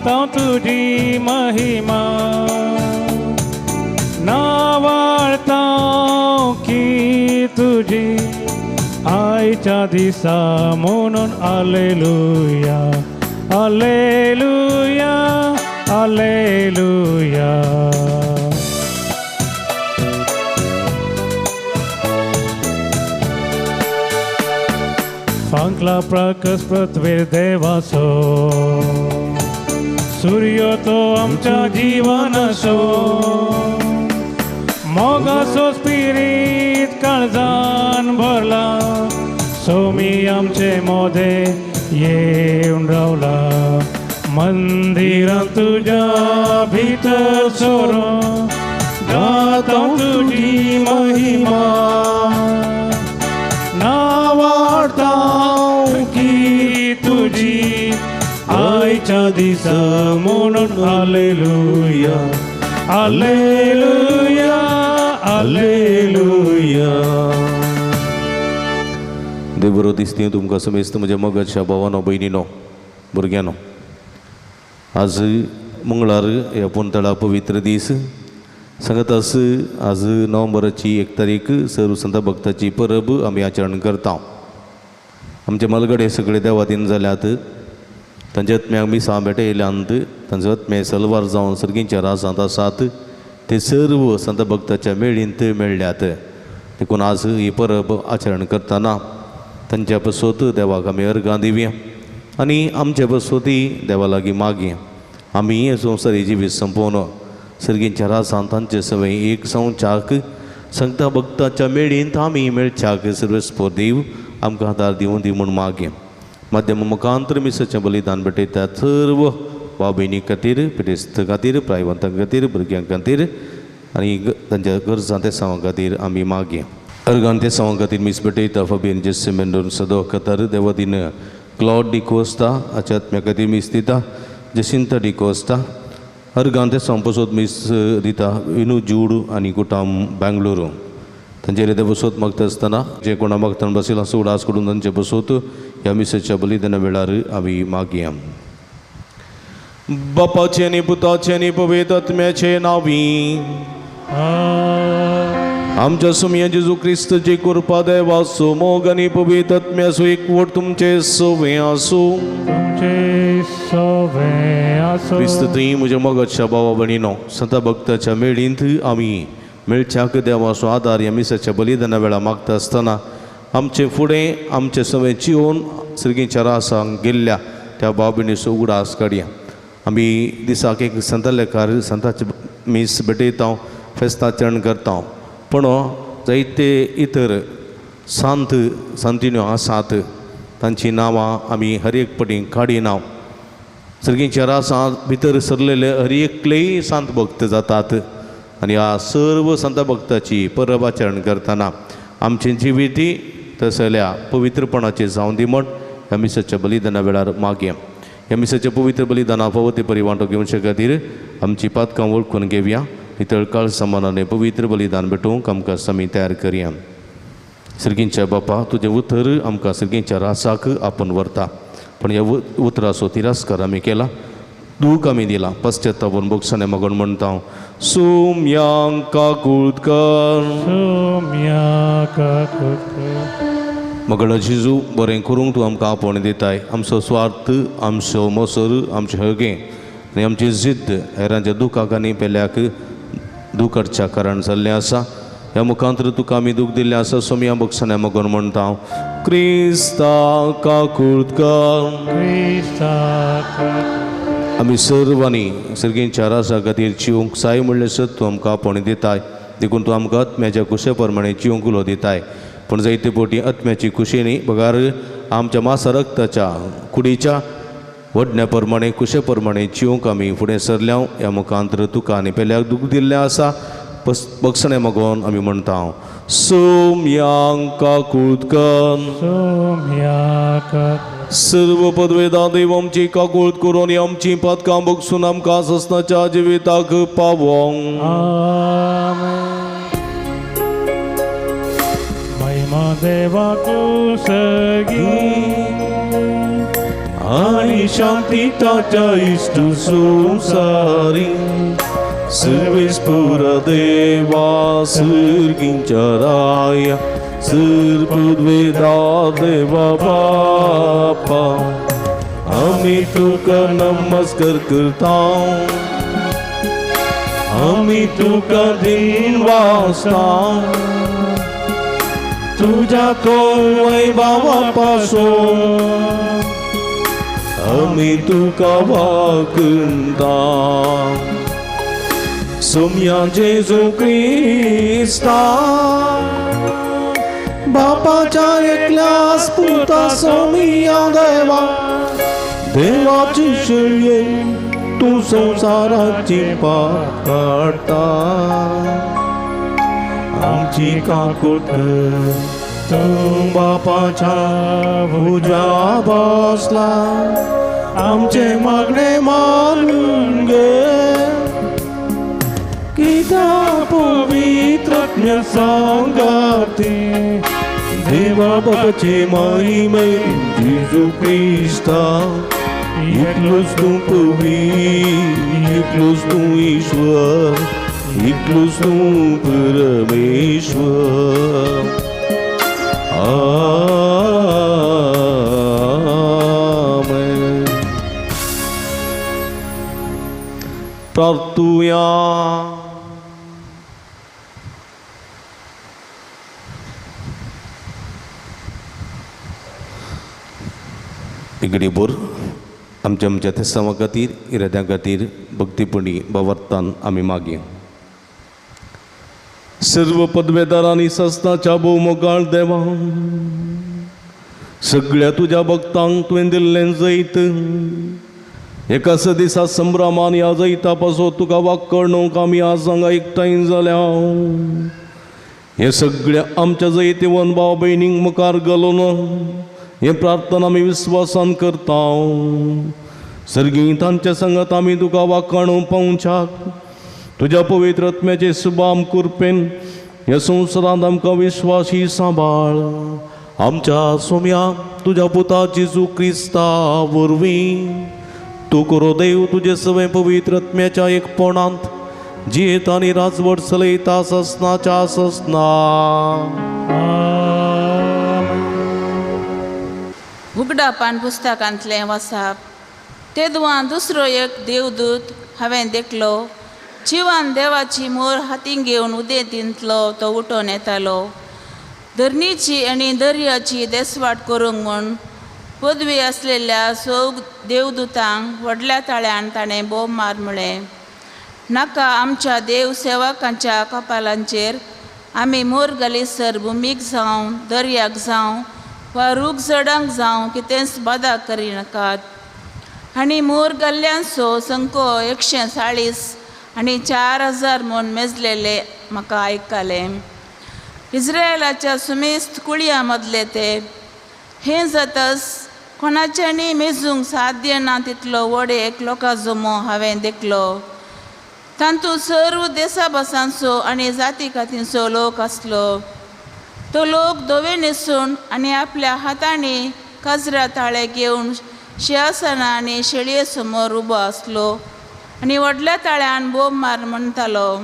गाता तुजी महिमा नावाळता की तुजी आयच्या दिसा म्हणून आलेलुया आलेलुया आलेलुया. फांकला प्रकस पृथ्वीर देवासो सूर्य तो आमच्या जीवनासो मोगासो स्पिरीत काळजान भरला सोमी आमचे मोदे येवन रावला मंदिरां तुज्या भितर सोरो गाता तुजी महिमा नावाडता की तुजी आयच्या दिसा म्हणून आलेलुया आलेलुया आलेलुया. देव बरो दिसती तुमकां समेस्त म्हज्या मोगाच्या भावानो भयणीनो भुरग्यांनो, आज मंगळार ह्या पुनतळा पवित्र दीस सांगतास. आज नोव्हेंबराची 1 तारीख सर्व संत भक्ताची परब आमी आचरण करता. आमचे मलगडे सगळे देवादीन जाल्यात, तांच्या आत्म्याक मिसां भेटयल्यांत, तांचो आत्मे सलवार जावन सर्गींच्या राजांत आसात, ते सर्व संत भक्ताच्या मेळींत मेळ्ळ्यात. देखून आज ही परब आचरण करतना तांच्या पसोत देवाक आमी अर्गां दिवया आनी आमचे पसोती देवा लागीं मागया. आमी हे संवसारी जिवीत संपोवन सर्गींच्या राजांत तांचे सवय एक संवचाक संता भक्ताच्या मेळींत आमी मेळच्याक सर्वेस्पोर देव आमकां आदार दिवन दी म्हूण मागया. माध्यम मुखांतर मिसाचें बलिदान भेटयतात सर्व भाव भयणी खातीर, पिडेस्त खातीर, प्रायवंतां खातीर, भुरग्यां खातीर आनी तांच्या गरजां तेसांवां खातीर आमी मागया. अर्गान तेसांवां खातीर मीस भेटयता फबियन जेसे मेंडोन सदो कतर देवदीन क्लॉड डिकोस्ता हाच्या आत्म्या खातीर मीस दिता, जसिंता डिकोस्ता. अर्गान तेसांव पसोत मीस दिता विनू जूड आनी कुटाम बेंगलोरू. तांचेर ते बसोत मागता आसतना जे कोणा मागतना बशिल्लो आसा उडास करून तांचे बसोत ह्या मिसाच्या बलिदाना वेळार आमी मागया. बापाचे आनी पुताचे आनी पवित्र आत्म्याचे नांवी आमच्या सुमया जेजू क्रिस्तची कृपा देवाचो मोग आनी पवित्र आत्म्याचो एकवट तुमचे सवे आसूं. तुमचे सवे आसूं. क्रिस्त थंय म्हज्या मोगाच्या भावा भयणीनो, संता भक्ताच्या मेळींत आमी मेळच्याक देवाचो आदार ह्या मिसाच्या बलिदाना वेळार मागता आसतना आमचे फुडें आमचे सवे चिवन सर्गीच्या रासांक गेल्ल्या त्या भाव भयणीचो उगडास काडया. आमी दिसाक एक संता लेखार संताचे मीस भेटयता, फेस्ताचरण करता, पूण जायते इतर सांत सांतिन्यो आसात तांचीं नांवां आमी हर एक पटी काडिना. सर्गीच्या रासांत भितर सरलेले हर एकलेय सांत भक्त जातात आनी ह्या सर्व संत भक्ताची परब आचरण करतना आमचें जिविती तसल्या पवित्रपणाचें जावं दी म्हण ह्या मिसाच्या बलिदाना वेळार मागया. ह्या मिसाच्या पवित्र बलिदाना फावो ते परी वांटो घेवचे खातीर आमची पातकां वळखून घेवया. नितळ काळ समानाने पवित्र बलिदान भेटोवंक आमकां समी तयार करया. सर्गींच्या बापा, तुजें उतर आमकां सर्गींच्या रासाक आपूण व्हरता, पूण ह्या उतराचो तिरस्कार आमी केला, दूख आमी दिला. पश्चातापून बोगसाणे मागून म्हणटा, सुम्यांक काकूळत कर, सुम्यांक काकूळत कर. मगळ जेजू, बरें करूंक तूं आमकां आपोवणें दिताय. आमचो स्वार्थ, आमचो मोसर, आमचें हगें आनी आमची जिद्द हेरांच्या दुखाक आनी पेल्याक दूख हाडच्या कारण जाल्लें आसा. ह्या मुखांतर तुका आमी दूख दिल्लें आसा. सोमया बोगसाण्या मागून म्हणटा, क्रिस्ता काकूळत कर. क्रिस्ता काकूळत. आमी सर्वांनी सर्गींच्या राजा खातीर जिवंक जाय म्हणलें सत तूं आमकां आपोवणें दिताय. देखून तूं आमकां आत्म्याच्या कुशे प्रमाणे जिवंक उलो दिताय. पूण जायते पोटी आत्म्याची कुशी न्ही बगार आमच्या मासा रक्ताच्या कुडीच्या वडण्या प्रमाणे कुशे प्रमाणे जिवंक आमी फुडें सरल्या. ह्या मुखांतर तुका आनी पेल्याक दूख दिल्लें आसा. बगसणें मागोन आमी म्हणटा, सोम्यांक काकूळत कर. सोम्यांक काकूळत. सर्व पदवेदा देव आमची काकूळत करून आमची पातकां बगसून आमकां ससनाच्या जिविताक पावोंक. आमेन. महिमा देवाकू सगी आनी शांतिताच्या इश्ट संवसारी सर्वेस्पुर देवा सर्गींच्या राया सर पृथ्वेदा देवा बापा आमी तुका नमस्कार करता आमी तुका दिन वासता तुझ्या कोवय बाबा पासून आमी तुका वाकंता सोम्या जेजू क्रिस्ता बापाच्या एकल्यास पुता सोमिया देवा देवाची शेळये तूं संवसाराची पाप काडटा आमची काकूट तूं बापाच्या भुजा बसला आमचे मागणे मानून घे कित्या पवित्र सांगाते देवा बापाचे महिमे जेजू क्रिस्ता एकलोच तूं पवी एकलोच तूं ईश्वर एकलोच तूं परमेश्वर. आमेन. प्रार्थुया. इगडीभर आमच्या आमच्या तेसांवा खातीर इराद्यां खातीर भक्तीपणी भावार्थान आमी मागया. सर्व पदवेदारांनी सस्नाच्या भोवमोगाळ देवा सगळ्या तुज्या भक्तांक तुवें दिल्लें जैत एका दिसा संभ्रमान ह्या जैता पासो तुका वाकणूक आमी आज हांगा एकठांय जाल्या. हे सगळ्या आमच्या जैतिवन भाव भयणींक मुखार घालून हे प्रार्थना आमी विस्वासान करता. सर्गी तांच्या संगत आमी तुका वाकाणू पावच्याक तुज्या पवित्र आत्म्याचे सुबाम कृपेन ह्या संवसारांत आमकां विश्वासी सांबाळ. आमच्या सोम्या तुज्या पुता जेजू क्रिस्ता वरवीं तूं करो देव तुजे सवें पवित्र आत्म्याच्या एकपणांत जियेत आनी राजवट चलयता ससनाच्या ससना. उगडापान पुस्तकांतलें वसाप. तेदवां दुसरो एक देवदूत हांवें देखलो जिवान देवाची मोर हातीन घेवन उदेंतींतलो तो उठोन येतालो. धरणीची आनी दर्याची देसवाट करूंक म्हूण पदवी आसलेल्या सौ देवदूतांक व्हडल्या ताळ्यान ताणें बोब मार म्हळें, नाका आमच्या देव सेवकांच्या कपालांचेर आमी मोर घालीसर भुमीक जावं दर्याक जावं वा रूख झडांक जावं कितेंच बादा करिनाकात. आनी मोर घाल्ल्यांचो संको 140 आनी 4000 म्हूण मेजलेले म्हाका आयकलें. इस्रायलाच्या सुमेस्त कुळयां मदले ते हें जातच कोणाच्यांनी मेजूंक साध्य ना तितलो व्हड एक लोकां जमो हांवें देखलो. तातूंत सर्व देसा भासांचो आनी जाती कातींचो लोक आसलो. तो लोक धवे न्हेसून आनी आपल्या हातांनी काजरा ताळे घेवन शिंवासना आनी शेळये समोर उबो आसलो आनी व्हडल्या ताळ्यान बोब मार म्हणटालो,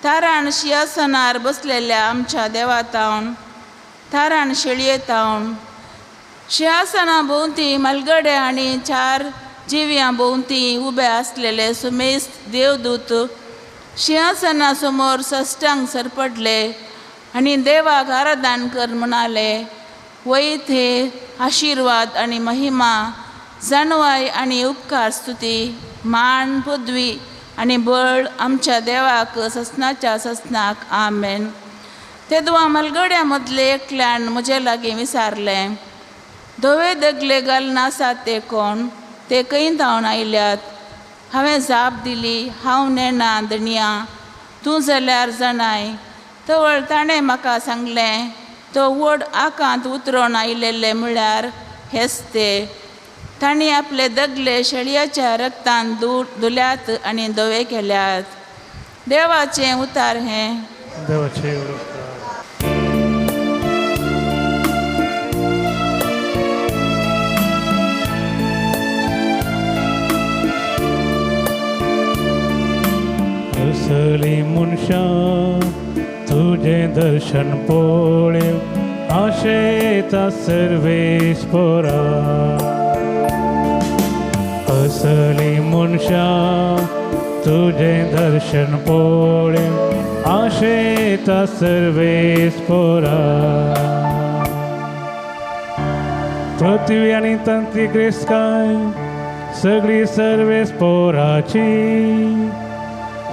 तारान शिंवासनार बसलेल्या आमच्या देवा तावन तारान शेळये तावन. शिंवासना भोंवती मलगडे आनी 4 जिव्यां भोंवती उबे आसलेले सुमेस्त देवदूत शिंवासना समोर सश्टांग सरपडले आनी देवाक आराधन कर म्हणाले, वैत हे आशिर्वाद आनी महिमा जाणवाय आनी उपकार स्तुती मान पदवी आनी बळ आमच्या देवाक ससनाच्या ससनाक. आमेन. तेदवा मलगड्या मदले एकल्यान म्हजे लागीं विचारलें, धवे दगले घालून आसात ते कोण, ते खंय धांवन आयल्यात? हांवें जाप दिली, हांव नेणा धनया, तूं जाल्यार जाणाय. तवळ ताणें म्हाका सांगलें, तो व्हड आकांत उतरोन आयिल्ले म्हळ्यार हेच ते. तांणी आपले दगले शेळयाच्या रक्तान धुल्यात आनी धवे केल्यात. देवाचें उतार हें. देवाचें उतार. असली मनशां तुजें दर्शन पळय आशेता सर्वेस्पोरा. असली मनशां तुजें दर्शन पळय आशेता सर्वेस्पोरा. पृथ्वी आनी तांतली ग्रेस्काय सगळी सर्वेस्पोराची,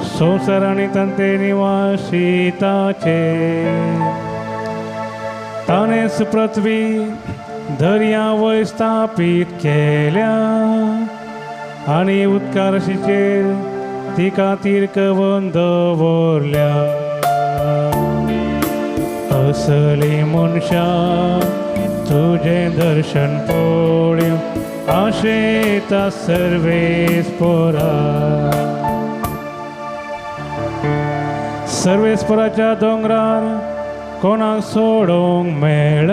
संवसार आनी तांतले निवासिताचे. ताणेंच पृथ्वी दर्या वयर स्थापीत केल्या आनी उदकारशीचेर तिका तिरकवन दवरल्या. असली मनशां तुजें दर्शन पळय आशेता सर्वेस्पोरा. सर्वेस्पोराच्या दोंगरार कोणाक सोडोवंक मेळ,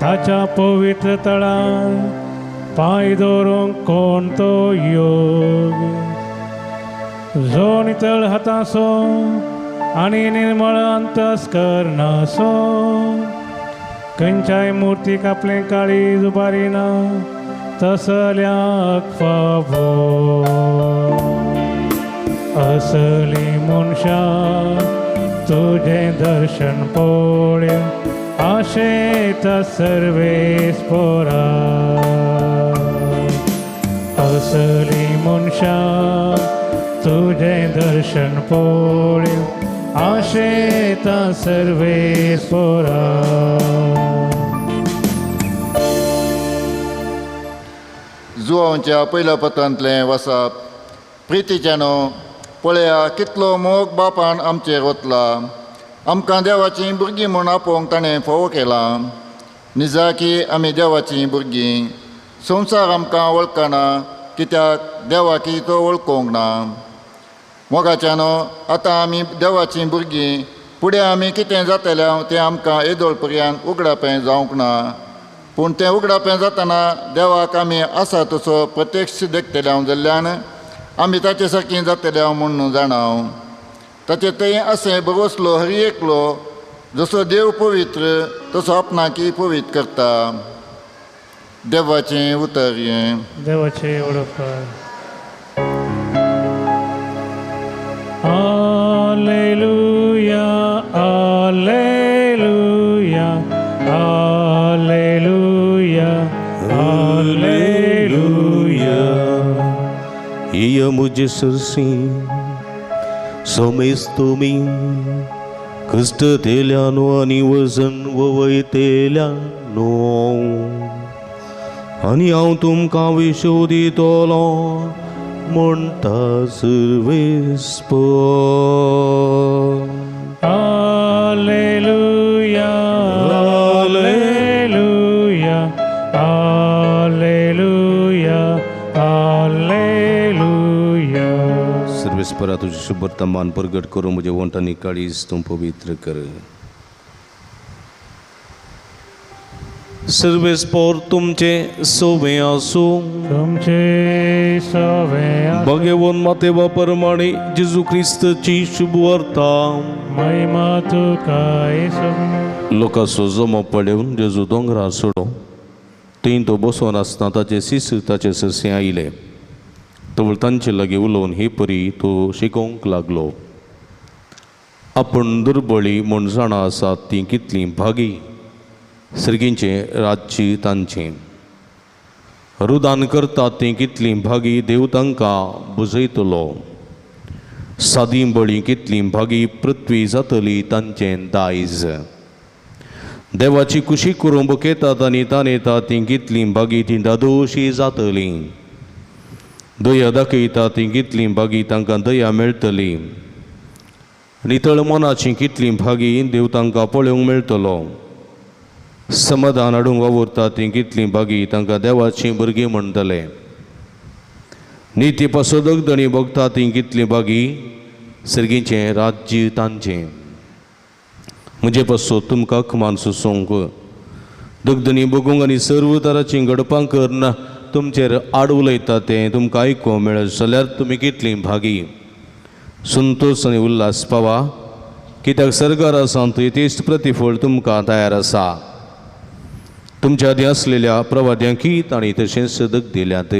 ताच्या पवित्र तळार पांय दवरूंक कोण तो योग. जो नितळ हातासो आनी निर्मळ अंतस्करणासो, खंयच्याय मुर्तीक आपलें काळीज उबारिना तसल्याक फावो. असली मनशां तुजें दर्शन पळय आशेता सर्वेस्पोरा. असली मनशां तुजें दर्शन पळय आशेता सर्वेस्पोरा. जुवांच्या पयल्या पत्रांतलें वसाप. प्रितीच्यानो, पळया कितलो मोग बापान आमचेर वतला. आमकां देवाचीं भुरगीं म्हूण आपोवंक ताणें फोव केलां. निजाकी आमी देवाचीं भुरगीं. संवसार आमकां वळखना कित्याक देवाकी तो वळखूंक ना. मोगाच्यानो, आतां आमी देवाचीं भुरगीं. फुडें आमी कितें जातलें तें आमकां येदोळ पर्यंत उगडापें जावंक ना, पूण तें उगडापें जातना देवाक आमी आसा तसो प्रत्यक्ष देखतले हांव जाल्ल्यान आमी ताचे सारकीं जातले हांव म्हूण जाणा. ताचे थंय अशें भरवसलो हर एकलो जसो देव पवित्र तसो आपणाकी पवित्र करता. देवाचें उतर हें. देवाचें उलोवप. Alleluia, alleluia, alleluia, alleluia. इय मुझे सरसी समेस्तुमी कष्ट तेल्यानो आनी वजन वयतेल्यानो, आनी हांव तुमकां विशो दितलो म्हणटा सर्वेस्पोर. Alleluia, alleluia, alleluia, alleluia. सर्वेस्परा तुझी शुभ्रता मान प्रगट करूं म्हजे वंट आनी काळीज तूं पवित्र कर. सर्वेस्पोर तुमचे सोवे आसूं. तुमचे सोवे आसूं. भगवान मातेवा परमाणे जेजू क्रिस्तची शुभ वार्ता. महिमा तुका येसू. लोकांचो जमो पळोवन जेजू दोंगरार सोडो. थंय तो बसोन आसतना ताचे शिस ताचे सरसे आयले. तवळ तांचे लागीं उलोवन हे परी तो शिकोवंक लागलो. आपूण दुर्बळी म्हूण जाणा आसात तीं कितलीं भागी, सर्गींचें राज्य तांचें. रुदान करतात तीं कितलीं भागी, देव तांकां बुजयतलो. सादी बळी कितलीं भागी, पृथ्वी जातली तांचें दायज. देवाची कुशी करूंक बुकेतात आनी तानेतात तीं कितलीं भागी, तीं दादोशी जातलीं. दया दाखयता तीं कितलीं भागी, तांकां दया मेळटली. नितळ मनाचीं कितलीं भागी, देव तांकां पळोवंक मेळटलो. समाधान हाडूंक वावुरता तीं कितलीं भागी, तांकां देवाचीं भुरगीं म्हणटले. निती पासत दगदणी भोगता तीं कितलीं भागी, सर्गीचें राज्य तांचें. म्हजे पासत तुमकां अकमान सोसूंक, दगदणी भोगूंक आनी सर्व तराचीं घडपां करून तुमचेर आड उलयता तें तुमकां आयकूंक मेळत जाल्यार तुमी कितलीं भागी. संतोश आनी उल्हास पावा, कित्याक सरकार सांत यथेश्ट प्रतिफळ तुमकां तयार आसा। तुमच्या आदीं आसलेल्या प्रवाद्यांकी तांणी तशेंच सदक दिल्यात।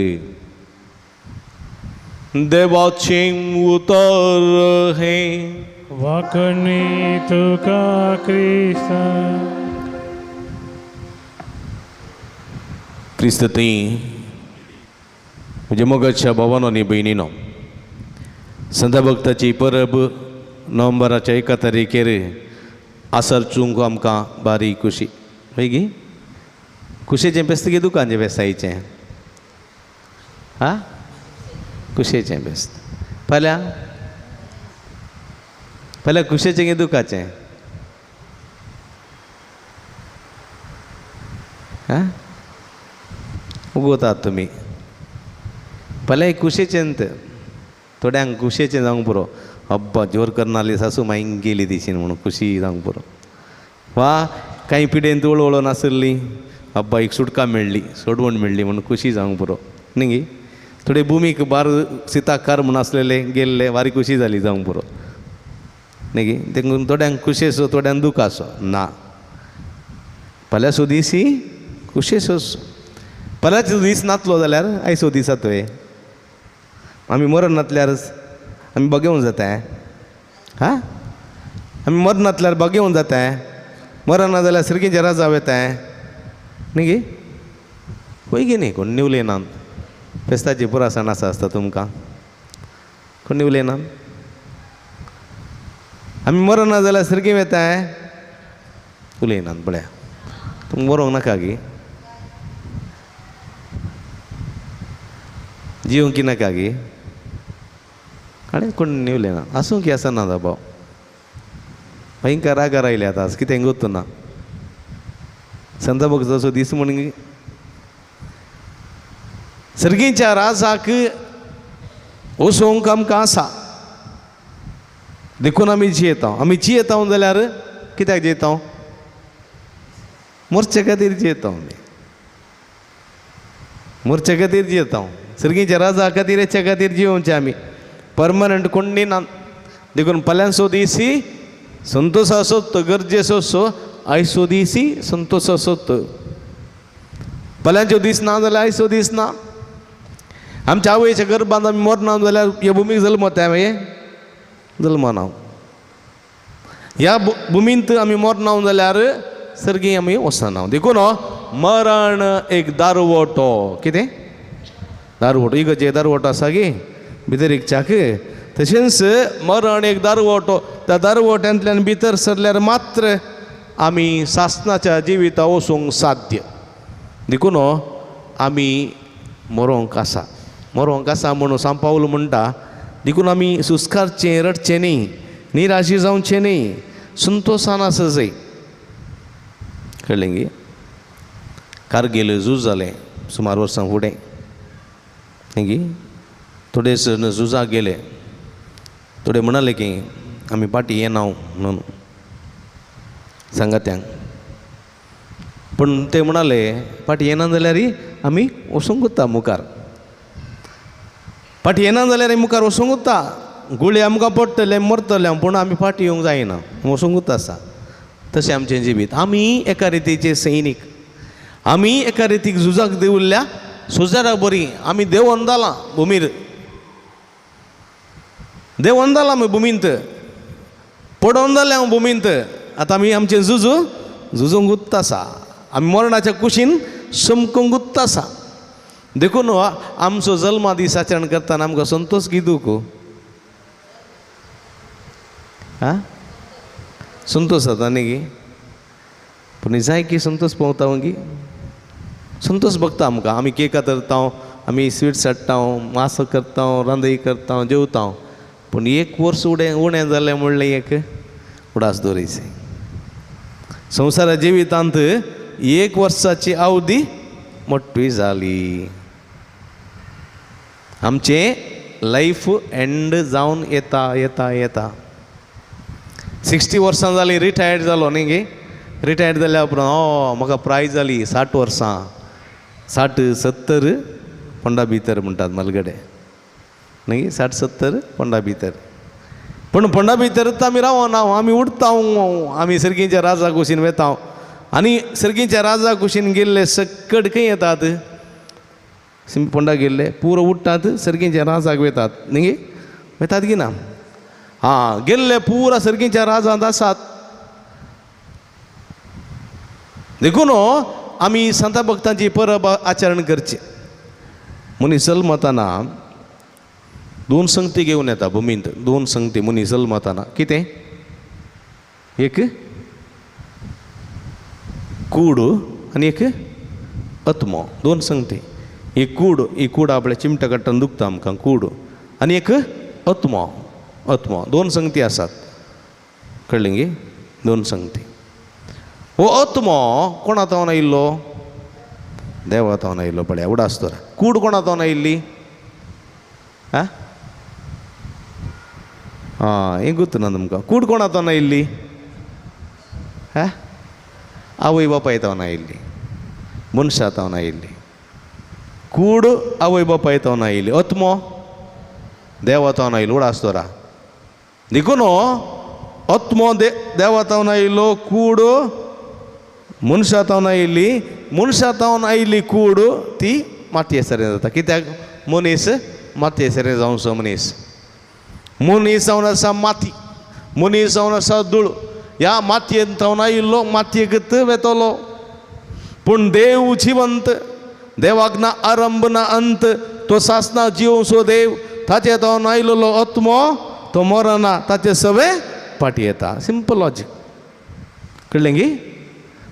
देवाचें उतर हें। वाकणी तुका क्रिस्ता। क्रिस्त थंय म्हज्या मोगाच्या भावानो आनी भयणीनो, संता भक्ताची परब नोव्हेंबराच्या 1 तारखेर आसरचूंक आमकां बारीक खुशी हय गी। खुशेचें बेस्त गे दुकानचें बेस्तायचें हा, खुशेचें बेस्त फाल्यां फाल्यां खुशेचें गे दुखाचें हा, उगवतात तुमी। फाल्यां खुशेचें थोड्यांक खुशेचें जावंक पुरो, अब्बा जोर करनाली सासू मागीर गेली दिशीन म्हणून खुशी जावंक पुरो, वा कांय पिडेन वळवळो नासली अब्बा एक सुटका मेळ्ळी सोडवण मेळ्ळी म्हणून खुशी जावंक पुरो न्ही गी। थोडे भुमीक बार सिताकार म्हूण आसलेले गेल्ले वारी खुशी जाली जावंक पुरो न्ही गी। देखून थोड्यांक खुशेचो थोड्यांक दुखाचो ना, फाल्यां सो दीस ही खुशेचो, फाल्यांचो दीस नातलो जाल्यार आयचो दीस जातोय। आमी मरण नातल्यार आमी बगेवन जाता हा, आमी मरण नातल्यार बगेवन जाता, मरण ना जाल्यार सर्गींचे राजा वता न्ही गी। खंय गी न्ही कोण उलयनात, फेस्ताची पुरासाण आसा आसता तुमकां, कोण उलयनात। आमी मरण ना जाल्यार सर्गी वता उलयनात पळया, तुमकां मरोंक नाका गी, जिवंक की नाका गी, आनी कोण उलयना आसूं की आसना भाव भयंकर रागार आयले आतां कितें गोत्तू ना। संत भक्ताचो दीस म्हण सर्गीच्या राजाक वचोंक आमकां आसा, देखून आमी जियेता। आमी जियेता जाल्यार कित्याक जियेता? मोरचे खातीर जियेता आमी, मोरचे खातीर जियेता, सर्गीच्या राजा खातीर हेच्या खातीर जियोवचें आमी, परमनंट कोण ना। देखून फाल्यांचो दीस ही संतोषाचो गरजेचो सो, आयचो दीस ही संतोषाचो। फाल्यांचो दीस ना जाल्यार आयचो दीस ना। आमच्या आवयच्या गर्भांत आमी मरना जाल्यार ह्या भुमीक जल्मता मागीर जल्मना, ह्या भुमींत आमी मरना जाल्यार सर्गी आमी वचना। देखून मरण एक दारवटो, कितें दारवटो, इगर्जे दारवटो आसा गी भितर एक चाक, तशेंच मरण एक दारवटो, त्या दारवट्यांतल्यान भितर सरल्यार मात्र आमी सासनाच्या जिविता वचूंक साध्य। देखून आमी मरोंक आसा, मरोंक आसा म्हणून सांपावल म्हणटा। देखून आमी सुस्कारचें रडचें न्ही, निराशी जावचें न्ही, संतोशान आसा जाय। कळ्ळें गी? कारगील झूज जालें सुमार वर्सां फुडें न्ही गी, थोडे झुजाक गेले, थोडे म्हणाले की आमी फाटीं येना म्हणून सांगात्यांक, पूण ते म्हणाले फाटीं येना जाल्यार आमी वचूंक उरता मुखार, फाटीं येना जाल्यार मुखार वचूंक उरता, गुळी आमकां पडटले मरतले पूण आमी फाटीं येवंक जायना, वचूंक उरता आसा। तशें आमचें जिवीत, आमी एका रितीचे सैनीक, आमी एका रितीक झुजाक देवल्ल्या सोजारा बरी आमी देंवोन जालां भुमीर, देंवोन जालां आमी भुमींत, पडोन जालें हांव भुमींत, आतां आमी आमचें झुजू झुजूंक उत्ता आसा, आमी मरणाच्या कुशीन समकूंक उत्ता आसा। देखून आमचो जल्मा दीस आचरण करतना आमकां संतोश की दूख हा संतोश जाता न्ही गी, पूण जाय की संतोश पावता गी, संतोश भोगता आमकां। आमी केकां करता, आमी स्विट्स हाडटा, मास करता, रांदय करता, जेवता, पूण एक वर्स उणें उणें जालें म्हणलें एक उडास दवरिचें। संवसारा जिवितांत एक वर्साची अवधी मोठी जाली, आमचें लायफ एंड जावन येता येता येता। 60 वर्सां जालीं रिटायर्ड जालो न्ही गे, रिटायर्ड जाल्या उपरांत ओ म्हाका प्रायज जाली 60 वर्सां, 60 70 पोंडा भितर म्हणटात मलगडे न्ही, 60 70 पोंडा भितर। पूण फोंडा भितरच आमी रावना, आमी उडटा, आमी सर्गीच्या राजा कुशीन वेता. आनी सर्गीच्या राजा कुशीन गेल्ले सकट खंय येतात? फोंडा गेल्ले पुरो उडटात, सर्गीच्या राजाक वेतात न्ही? वेतात की ना? आं, गेल्ले पुरा सर्गीच्या राजांत आसात. देखून आमी संता भक्तांची परब आचरण करची. मनीस जल्मताना दोन संगती घेवन येता भुमींत, दोन संगती मनीस जल्मताना. कितें? एक कूड आनी एक आत्मो, दोन संगती. एक कूड, ही कूड आपल्या चिमटा काडटना दुखता आमकां, कूड, आनी एक आत्मो, आत्मो, दोन संगती आसात. कळ्ळें गे? दोन संगती. हो आत्मो कोणा तावन आयिल्लो? देवा तावन आयिल्लो. पळया उडास तर कूड कोणा तावन आयिल्ली? आं आं, हें गुत्त ना तुमकां. कूड कोणा तावन आयिल्ली? आं, आवय बापाय तावन आयिल्ली, मनशा तावन आयिल्ली. कूड आवय बापाय तावन आयिल्ली, आत्मो देवा तावन आयिल्लो. उडास दवरा. देखून आत्मो देवा तावन आयिल्लो, कूड मनशा तावन आयिल्ली, मनशा तावन आयिल्ली कूड ती मातये सरें जाता. कित्याक? मनीस मातये सरें जावचो. मनीस मनीस जावन आसा माती, मनीस जावन आसा धूळ. ह्या मातयेन तावन आयिल्लो मातयेकच वेतलो. पूण देव जिवंत, देवाक ना आरंभ ना अंत, तो सासना जिवसो देव. ताचे तावन आयिल्लो आत्मो तो मरना, ताचे सवे फाटी येता. Simple logic. कळ्ळें गी?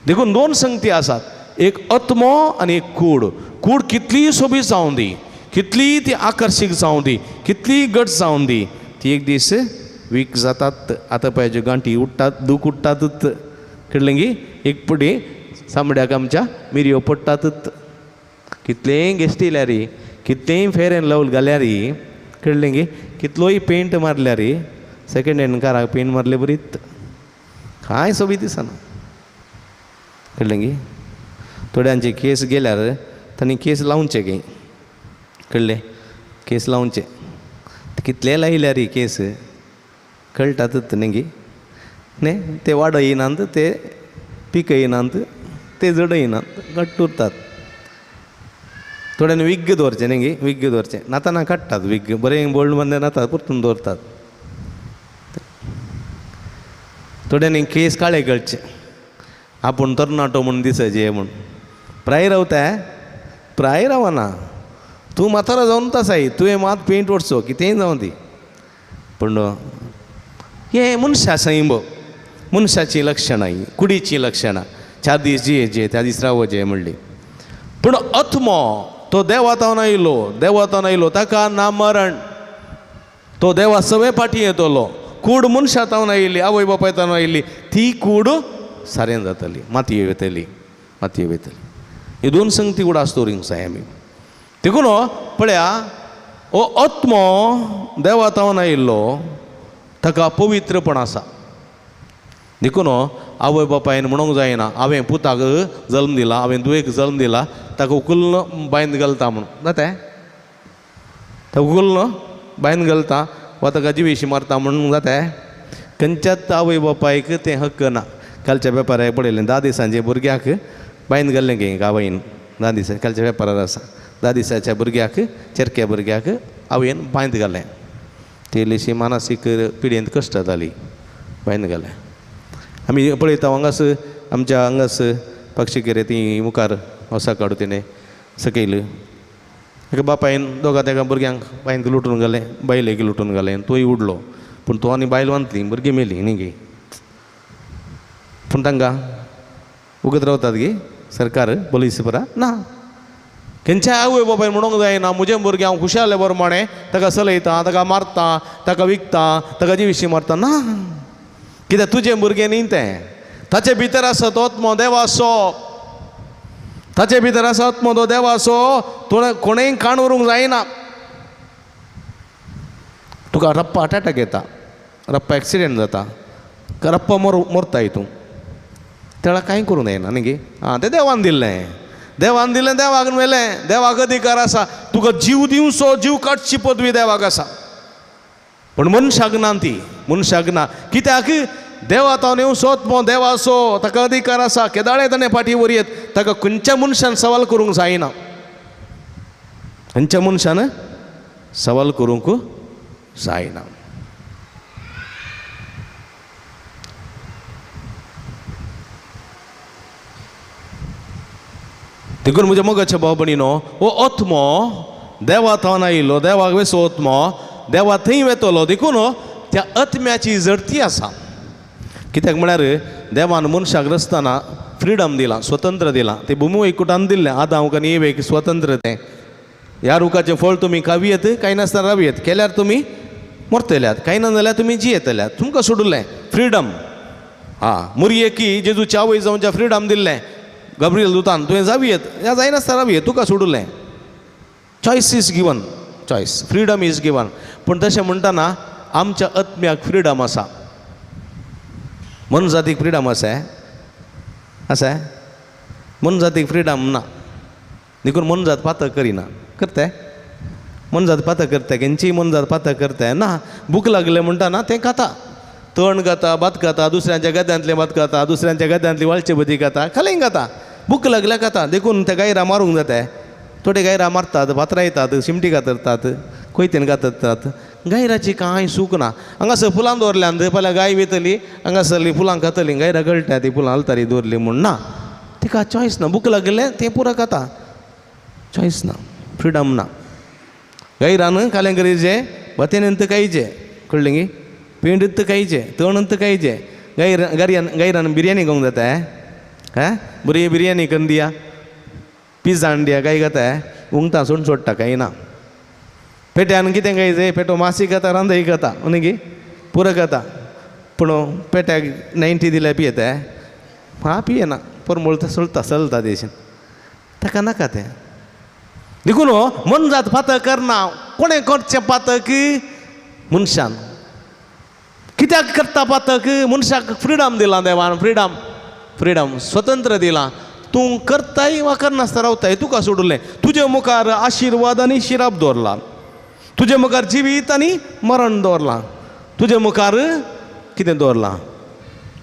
देखून दोन संगती आसात, एक आत्मो आनी एक कूड. कूड कितलीय सोबीत जावं दी, कितलीय ती आकर्शीक जावं दी, कितलीय घट जावं दी, ती एक दीस वीक जातात. आतां पळय गांठी उडटात, दूख उडटातच. कळ्ळें गी? एक पुडी चामड्याक आमच्या मिरयो पडटातच. कितलेंय गेस्टिल्यार, कितलेंय फेर एंड लवल घाल्यार, कळ्ळें गी, कितलोय पेंट मारल्यार, सेकेंड हँड काराक पेंट मारले बरीत कांय सोबीत दिसना. कळ्ळें गी? थोड्यांचे केस गेल्यार तांणी केस लावचे गे. कळ्ळें? केस लावचे, कितले लायल्यार केस कळटातच न्ही गी? न्ही, ते वाडो येयनात, ते पीक येयनात, ते जड येयनात, घट्ट उरतात. थोड्यांनी विग्ग दवरचें न्ही गी? विग्ग दवरचें, नाताना काडटात विग्ग, बरें बोल्ड बांदले नातात परतून दवरतात. थोड्यांनी केस काळे करचे, आपूण तरणाटो म्हूण दिसचे म्हूण. प्राय रावता, प्राय रावना, तूं म्हातारो जावन आसाय, तुवें मात पेंट वचचो, कितेंय जावं ती. पूण हें मनशा सैंब, मनशाचीं लक्षणां, हीं कुडीचीं लक्षणां. चार दीस जियेचे, त्या दीस रावचे म्हणली. पूण आत्मो तो देवा तावन आयलो, देवा तावन आयलो, ताका ना मरण, तो देवा सवे फाटी येतलो. कूड मनशा तावन आयिल्ली, आवय बापाय तावन आयिल्ली, ती कूड सारें जातली, मातये वयतली, मातये वयतली. ही दोन संगती उडास दवरूंक जाय आमी. देखून पळया, हो आत्मो देवा तावन आयिल्लो, ताका पवित्रपण आसा. देखून आवय बापायन म्हणूंक जायना हांवें पुताक जल्म दिला, हांवें धुवेक जल्म दिला, ताका उखलून बांयंत घालता म्हणून जाता. ताका उखलून बांयंत घालता वा ताका जिवेशी मारता म्हणून जाता. खंयच्याच आवय बापायक तें हक्क ना. कालच्या पेपरार पळयलें, 10 दिसांचे भुरग्याक बांयंत घाल्लें गे आवयन. 10 दिसां कालच्या पेपरार आसा, 10 दिसाच्या भुरग्याक, चेरक्या भुरग्याक आवयन बांयंत घालें. ती इल्लीशी मानसीक पिडेंत कश्ट जाली, बांयंत घालें. आमी पळयता हांगास आमच्या हांगास पक्षीकेरे ती मुखार वसा काडू तिणें सकयल एका बापायन दोगा तेका भुरग्यांक बांयंत लुटून घालें, बायलेक लुटून घालें, तोय उडलो. पूण तो आनी बायल वांतली, भुरगीं मेली न्ही गे. पूण तांकां उगत रावतात गे सरकार, पोलीस परा ना. खंयच्या आवय बापायन म्हणूंक जायना म्हजें भुरगें हांव खुशाले प्रमाणें ताका चलयता, ताका मारता, ताका विकता, ताका जिविशी मारता ना. कित्याक तुजें भुरगें न्ही तें, ताचे भितर आसा तो आत्मो देवाचो, ताचे भितर आसा आत्मो तो देवाचो, तो कोणेंय काण व्हरूंक जायना. तुका रप्पा हार्ट एटॅक येता, रप्पा एक्सिडेंट जाता, रप्पा मरताय तूं, तेळा कांय करूंक जायना न्ही गे. आं, तें देवान दिल्लें, देवान दिलें, देवाक व्हेलें, देवाक अधिकार आसा तुका जीव दिवचो, जीव काडची पदवी देवाक आसा. पूण मनशाक ना ती. मनशाक ना. कित्याक देवा तावन येवचो आत्मो देवाचो, ताका अधिकार आसा, केदाळे ताणें फाटीं व्हरयेत, ताका खंयच्या मनशान सवाल करूंक जायना, खंयच्या मनशान सवाल करूंक जायना. देखून म्हज्या मोगाच्या भाव भयणीनो, हो आत्मो देवा थावन आयिल्लो, देवाक वेसो आत्मो देवा थंय वेतलो. देखून त्या आत्म्याची जडती आसा. कित्याक म्हळ्यार देवान मनशाक रचतना फ्रिडम दिलां, स्वतंत्र दिलां. ते भुमू एकूटान दिल्लें आदांक आनी एवेक स्वतंत्र. तें ह्या रुखाचें फळ तुमी खावयेत, कांय नासतना रावयेत, केल्यार तुमी मरतल्यात, कांय ना जाल्यार तुमी जियेतल्यात, तुमकां सोडुल्लें फ्रिडम. आं, मुरयेकी जेजूच्या आवय जावच्या फ्रिडम दिल्लें गब्रियल दुतान, तुवें जावयेत ह्या जायनासतना रावयेत, तुका सोडुल्लें. Choice is given, choice, freedom is given. पूण तशें म्हणटना आमच्या आत्म्याक फ्रिडम आसा, मनजातीक फ्रिडम आसा, आसा मनजातीक फ्रिडम ना. देखून मनजात पातक करिना, करता मनजात पातक करता, खंयचीय मनजात पातक करता ना. भूक लागले म्हणटा ना तें खाता, तण खाता, भात खाता, दुसऱ्यांच्या गद्यांतलें भात खाता, दुसऱ्यांच्या गद्यांतली वाळचे बदी खाता, खालें खाता, भूक लागल्या खाता. देखून त्या गायरां मारूंक जाता, थोडे गायरां मारतात, फातरायतात, शिमटी कातरतात, कोयतेन कातरतात. गायराची कांय सूख ना. हांगासर फुलां दवरल्यान फाल्यां गाय वेतली, हांगासरली फुलां खातली, गायरां कळटा ती फुलां आलतारी दवरली म्हूण ना. तिका चॉयस ना, भूक लागिल्लें तें पुरो खाता, चॉयस ना, फ्रिडम ना. गायरान कालें करीचे, भातेन खायचे, कळ्ळें गी, पेंडत खायचे, तणत खायचे. गायरान गायरान बिरयानी खावंक जाता हें, बरी बिरयानी करून दिया, पिझ्झा हाडून दिया, गाय खाता, उंगता सोडून सोडटा, कांय ना. पेट्यान कितें खायचें, पेटो मासी खाता, रांदय खाता, न्ही गी, पुरो खाता. पूण पेट्याक 90 दिल्यार पियेता, हां पियेना, परमळ चलता चलता देशीन, ताका नाका तें. देखून मनजात पातक करना. कोणें करचें पातक? मनशान. कित्याक करता पातक? मनशाक फ्रिडम दिलां देवान, फ्रिडम, फ्रिडम, स्वतंत्र दिलां. तूं करताय वा करनासतना रावताय, तुका सोडुल्लें. तुजे मुखार आशिर्वाद आनी शिराप दवरला, तुजे मुखार जिवीत आनी मरण दवरलां, तुजे मुखार कितें दवरलां?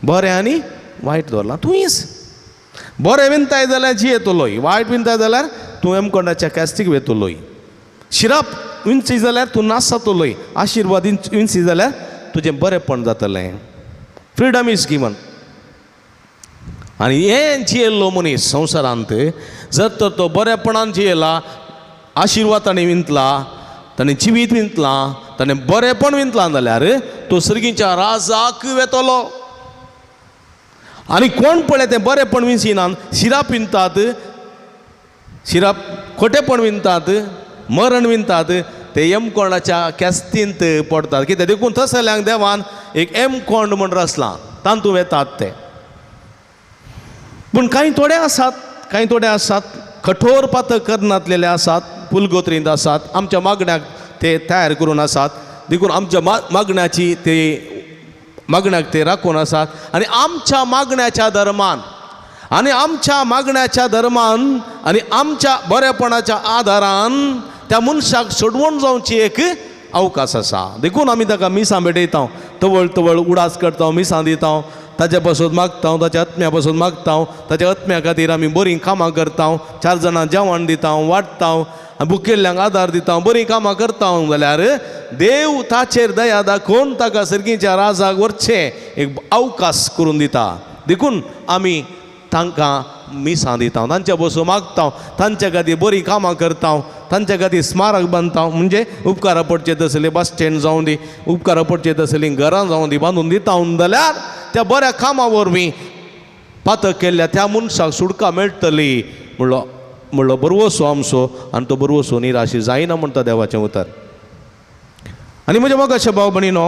बरें आनी वायट दवरलां. तुंयच बरें विनताय जाल्यार जियेतलोय, वायट विनताय जाल्यार तूं एमकोंडाच्या कास्तीक वेतलोय. शिराप विनची जाल्यार तूं नाश जातलोय, आशिर्वाद विनची जाल्यार तुजें बरेंपण जातलें. Freedom is given. आनी हें जियेल्लो मनीस संवसारांत जर तर तो बरेपणान जियेला, आशिर्वाद ताणें विंतला, ताणें जिवीत विंतलां, ताणें बरेंपण विंतलां जाल्यार तो सर्गीच्या राजाक वेतलो. आनी कोण पळय तें बरेंपण विंचिनात, शिराप विंतात, शिराप खोटेपण विंतात, मरण विंतात, ते यमकोंडाच्या कॅस्तींत पडटात. कित्याक देखून तसल्यांक देवान एक यमकोंड म्हूण रचलां, तातूंत वेतात ते. पूण कांय थोडे आसात, कांय थोडे आसात कठोर पातक करनातलेले आसात, पुलगोत्रींत आसात, आमच्या मागण्याक ते तयार करून आसात. देखून आमच्या मागण्याची ते मागण्याक ते राखून आसात. आनी आमच्या मागण्याच्या धर्मान, आनी आमच्या मागण्याच्या धर्मान आनी आमच्या बरेपणाच्या आदारान त्या मनशाक सोडवण जावची एक अवकाश आसा. देखून आमी ताका मिसां भेटयता, तवळ तवळ उडास करता, मिसां दिता, ताच्या पासून मागता, ताच्या आत्म्या पासून मागता, ताच्या आत्म्या खातीर आमी बरीं कामां करता, चार जाणां जेवण दिता, वाडटा, भुकेल्ल्यांक आदार दिता, बरीं कामां करता जाल्यार देव ताचेर दया दाखोवन ताका सर्गीच्या राजाक व्हरचें एक अवकाश करून दिता. देखून आमी तांकां मिसां दिता, तांच्या बसून मागता, तांच्या खातीर बरीं कामां करता, तांच्या खातीर स्मारक बांदता. म्हणजे उपकारा पडचे तसले बस स्टँड जावं दी, उपकारा पडचे तसलीं घरां जावं दी, बांदून दिता जाल्यार त्या बऱ्या कामां वरवीं पातक केल्ल्या त्या मनशाक सुटका मेळटली म्हणलो म्हणलो बरवसो आमचो. आनी तो बरवसो निराशी जायना म्हणटा देवाचें उतर. आनी म्हज्या मोगाच्या भाव भयणीनो,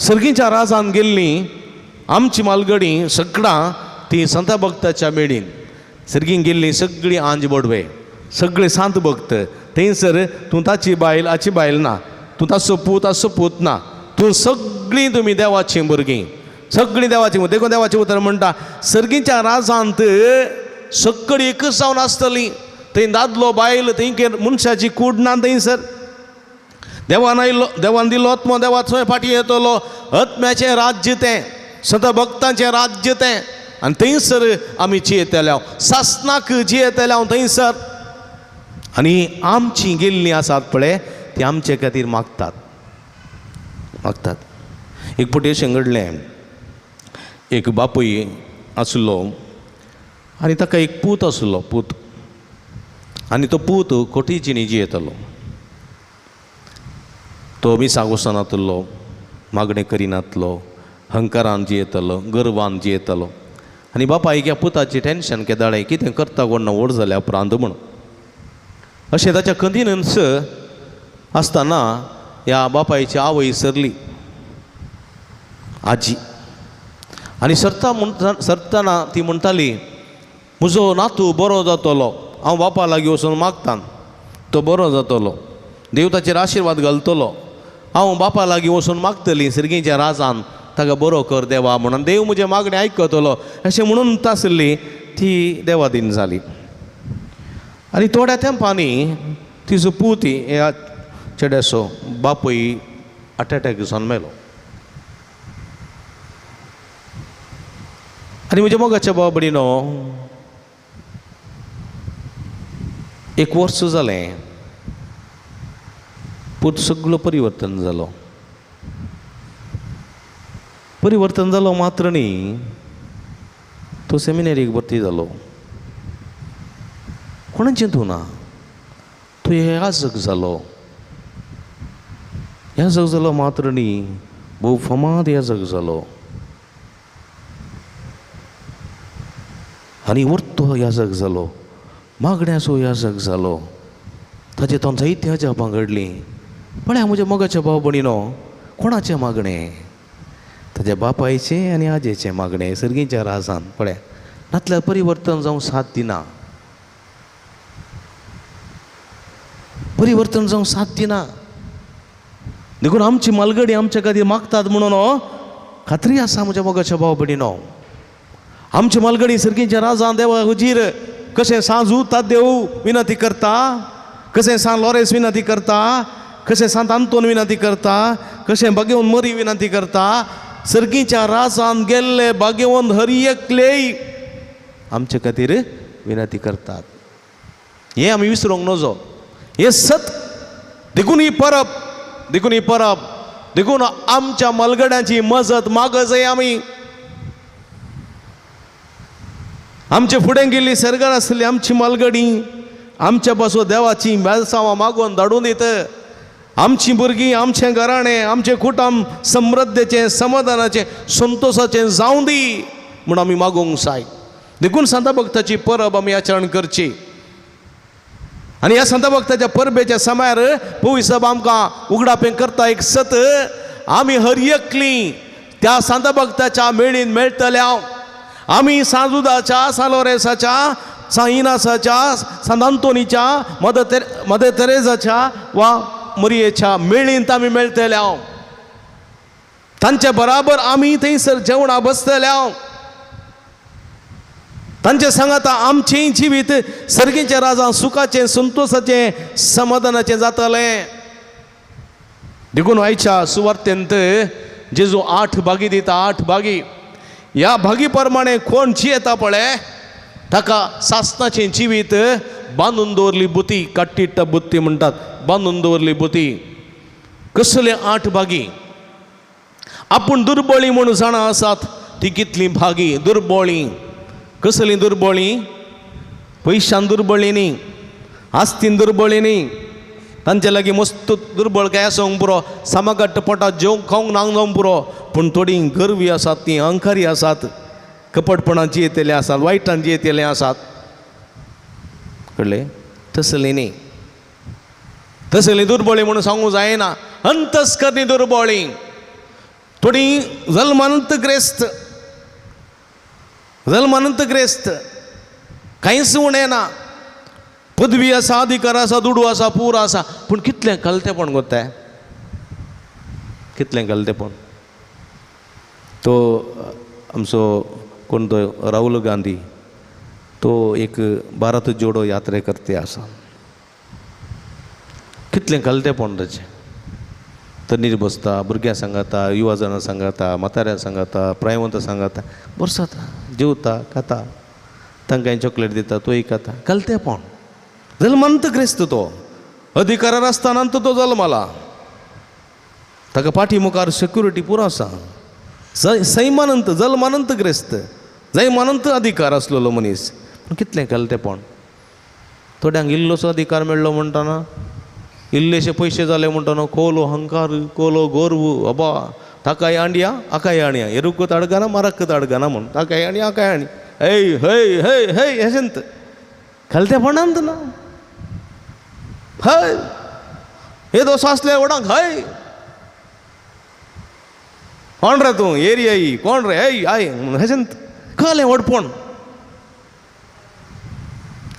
सर्गीच्या राजान गेल्लीं आमची मालगडी सगळां ती संता भक्ताच्या मेळीन सर्गीन गेल्लीं सगळीं आंज बोडवे, सगळीं सांत भक्त. थंयसर तूं ताची बायल हाची बायल ना, तूं ताचो पूत ताचो पूत ना, तूं सगळीं तुमी देवाचीं भुरगीं, सगळीं देवाचीं. देखून देवाचें उतर म्हणटा सर्गीच्या राजांत सगळीं एकच जावन आसतलीं. थंय दादलो बायल, थंय मनशाची कूड ना. थंयसर देवान आयलो, देवान दिलो आत्मो, देवाचो फाटीं येतलो. आत्म्याचें राज्य तें, संत भक्तांचें राज्य तें. आनी थंयसर आमी जियेतले, सासणाक जियेतले थंयसर. आनी आमची गेल्लीं आसात पळय ती आमचे खातीर मागतात मागतात. एक फावटी अशें घडलें, एक बापूय आसलो आनी ताका एक पूत आसलो, पूत. आनी तो पूत कोठी जिणी जियेतालो. तो मिसाक वचनातलो, मागणें करिनातलो, हंकारान जियेतालो, गर्वान जियेतालो. आनी बापायक ह्या पुताचें टेंशन केदाळें, कितें करता कोण ना व्हड जाल्या उपरांत म्हूण. अशें ताच्या कंदिनस आसतना ह्या बापायची आवय सरली, आजी. आनी सरता म्हणटा सरतना ती म्हणटाली, म्हजो नातू बरो जातलो, हांव बापा लागीं वचून मागतां, तो बरो जातलो, देव ताचेर आशिर्वाद घालतलो, हांव बापा लागीं वचून मागतली सर्गीच्या राजान, ताका बरो कर देवा म्हणून, देव म्हजें मागणें आयकतलो अशें म्हणून आसली. ती देवादीन जाली. आनी थोड्या तेंपांनी तिजो पूत ह्या चेड्याचो बापूय हार्ट एटॅक जावन मेलो. आनी म्हज्या मोगाच्या भाव भयणीनो, एक वर्स जालें, पूत सगळो परिवर्तन जालो. परिवर्तन जालो मात्र न्ही, तो सेमिनरीक भरती जालो. कोणें चिंतू ना, तो याजक जालो. याजक जालो मात्र न्ही, भोव फामाद याजक जालो आनी वर्तो याजक जालो, मागण्याचो याजक जालो. ताजे तोंड जायतीं अजापां घडलीं. पळया म्हज्या मोगाच्या भाव भयणीनो, कोणाचें मागणें? ताज्या बापायचें आनी आजेचें मागणें सर्गीच्या राजान. पळया, नातल्यार परिवर्तन जावंक साथ दिना, परिवर्तन जावंक साथ दिना. देखून आमची मालगडी आमच्या खातीर मागतात म्हणून खात्री आसा म्हज्या मोगाच्या भाव भयणीनो. आमची मालगडी सर्गीच्या राजान देवा हुजीर कशें सांजू तादेव विनंती करता, कशें सांत लॉरेन्स विनंती करता, कशें सांत आंतोन विनंती करता, कशें भाग्यवंत मरी विनंती करता, सर्गीच्या राजान गेल्ले भाग्यवंत हर एकलेय आमचे खातीर विनंती करतात. हें आमी विसरूंक नजो, हें सत. देखून ही परब, देखून ही परब, देखून आमच्या मलगड्यांची मजत मागजय आमी. आमचे फुडें गेल्ली सर्गार आसली आमची मालगडी आमच्या पासून देवाची बेलसांवां मागून धाडून दित. आमची भुरगीं, आमचें घराणें, आमचें कुटुंब समृद्धेचें, समाधानाचें, संतोशाचें जावं दी म्हूण आमी मागूंक जाय. देखून सांता भक्ताची परब आमी आचरण करची. आनी ह्या सांता भक्ताच्या परबेच्या समयार पवी साहेब आमकां उगडापें करता एक सत, आमी हर एकली त्या सांता भक्ताच्या मेळीन मेळटल्या. आमी सांजुदाच्या, सांत लॉरेन्साच्या, सांत इनासाच्या, सांत आंतोनीच्या, मदर तेरेजाच्या वा मरियेच्या मेळींत आमी मेळटल्या. तांचे बराबर आमी थंयसर जेवणां बसतल्या. तांचे सांगाता आमचें जिवीत सर्गीच्या राजां सुखाचें, संतोशाचें, समाधानाचें जातलें. देखून आयच्या सुवार्तेंत जेजू 8 भागी दिता, 8 भागी. ह्या भागी प्रमाणे कोण जियेता पळय ताका सासणाचें जिवीत बांदून दवरली बुती, काट्टिट्टा बुत्ती म्हणटात, बांदून दवरली बुती. कसले 8 भागी? आपूण दुर्बळी म्हूण जाणा आसात ती कितली भागी दुर्बळी. कसली दुर्बळी? पयशान दुर्बळी न्ही, आस्तीन दुर्बळी न्ही, तांचे लागीं मस्त दुर्बळ काय आसूंक पुरो, सामगट्ट पोटात जेवंक खावंक नांग जावंक पुरो, पूण थोडीं गर्वी आसात, तीं अहंकारी आसात, कपटपणान जियेतले आसात, वायटान जियेतले आसात. कळ्ळें? तसली न्ही, तसली दुर्बळी म्हणून सांगूंक जायना. अंतस्करणी दुर्बळी, थोडीं जल्मानंत ग्रेस्त, जल्मानंत ग्रेस्त, कांयच उणें ना, पदवी आसा, अधिकार आसा, दुडू आसा, पूर आसा, पूण कितलें कलतेपण कोत्ताय, कितलें कलतेपण. तो आमचो कोण तो राहुल गांधी, तो एक भारत जोडो यात्रे करते आसा. कितलें कलतेपण ताचें. तन्नीर बसता, भुरग्यां सांगाता, युवा जाणां सांगाता, म्हाताऱ्यां सांगाता, प्रायवंत सांगाता, बसता, जेवता, खाता, तांकां चॉकलेट दिता, तोय खाता. कलतेपण. जल्मंत क्रिस्त तो अधिकारार आसतना तो जल्मला. ताका पाठी मुखार सेक्युरिटी पुरो आसा. सैमानंत जल्मानंत ग्रेस्त, जैमानंत अधिकार आसलेलो मनीस. पूण कितलें कलतेपण. थोड्यांक इल्लोसो अधिकार मेळ्ळो म्हणटना, इल्लेशे पयशे जाले म्हणटना कोलो अहंकार, कोलो गोर्व, अबा ताकाय आणया हाकाय आणया, एरुक ताडगाना मारक ताडगाना म्हूण ताकाय आणी हाकाय आणी, हय हय हय हय हेशेंत कलतेपणांत ना. हय हे दोस आसले व्हडांक, हय कोण रे तूं, एरियाई कोण रे, हय I हेशेंत कळ्ळें व्हडपण.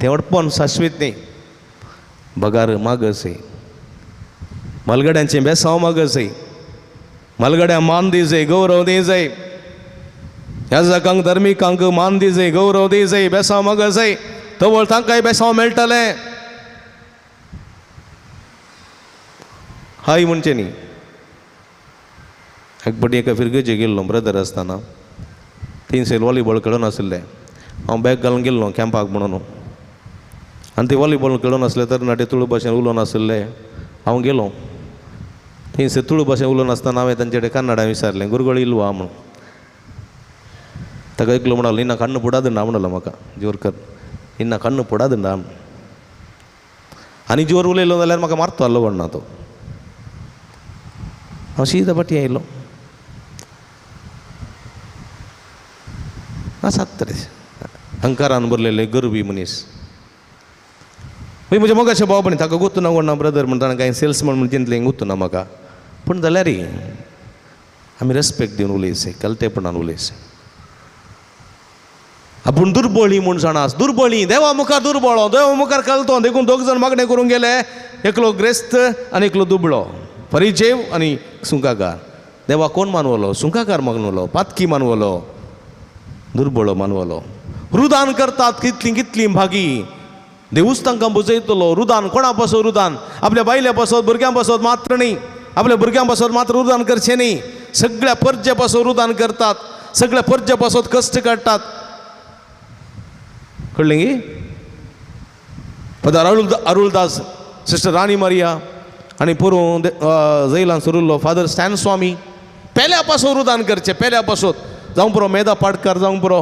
तें व्हडपण शाश्वीत न्ही, बगार मागसय, मालगड्यांचें बेसांव मागसय, मालगड्यां मान दिजय, गौरव दिजय, याजकांक धर्मिकांक मान दिजय, गौरव दिजय, बेसांव मागसय, तवळ तांकांय बेसांव मेळटलें. हाय म्हणचें न्ही. एक फावटी एका फिरगेजे गेल्लो ब्रदर आसतना, 3 वॉलीबॉल खेळून आशिल्ले. हांव बॅग घालून गेल्लो कॅम्पाक म्हणून, आनी ते वॉलीबॉल खेळून आसले तरणाटे तुळू भाशेन उलोवन आशिल्ले. हांव गेलो थंयसर तुळू भाशेन उलोवन आसतना हांवें तांचे कडेन कन्नडा विचारलें, गुरगळ इल्वा म्हणून. ताका एकलो म्हणलो, इन्ना कण्ण पुडादंडा म्हणलो म्हाका, जोर कर, इन्ना कण्ण पुडादंडा. आनी जोर उलयलो जाल्यार म्हाका मारतो कोण ना तो. हांव सीधा फाटीं आयलो. आसात तरे अहंकारान भरलेले गर्वी मनीस. म्हज्या मोगाचे भाव भयणी, ताका गोत्तू ना कोण ना ब्रदर म्हणटा, कांय सेल्समॅन म्हण चिंतलें गोत्तू ना म्हाका. पूण जाल्यार आमी रेस्पेक्ट दिवन उलयसे, कलतेपणान उलयसे. आपूण दुर्बळी म्हूण जाणा, दुर्बळी देवा मुखार दुर्बळो, देवा मुखार कलतो. देखून दोग जाण मागणें करूंक गेले, एकलो ग्रेस्त आनी एकलो दुबळो, परिचेव आनी सुंकाकार. देवा कोण मानवलो? सुंकाकार मानवलो, पातकी मानवलो, दुर्बळो मानवलो. रुदान करतात कितलीं कितलीं भागी, देवूच तांकां बुजयतलो. रुदान कोणा पासत? रुदान आपल्या बायल्या पासत, भुरग्यां पासत मात्र न्ही, आपल्या भुरग्यां पासत मात्र रुदान करचें न्ही, सगळ्या परजे पासत रुदान करतात, सगळ्या परजे पासत कश्ट काडटात. कळ्ळें गी? फादर अरुलदास, सिस्टर राणी मारिया आनी पोरूं जैलान सुरुल्लो फादर स्टॅन स्वामी, पेल्या पासत रुदान करचें, पेल्या पासत. जावं पुरो मेधा पाटकार, जावं पुरो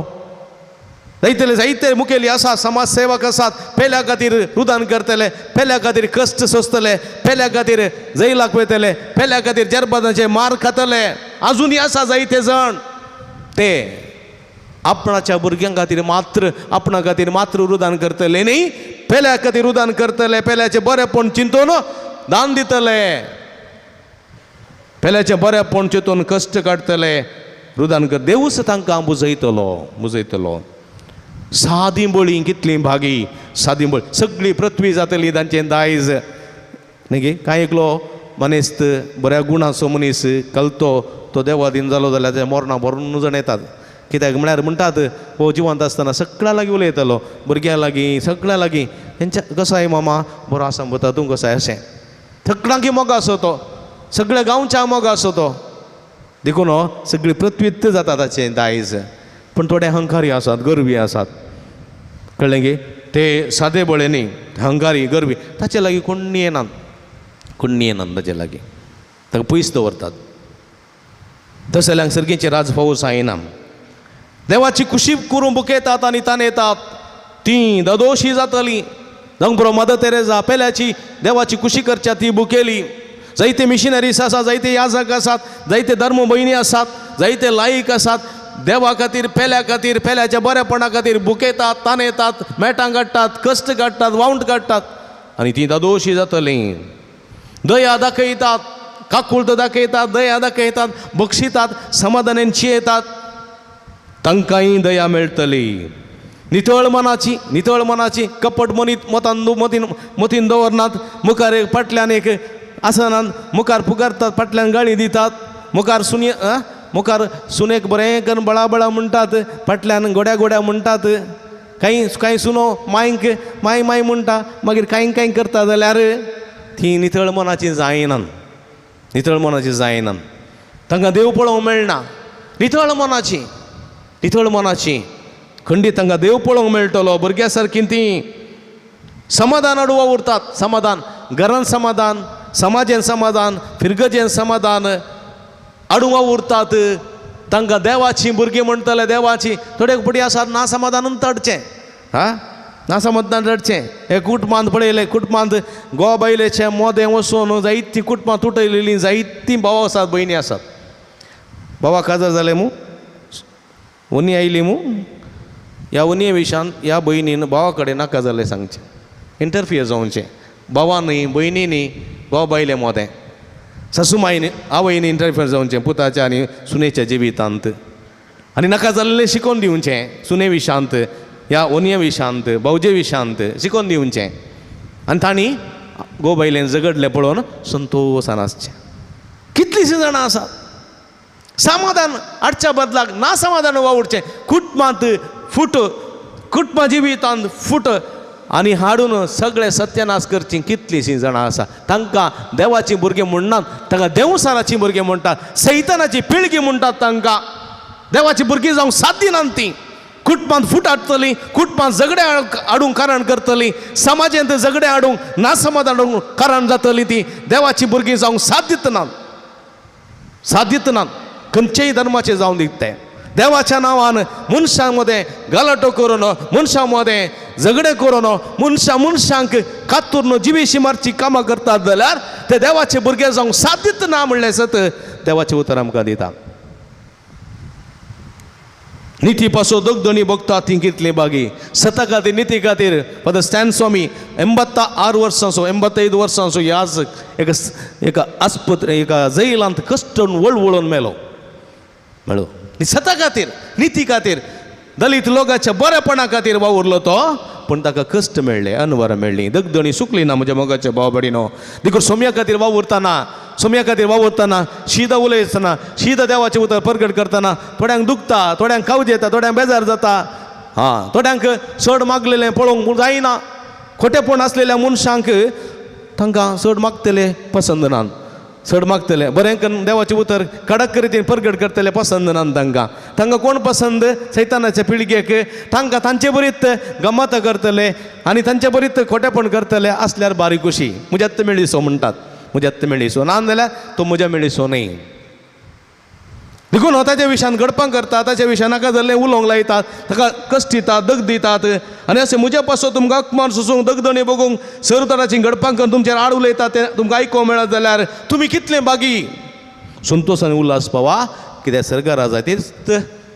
जायतले जायते मुखेली आसात, समाज सेवक आसात, पेल्या खातीर रुदान करतले, पेल्या खातीर कश्ट सोंसतले, पेल्या खातीर जैलाक वयतले, पेल्या खातीर जरबादांचे मार खातले. आजुनूय आसा जायते जाण ते आपणाच्या भुरग्यां खातीर मात्र, आपणा खातीर मात्र रुदान करतले न्ही, पेल्या खातीर रुदान करतले, पेल्याचें बरेंपण चिंतून दान दितले, पेल्याचें बरेंपण चिंतून कश्ट काडटले, रुदान कर. देवूच तांकां बुजयतलो, बुजयतलो. सादी बळी कितली भागी, सादी बळी सगळी पृथ्वी जातली तांचें दायज न्ही गे. कांय एकलो मनीस बऱ्या गुणाचो मनीस कलतो, तो देवादीन जालो जाल्यार ते मोरणां भरून जाण येतात. कित्याक म्हळ्यार म्हणटात हो जिवंत आसतना सगळ्या लागीं उलयतालो, भुरग्यां लागीं, सगळ्यां लागीं. तेंच्या कसो I मामा, बरो आसा मुता, तूं कसो I, अशें सगळ्यांकी मोग आसो तो, सगळ्या गांवच्या मोग आसो तो. देखून हो सगळी पृथ्वीत जाता ताचें दायज. पूण थोडे अहंकारी आसात, गर्वी आसात, कळ्ळें गे? ते सादे बळे न्ही, अहंकारी गर्वी, ताचे लागीं कोण्णी येनात, कोण्णी येनात ताचे लागीं, ताका पयस दवरतात. तसल्यांक सर्गीचें राज फावो जायना. देवाची कुशी करूंक बुकयतात आनी ताणेतात, तीं ददोशी जातलीं. जावंक पुरो मदर तेरेजा पेल्याची देवाची कुशी करच्या ती बुकेली. जायते मिशनरीज आसात, जायते याजक आसात, जायते धर्म भयणी आसात, जायते लायक आसात, देवा खातीर, पेल्या खातीर, पेल्याच्या बरेपणा खातीर बुकयतात, ताणेतात, मेटां काडटात, कश्ट काडटात, वावंट काडटात आनी तीं दादोशी जातलीं. दया दाखयतात, काकुळट दाखयतात, दया दाखयतात, बक्षितात, समाधानान चियेतात, तांकांय दया मेळटली. नितळ मनाची, नितळ मनाची, कपट मनीत मतान मतीन मतीन दवरनात, मुखार एक फाटल्यान एक आसनात, मुखार पुकारतात, फाटल्यान गाळी दितात, मुखार सुने मुखार सुनेक बरें करून बळा बळा म्हणटात, फाटल्यान गोड्या गोड्या म्हणटात. कांय कांय सुनो मांयक माय माय म्हणटा, मागीर कांय कांय करता जाल्यार ती नितळ मनाची जायनात. नितळ मनाची जायना, तांकां देव पळोवंक मेळना. नितळ मनाची, नितळ मनाची खंडीत तांकां देव पळोवंक मेळटलो. भुरग्यां सारकीं तीं समाधान हाडूं उरतात. समाधान घरान, समाधान समाजेन, समाधान फिरगजेन, समाधान हाडूंक उरतात. तांकां देवाचीं भुरगीं म्हणटले, देवाचीं. थोडे फुडें आसात ना समाधानून तडचें, हा ना समाधान रडचें. हे कुटुंबांत पळयलें, कुटुंबांत गोवा बायलेचें मोदें वचून जायतीं कुटुंबां तुटयलेलीं जायतीं भाव आसात, भयणी आसात. भावा काजार जालें मू, वनी आयली मू, ह्या वनये विशान ह्या भयणीन भावा कडेन नाका जालें सांगचें, इंटरफियर जावचें भावांनी भयणींनी घोव बायले मोदें, सासू मायन आवयनी इंटरफियर जावचें पुताच्या आनी सुनेच्या जिवितांत, आनी नाका जाल्लें शिकोवन दिवचें सुने विशांत, ह्या ओनये विशांत, भावजे विशांत शिकोवन दिवचें. आनी तांणी घोव बायलेन झगडलें पळोवन संतोसान आसचें. कितलींशीं जाणां आसात समाधान हाडच्या बदलाक ना समाधान वावुरचें. कुटुंबांत फूट, कुटुंबा जिवितांत फूट आनी हाडून सगळें सत्यानाश करचीं कितलींशीं जाणां आसा. तांकां देवाचीं भुरगीं म्हणनात, तांकां देवसाराचीं भुरगीं म्हणटात, सैतानाची पिळगी म्हणटात. तांकां देवाचीं भुरगीं जावंक साथ दिनात. तीं कुटुंबांत फूट हाडटलीं, कुटुंबांत झगडें हाडूंक कारण करतलीं, समाजांत झगडें हाडूंक ना समाधान हाडूंक कारण जातलीं. तीं देवाचीं भुरगीं जावंक साथ दितनात, साथ दितनात. खंयचेय धर्माचे जावन दित ते देवाच्या नांवान मनशां मदें गलाटो करून, मनशां मदें झगडें करून, मनशां मनशांक कातूर्ण जिवेशी मारची कामां करतात जाल्यार ते देवाचे भुरगे जावंक साथ दितना म्हणलें सत देवाचें उतर आमकां दिता. निती पासो दगदणी बघता ती कितली बागी. सता खातीर, निती खातीर फादर स्टॅन स्वामी 86 वर्सांचो, 85 वर्सांचो ह्याच एका एका आस्पत्रे एका जैलांत कश्टून वळवळून मेलो मेळो. सता खातीर, निती खातीर, दलीत लोकांच्या बरेपणा खातीर वावुरलो तो, पूण ताका कश्ट मेळ्ळे, अनवरां मेळ्ळीं, दगदणी सुकली ना म्हज्या मोगाच्या भाव भयणीनो. देखून सोम्या खातीर वावुरतना, सोम्या खातीर वावुरतना, शीदा उलयतना, शीदा देवाचें उतर परगट करतना थोड्यांक दुखता, थोड्यांक कावज येता, थोड्यांक बेजार जाता. हां, थोड्यांक चड मागलेलें पळोवंक जायना. खोटेपण आसलेल्या मनशांक तांकां चड मागतले पसंद ना, चड मागतले बरें करून देवाचें उतर कडक रितीन परगट करतले पसंद ना तांकां. तांकां कोण पसंद? सैतानाच्या पिळगेक. तांकां तांचे बरीत गमत करतले आनी तांचे बरीत खोटेपण करतले आसल्यार बारीक खुशी. म्हज्यात मेळिसो म्हणटात, म्हज्यात मेळिसो ना जाल्यार तो म्हज्या मेळिसो न्हय. देखून हो ताच्या विशयान घडपां करता, ताच्या विशयान नाका जाल्लें उलोवंक लायतात, ताका कश्ट दितात, दग दितात. आनी अशें म्हज्या पासो तुमकां अपमान सोसूंक, दगदणी बघूंक, सरतराची घडपां करून तुमचेर आड उलयतात तें तुमकां आयकूंक मेळत जाल्यार तुमी कितलें बागी संतोश आनी उल्हास पावा, कित्याक सरकारा जाय तेच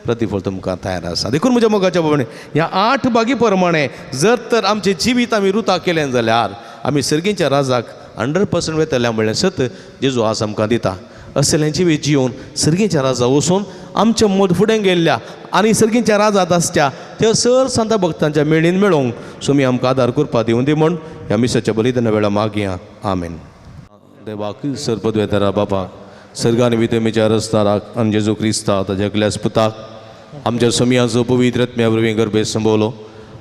प्रतिफळ तुमकां तयार आसा. देखून म्हज्या मोगाच्या प्रमाणे ह्या 8 बागी प्रमाणे जर तर आमचें जिवीत आमी रुता केलें जाल्यार आमी सर्गीच्या राजाक 100% वेतल्या म्हणलें सत जेजू आज आमकां दिता. असलें जिवीत जिवन सर्गीच्या राजा वचून आमच्या मद फुडें गेल्ल्या आनी सर्गीच्या राजांत आसच्या त्या सर सांता भक्तांच्या मेळीन मेळोवंक सुमी आमकां आदार करपा दिवं दी म्हूण ह्या मिसाच्या बलिदाना वेळा मागया. आमेन. देवाक सर पदवेतरा बापा सर्गान वितमीच्या रस्ताराक आनी जेजू क्रिस्ता ताज्या एकल्याच पुताक आमच्या सोमयाचो पवित्र आत्म्या वरवीं गर्भे संभवलो,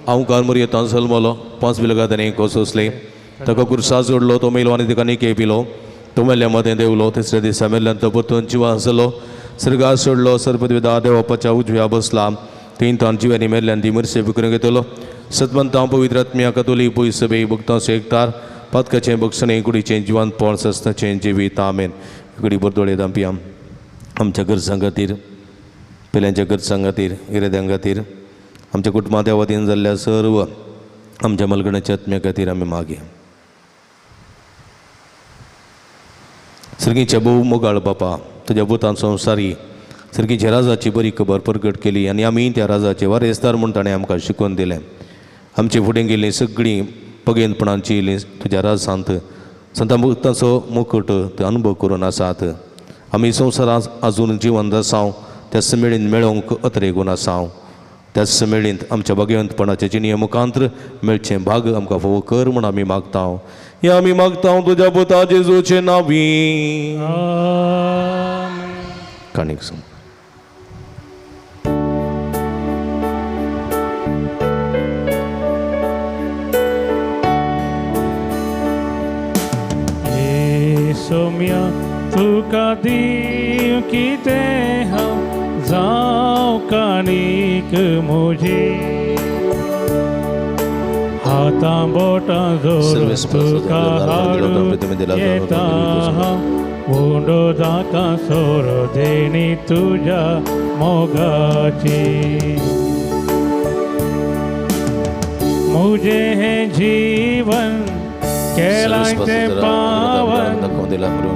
हांव मुरयेतां जल्मलो, 5 बिलगां कोसोसले, ताका कुर्सा जोडलो, तो मेलो आनी ताका निके पिलो, तो मेल्ल्या मदें देवलो, तिसऱ्या दिसा मेल्ल्यान तो परतून जिवा आसलो, सर्गार सोडलो, सर्पदविदा देवापाच्या उजव्या बसला, तीन तान जिव्यांनी मेल्ल्यान ती मरसे करून घेतलो. सतमंतां पवित्र आत्म्या कतोली पयस सभे भक्तांचो एकतार पातकाचें बक्षणें कुडीचें जिवांतपण सस्नाचें जिवीत. आमेन. कुडी बरदोळे दामपी आमच्या गरजां खातीर, पेल्यांच्या गरजां खातीर, इराद्यां खातीर, आमच्या कुटुंबां त्या वतीन जाल्ल्या सर्व आमच्या मलगण्याच्या आत्म्या खातीर आमी मागया. सर्गीच्या भोव मोगाळ बापा, तुज्या भुतान संवसारी सर्गीच्या राजाची बरी खबर परगट केली आनी आमी त्या राजाचे वारेसदार म्हूण ताणें आमकां शिकोवन दिलें. आमचे फुडें गेल्लीं सगळीं पगेनपणांची इल्लीं तुज्या राजांत संता भक्तांचो मुकट ते अनुभव करून आसात. आमी संवसारांत आजून जिवंत आसाव त्या समेळीन मेळोवंक अत्रेगून आसाव. त्या समेळींत आमच्या भाग्यवंतपणाचे जिणये मुखांत्र मेळचें भाग आमकां फावो कर म्हूण आमी मागता. हे आमी मागता तुज्या पुता जेजूचे नांवी. काणीक सांग. सोम्या तुका दिव कितें हांव जावं काणीक म्हजी हातां बोटां जोडून तुका हाडून येता हांव उंडो जाका सोरो देणी तुज्या मोगाची मुझे हे जीवन केलाय तें पावन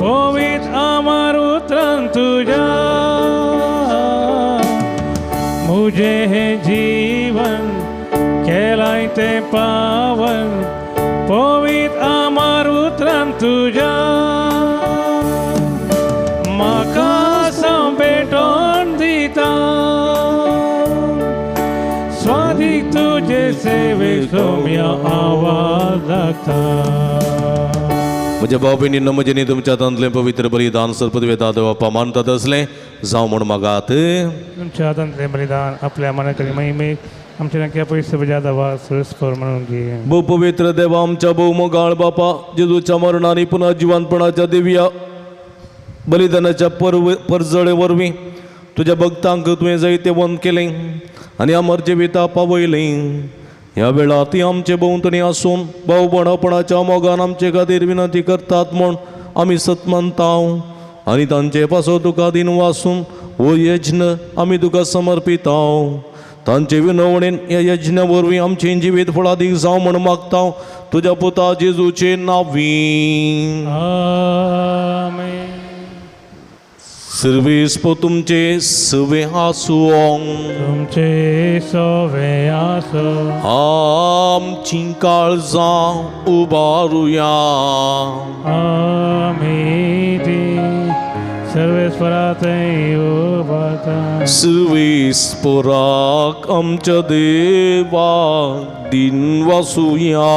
पवित्र अमर उतरान तुज्या मुझे हे जीवन केलाय तें पावन पवित्र अमर उतरान तुज्या म्हाका पेटोवन दिता स्वादीक तुजे सेवेक सोम्या आवाज लागता. म्हज्या भाव भयणींनो, म्हजें तुमच्या हातांतलें पवित्र बलिदान सर्पदवेता देवा मानतात असलें जावं म्हूण मागात. तुमच्या हातांतलें बलिदान आपल्या मनाकडे महिमेक आमच्या नक्या पयशे बजा दवा सुरस्पर म्हणून घे. भोव पवित्र देवा आमच्या भोव मोगाळ बापा, जेजूच्या मरणानी पुन्हा जिवंतपणाच्या दिव्या बलिदानाच्या परजळे वरवीं तुज्या भक्तांक तुवें जैतेवंत केलें आनी अमर जिविता पावयलें. ह्या वेळार ती आमचे भोंवतणी आसून भावपणापणाच्या मोगान आमचे खातीर विनंती करतात म्हूण आमी सतमनता आनी तांचे पासो तुका दिन वासून हो यज्ञ आमी तुका समर्पिता. तांचे विनवणेन ह्या यज्ञ वरवीं आमचें जिवीत फळादीक जावं म्हूण मागता तुज्या पुता जेजूचे नांवी. आमेन. सर्वेस्प तुमचे सवे आसूं. तुमचे सवे आसूं. आमची काळजां उबारुया. आमी ती सर्वेस्परा थंय उबारता. सर्वेस्पराक आमच्या देवाक दिन वासुया.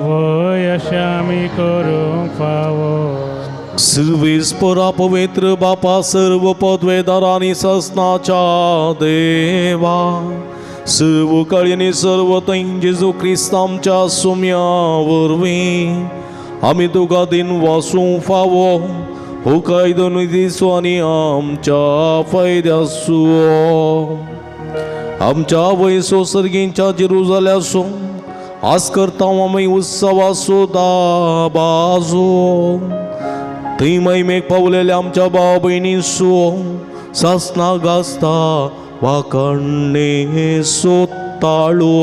वय अशें आमी करूंक फावो. सर्वेस्परा पवित्र बापा, सर्व पदवेदार आनी ससनाच्या देवा, सर्व काळी सर्व थंय जेजू क्रिस्त आमच्या सुम्या वरवीं आमी तुका दिन वासूंक फावो हो कायदो निधीचो आनी आमच्या फायद्याचो. आमच्या वयसो सर्गींच्या जेरुजाल्याचो आज करता आमी उत्सवाचो दाबाजो. थंय महिमेक पावलेल्या आमच्या भाव भयणीचो सासना गाजता वाकणेचो ताळो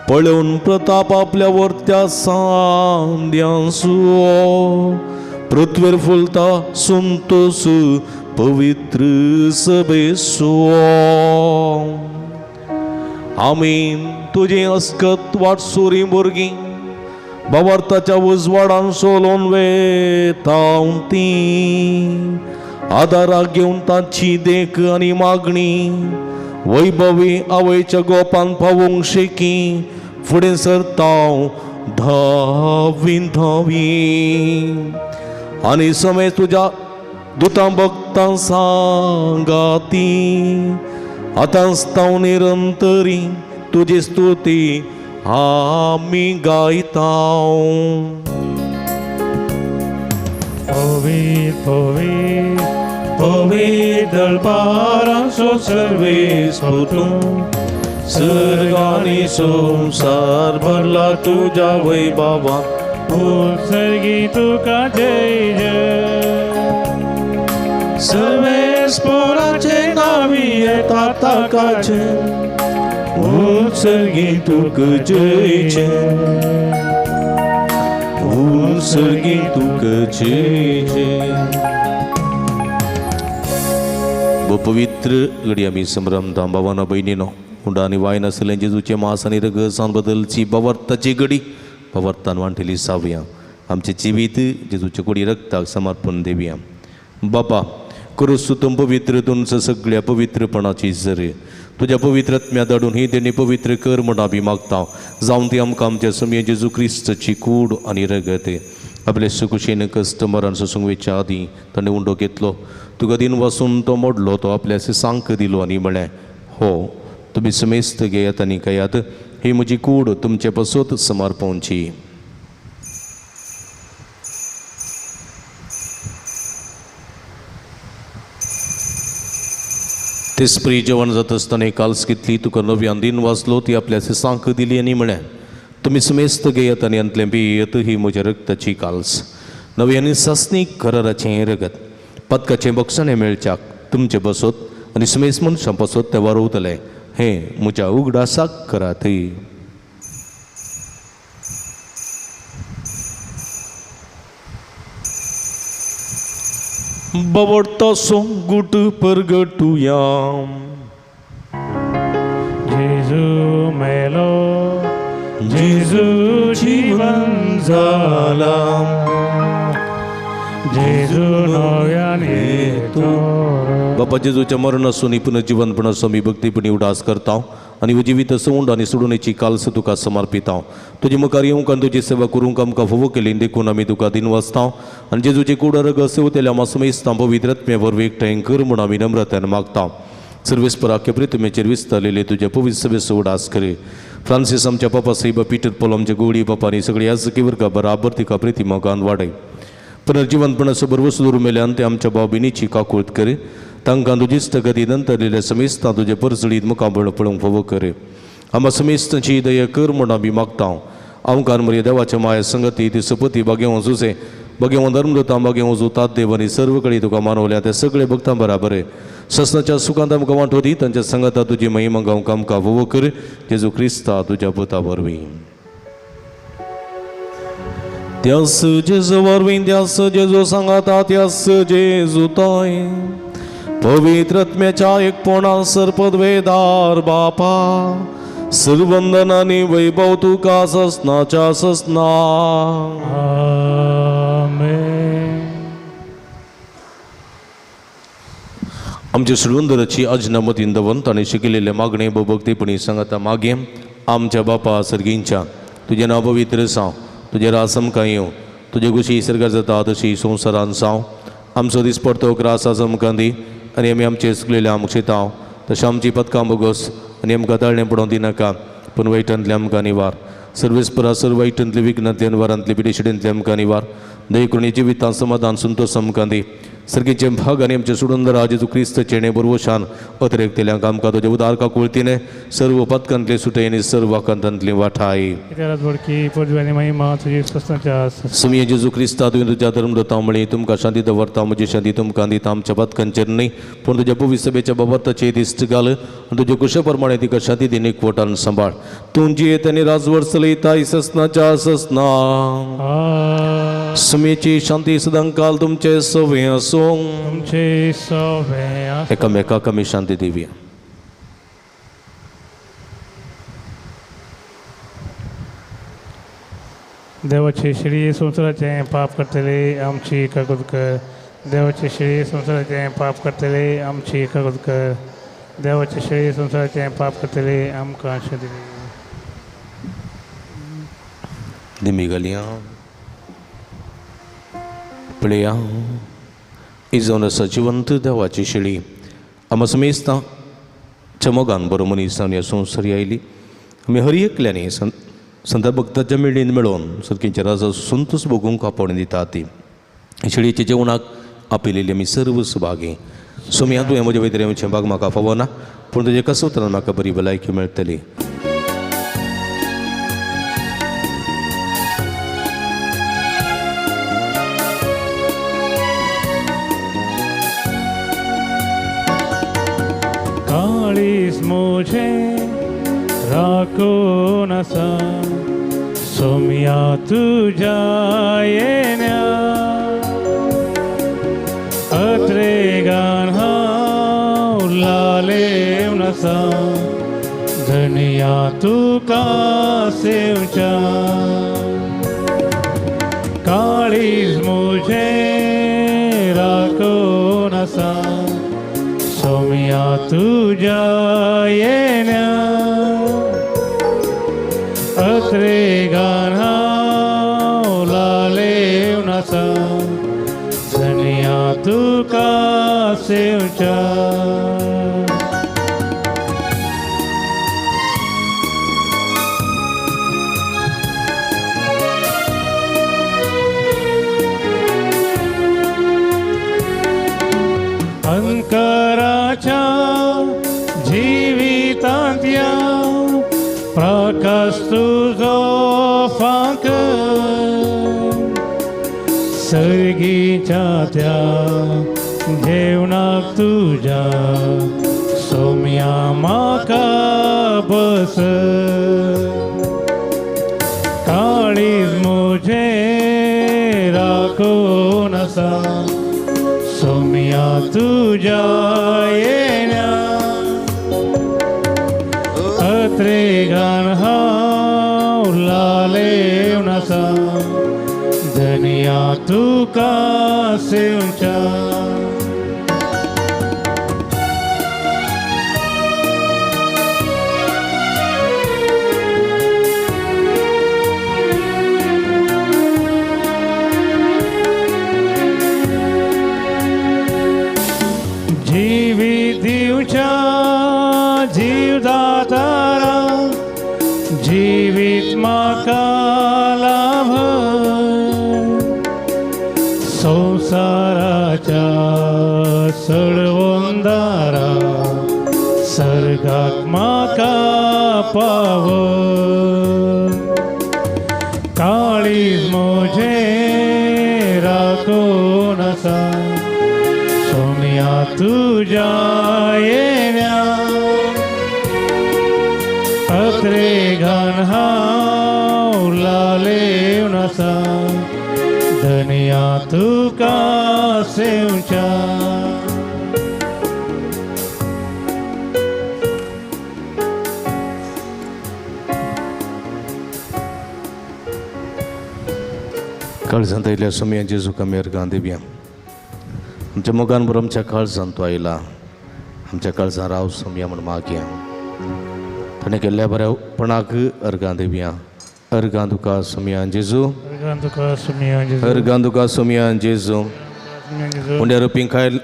पळोवन प्रताप आपल्या वर्त्या सांद्यांचो पृथ्वीर फुलता संतोस पवित्र सभेचो. आमी तुजी अस्कत वाटसुरी भुरगीं भावार्थाच्या उजवाडान सोलोवन वेता ती आदाराक घेवन तांची देख आनी मागणी वैभवी आवयच्या गोपान पावोवंक शेकी फुडें सरता धावी धावी आनी समय तुज्या दुतां भक्तां सांगाती आतांच तांव निरंतरी तुजी स्तुती आमी गायता. पवित्र पवित्र पवित्र दळपारांचो सर्वेस्पर तूं सर्ग आनी संवसार भरला तुज्या वैभवान. उत्सर्गी तुका जय जय. सर्वेस्पराचे नावी येता ताकाचे उत्सर्गी तुका जय जय. उत्सर्गी तुका जय जय. पवित्र घडी आमी संभ्रमता भावानो भयणीनो, उंडा आनी वायन आसलें जेजूचें मांस आनी रगत बदलची भावार्थाची घडी भावार्थान वांटेली सावया. आमचें जिवीत जेजूचे कुडी रक्ताक समर्पण देवया. बापा क्रिस्तू तूं पवित्र तुमचं सगळ्या पवित्रपणाची जर तुज्या पवित्र आत्म्या धाडून ही देणी पवित्र कर म्हूण आमी मागता. जावन ती आमकां आमच्या समेय जेजू क्रिस्तची कूड आनी रगत आपले सुकुशीन कश्ट मरण सोसूंक वयच्या आदीं ताणें उंडो घेतलो, तुका दिन वासून तो मोडलो, तो आपल्या सांक दिलो आनी म्हळें, हो तुमी समेस्त घेयात आनी खायात, ही म्हजी कूड तुमचे पासत समर्पणची. तेसपरी जेवण जाता आसतना काल्स घेतली, तुका नव्यान दिन वाचलो, ती आपल्या शिसांक दिली आनी म्हळें, तुमी समेस्त घेयात आनी हांतलें पियेत, ही म्हज्या रक्ताची काल्स, नवी आनी सासणीक कराराचें रगत, पदकाचें बक्षणें मेळच्याक तुमचें बसत आनी समेस्त मनशां पासत तें वारोवतलें, हें म्हज्या उगडासाक करात. बाबडतो सोंगूट परगटुया. जेजू मेलो, जेजू जीवन जाला, जेजू नव्यान येतो. बापा जेजूच्या मरणासून पुनर्जीवनपणाचो आमी भक्तीपणी उडास करता आनी जिवीत सवंड आनी सोडूनेची काल्स तुका समर्पिता. तुजे मुखार येवंक आनी तुजी सेवा करूंक आमकां फावो केली देखून आमी तुका दिनवासता आनी जेजूचे कूड रगत सेवतेल्या मासमेस्तां पवित्र आत्म्या वरवीं एकठांय कर म्हूण आमी नम्रतान मागता. सर्वेस्पराक प्रितमेचेर विस्तारलेले तुज्या पवित्र सभेचो उडास करे. फ्रांसीस आमच्या पापा साहेब, पीटर पॉल आमच्या गोवडी बापा आनी सगळी याजकी वर्गा बराबर तिका प्रिती मोगान वाडय. पुनर्जीवनपणाचो भरवंसो दवरून मेल्यान ते आमच्या भाव भयणीची काकूळत करे. तांकां तुजीच गती नंतरलेल्या समेस्तां तुजे परजळीत मुखामळ पळोवंक फावो करे. आमकां समेस्तांची दया कर म्हूण आमी मागता. आमकां मरे देवाच्या माया संगती ती सपती बागेवं जुजे बागेवं धर्मदूतां बागेवं जुतात देव आनी सर्व कडेन तुका मानवल्या त्या सगळे भक्तां बराबर ससनाच्या सुखांत आमकां वांटो दी. तांच्या संगता तुजी महिमा गावंक आमकां फावो कर. जेजू क्रिस्ता तुज्या पुता वरवीं. त्यास जेजू वरवीं, त्यास जेजू सांगाता, त्यास जेजू तोय पवित्र आत्म्याच्या एकपणा सर्पद्वेदार बापा, सर्वंदन आनी वैभव तुका ससनाच्या ससना. आमेन. आमच्या सुडवंदराची आजना मतीन दवरून ताणें शिकयलेले मागणे भक्तीपणी सांगाता मागें. आमच्या बापा सर्गींच्या, तुजें नांव पवित्र जावं, तुजें राज आमकां येवं, तुजे खुशी सर्गार जाता तशी संवसारान जावं. आमचो दीस पडतो ग्रास आज आमकां दी आनी आमी आमचे चुकलेले आमकां शिताव तशें आमची पदकां बोगस आनी आमकां ताळणें पडोवंक दिनाका, पूण वायटांतलें आमकां निवार. सर्वेस्परा सर्व वायटांतले विघ्नांतले अनवारांतले पिडेशिडेंतले आमकां निवार. दयकुणी जिवितां समाधान संतोष आमकां दी. सर्गीचे भाग आनी आमचे सुडंदरा जेजू क्रिस्त चेणे बरवशान अतिरेकतेल्यांक आमकां तुजे उदार काकुळतीने सर्व पदकांतले सुटय आनी सर्व आकांतांतली वाठाय. सुमये जेजू क्रिस्ता, तुवें तुज्या धर्मदूतां म्हळी, तुमकां शांती दवरता, म्हजी शांती तुमकां दिता, आमच्या पदकांचेर न्हय पूण तुज्या पवित्र सभेच्या बाबताचे दिश्ट घाल आनी तुज्या कुशा प्रमाणे तिका शांती दी एकवटान सांबाळ. तूं जियेत आनी राजवट चलयता ससनाच्या ससना. सुमेची शांती सदांकाल तुमचे सवे आसूं. तुमचे सवे आसूं. एकामेकाक आमी शांती दिवया. देवाचे श्री संवसाराचें पाप करतले आमची काकूत कर. देवाचे श्री संवसाराचें पाप करतले आमची काकूत कर. देवाचे श्री संवसाराचें पाप करतले आमकां शांती दी. दिमी घालया पळया ही जावन आसा जिवंत देवाची शेळी. आमकां समेस्तां चमगान बरो मनीस जावन ह्या संवसारी आयली. आमी हर एकल्यांनी संत भक्ताच्या मेळीन मेळोवन सर्कींच्या राजा संतोष भोगूंक आपोवणें दिता. ती शेळयेच्या जेवणाक आपयलेली आमी सर्व सुभागी. सोमया तुवें म्हज्या वयतरें येवचें भाग म्हाका फावना, पूण तुजें कसोतरान म्हाका बरी भलायकी मेळटली. काळीज म्हजें राखून आसा सोमया तुज्या येण्या, अत्रेगान हांव लालेवन आसा धनया तुका सेवच्या. काळीज म्हजें राखून आसा सोमया तुज्या येण्या, अत्रेगान हांव लालेवन आसा धनया तुका सेवच्या. अंकराच्या त्या प्रकाश तुजो फांक सर्गीच्या त्या जेवणाक तुज्या सोम्या म्हाका बस काळीज म्हजें राखून आसा सोम्या तुज्या येण्या अत्रेगान हांव लालेवन आसा धनया तुका सेवच्या जीवित दिवच्या जीवदातारा जीवित म्हाका लाभ संवसाराच्या सळवंदारा सर्गाक म्हाका पाव काळीज म्हजें राखून आसा सोम्या तुज्या येण्या अत्रेगान हांव लालेवन आसा धनया तुका सेवच्या काळजांत आयिल्ल्या सोमया जेजू आमी अर्गां दिवया. आमच्या मोगान बरो आमच्या काळजांत तो आयला, आमच्या काळजां राव सोमया म्हूण मागया. ताणें केल्ल्या बऱ्यापणाक अर्गां दिवया. अर्गां तुका सोमया जेजू, अर्गां तुका सोम्या जेजू, अर्गां तुका सोमया जेजू. उंड्या रुपी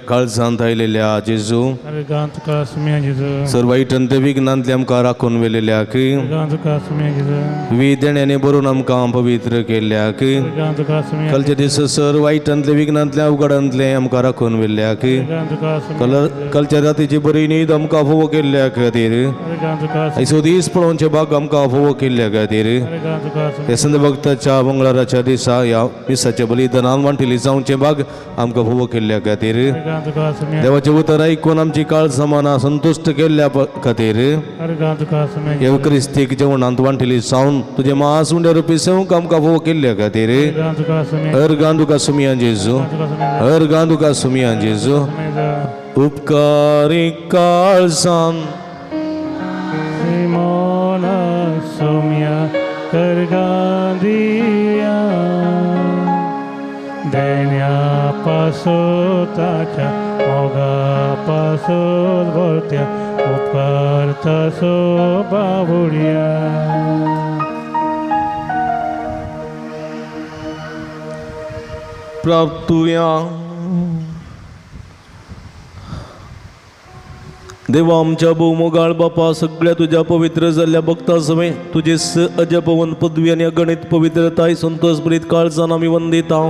काळजांत आयिल्ल्या जेजू, अर्गां तुका सोम्या जेजू, सर वायट अंत विघ्नांतले आमकां राखून व्हेलेल्याक, अर्गां तुका सोम्या जेजू, विविध देण्यांनी भरून आमकां पवित्र केल्ल्याक, अर्गां तुका सोम्या, कालचे दीस सर वायटांतले विघ्नांतले अवघडांतले आमकां राखून व्हेल्ल्याक, अर्गां तुका सोम्या, कालच्या रातीची बरी न्हीद आमकां फावो केल्ल्या खातीर, अर्गां तुका, आयचो दीस पळोवचे भाग आमकां फावो केल्ल्या खातीर, अर्गां तुका हे संद भक्ताच्या मंगळाराच्या दिसा ह्या मिसाच्या बलिदानान वांटिली जावचे भाग आमकां फावो केल्ल्या खातीर, अर्गां तुका सोम्या, देवाचें उतर आयकून आमची काळजां मनां संतुश्ट केल्ल्या खातीर, अर्गां तुका सोम्या, ह्या क्रिस्तीक जेवणांत वांटिली जावन तुजें मास उंड्या रुपी सेवंक आमकां फावो केल्ल्या खातीर, अर्गां तुका सोम्या, अर्गां तुका सोमया जेजू, तुका सोम्या, अर्गां तुका सोमया जेजू. उपकारी काळजान सिमोना सोम्या करगां दिया देण्या पासोताच्या मोगा पासोत भरत्या उपकारता सो बाबुड्या. प्राप्तुया देवा आमच्या भोवमोगाळ बापा, सगळ्या तुज्या पवित्र जाल्ल्या भक्ता समेत तुजे अजपवन पदवी आनी अगणीत पवित्रताय संतोष भरीत काळजान आमी वंदिता.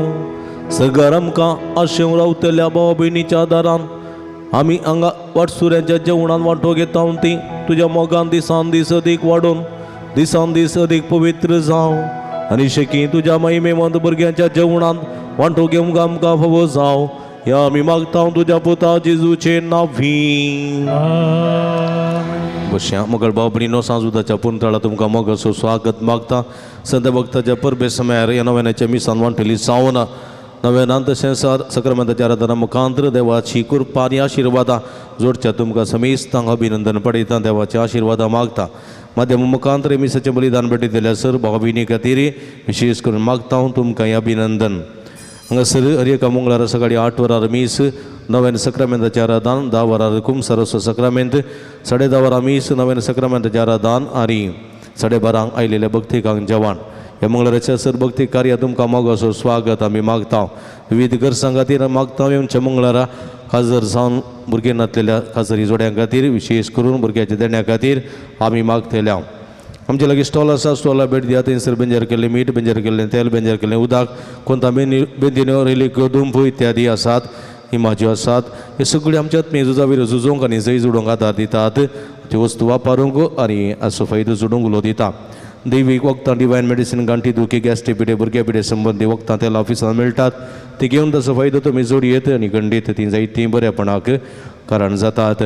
सगळ्यार आमकां आशेवन रावतल्या भावा भयणीच्या आदारान आमी हांगा वाटसुऱ्यांच्या जेवणान वांटो घेता ती तुज्या मोगान दिसान दीस अदीक वाडोवन दिसान दीस अदीक पवित्र जावं आनी शेकी तुज्या महिमेवंत भुरग्यांच्या जेवणान वांटो घेवंक आमकां फावो जावं. ह्या आमी मागता तुज्या पुता जेजूचे नांवी. बशया मोगल भाव भयणीनो, सांजुदाच्या पुनतळा तुमकां मोगाचो स्वागत मागता. संत भक्ताच्या परबे समयार ह्या नव्यानाच्या मिसान वांटेली जावना नव्यानान तशेंच सक्रामेंताच्या आराधना मुखांतर देवाची कृपा आनी आशिर्वादां जोडच्या तुमकां समेस्तांक अभिनंदन पडयता. देवाच्या आशिर्वादां मागता. माध्यम मुखांतर मिसाचें बलिदान भेटयतल्या सर भाव भयणी खातीर विशेष करून मागता तुमकां हें अभिनंदन. हांगासर हर एका मंगळारा सकाळी 8 वरार मीस, नव्यान सक्रामेंताचें आराधन, 10 वरार कुमसारोचो सक्रामेंत, 10:30 वरां मीस, नव्यान सक्रामेंताचें आराधन आनी 12:30 आयिल्ल्या भक्तिकांक जेवण. ह्या मंगळाराच्या सर भक्ती कार्य तुमकां मोगाचो स्वागत आमी मागता. विविध गरजां खातीर मागता. येवच्या मंगळारा खाजर जावन भुरगीं नातलेल्या खाजरी जोड्यां खातीर विशेष करून भुरग्याच्या देण्या खातीर आमी मागतल्या. आमचे लागीं स्टॉल आसा, स्टॉला भेट दिया. थंयसर बेंजर केल्लें मीठ, बेंजर केल्लें तेल, बेंजर केल्लें उदक, कोंता बेंदिन्यो, रेलिक्यो, दुंपू इत्यादी आसात, इमाज्यो आसात. हे सगळ्यो आमच्या आत्मीय झुजावीर झुजोवंक आनी जैत जोडूंक आदार दितात. त्यो वस्तू वापरूंक आनी हाचो फायदो जोडूंक उलो दिता. दैवीक वखदां डिवायन मेडिसीन गांठी दुखी गॅस्ट्री पिडे भुरग्या पिडे संबंदी वखदां तेला ऑफिसांत मेळटात ती घेवन ताचो फायदो तुमी जोडयेत आनी खंडीत तीं जायतीं बरेपणाक कारण जातात.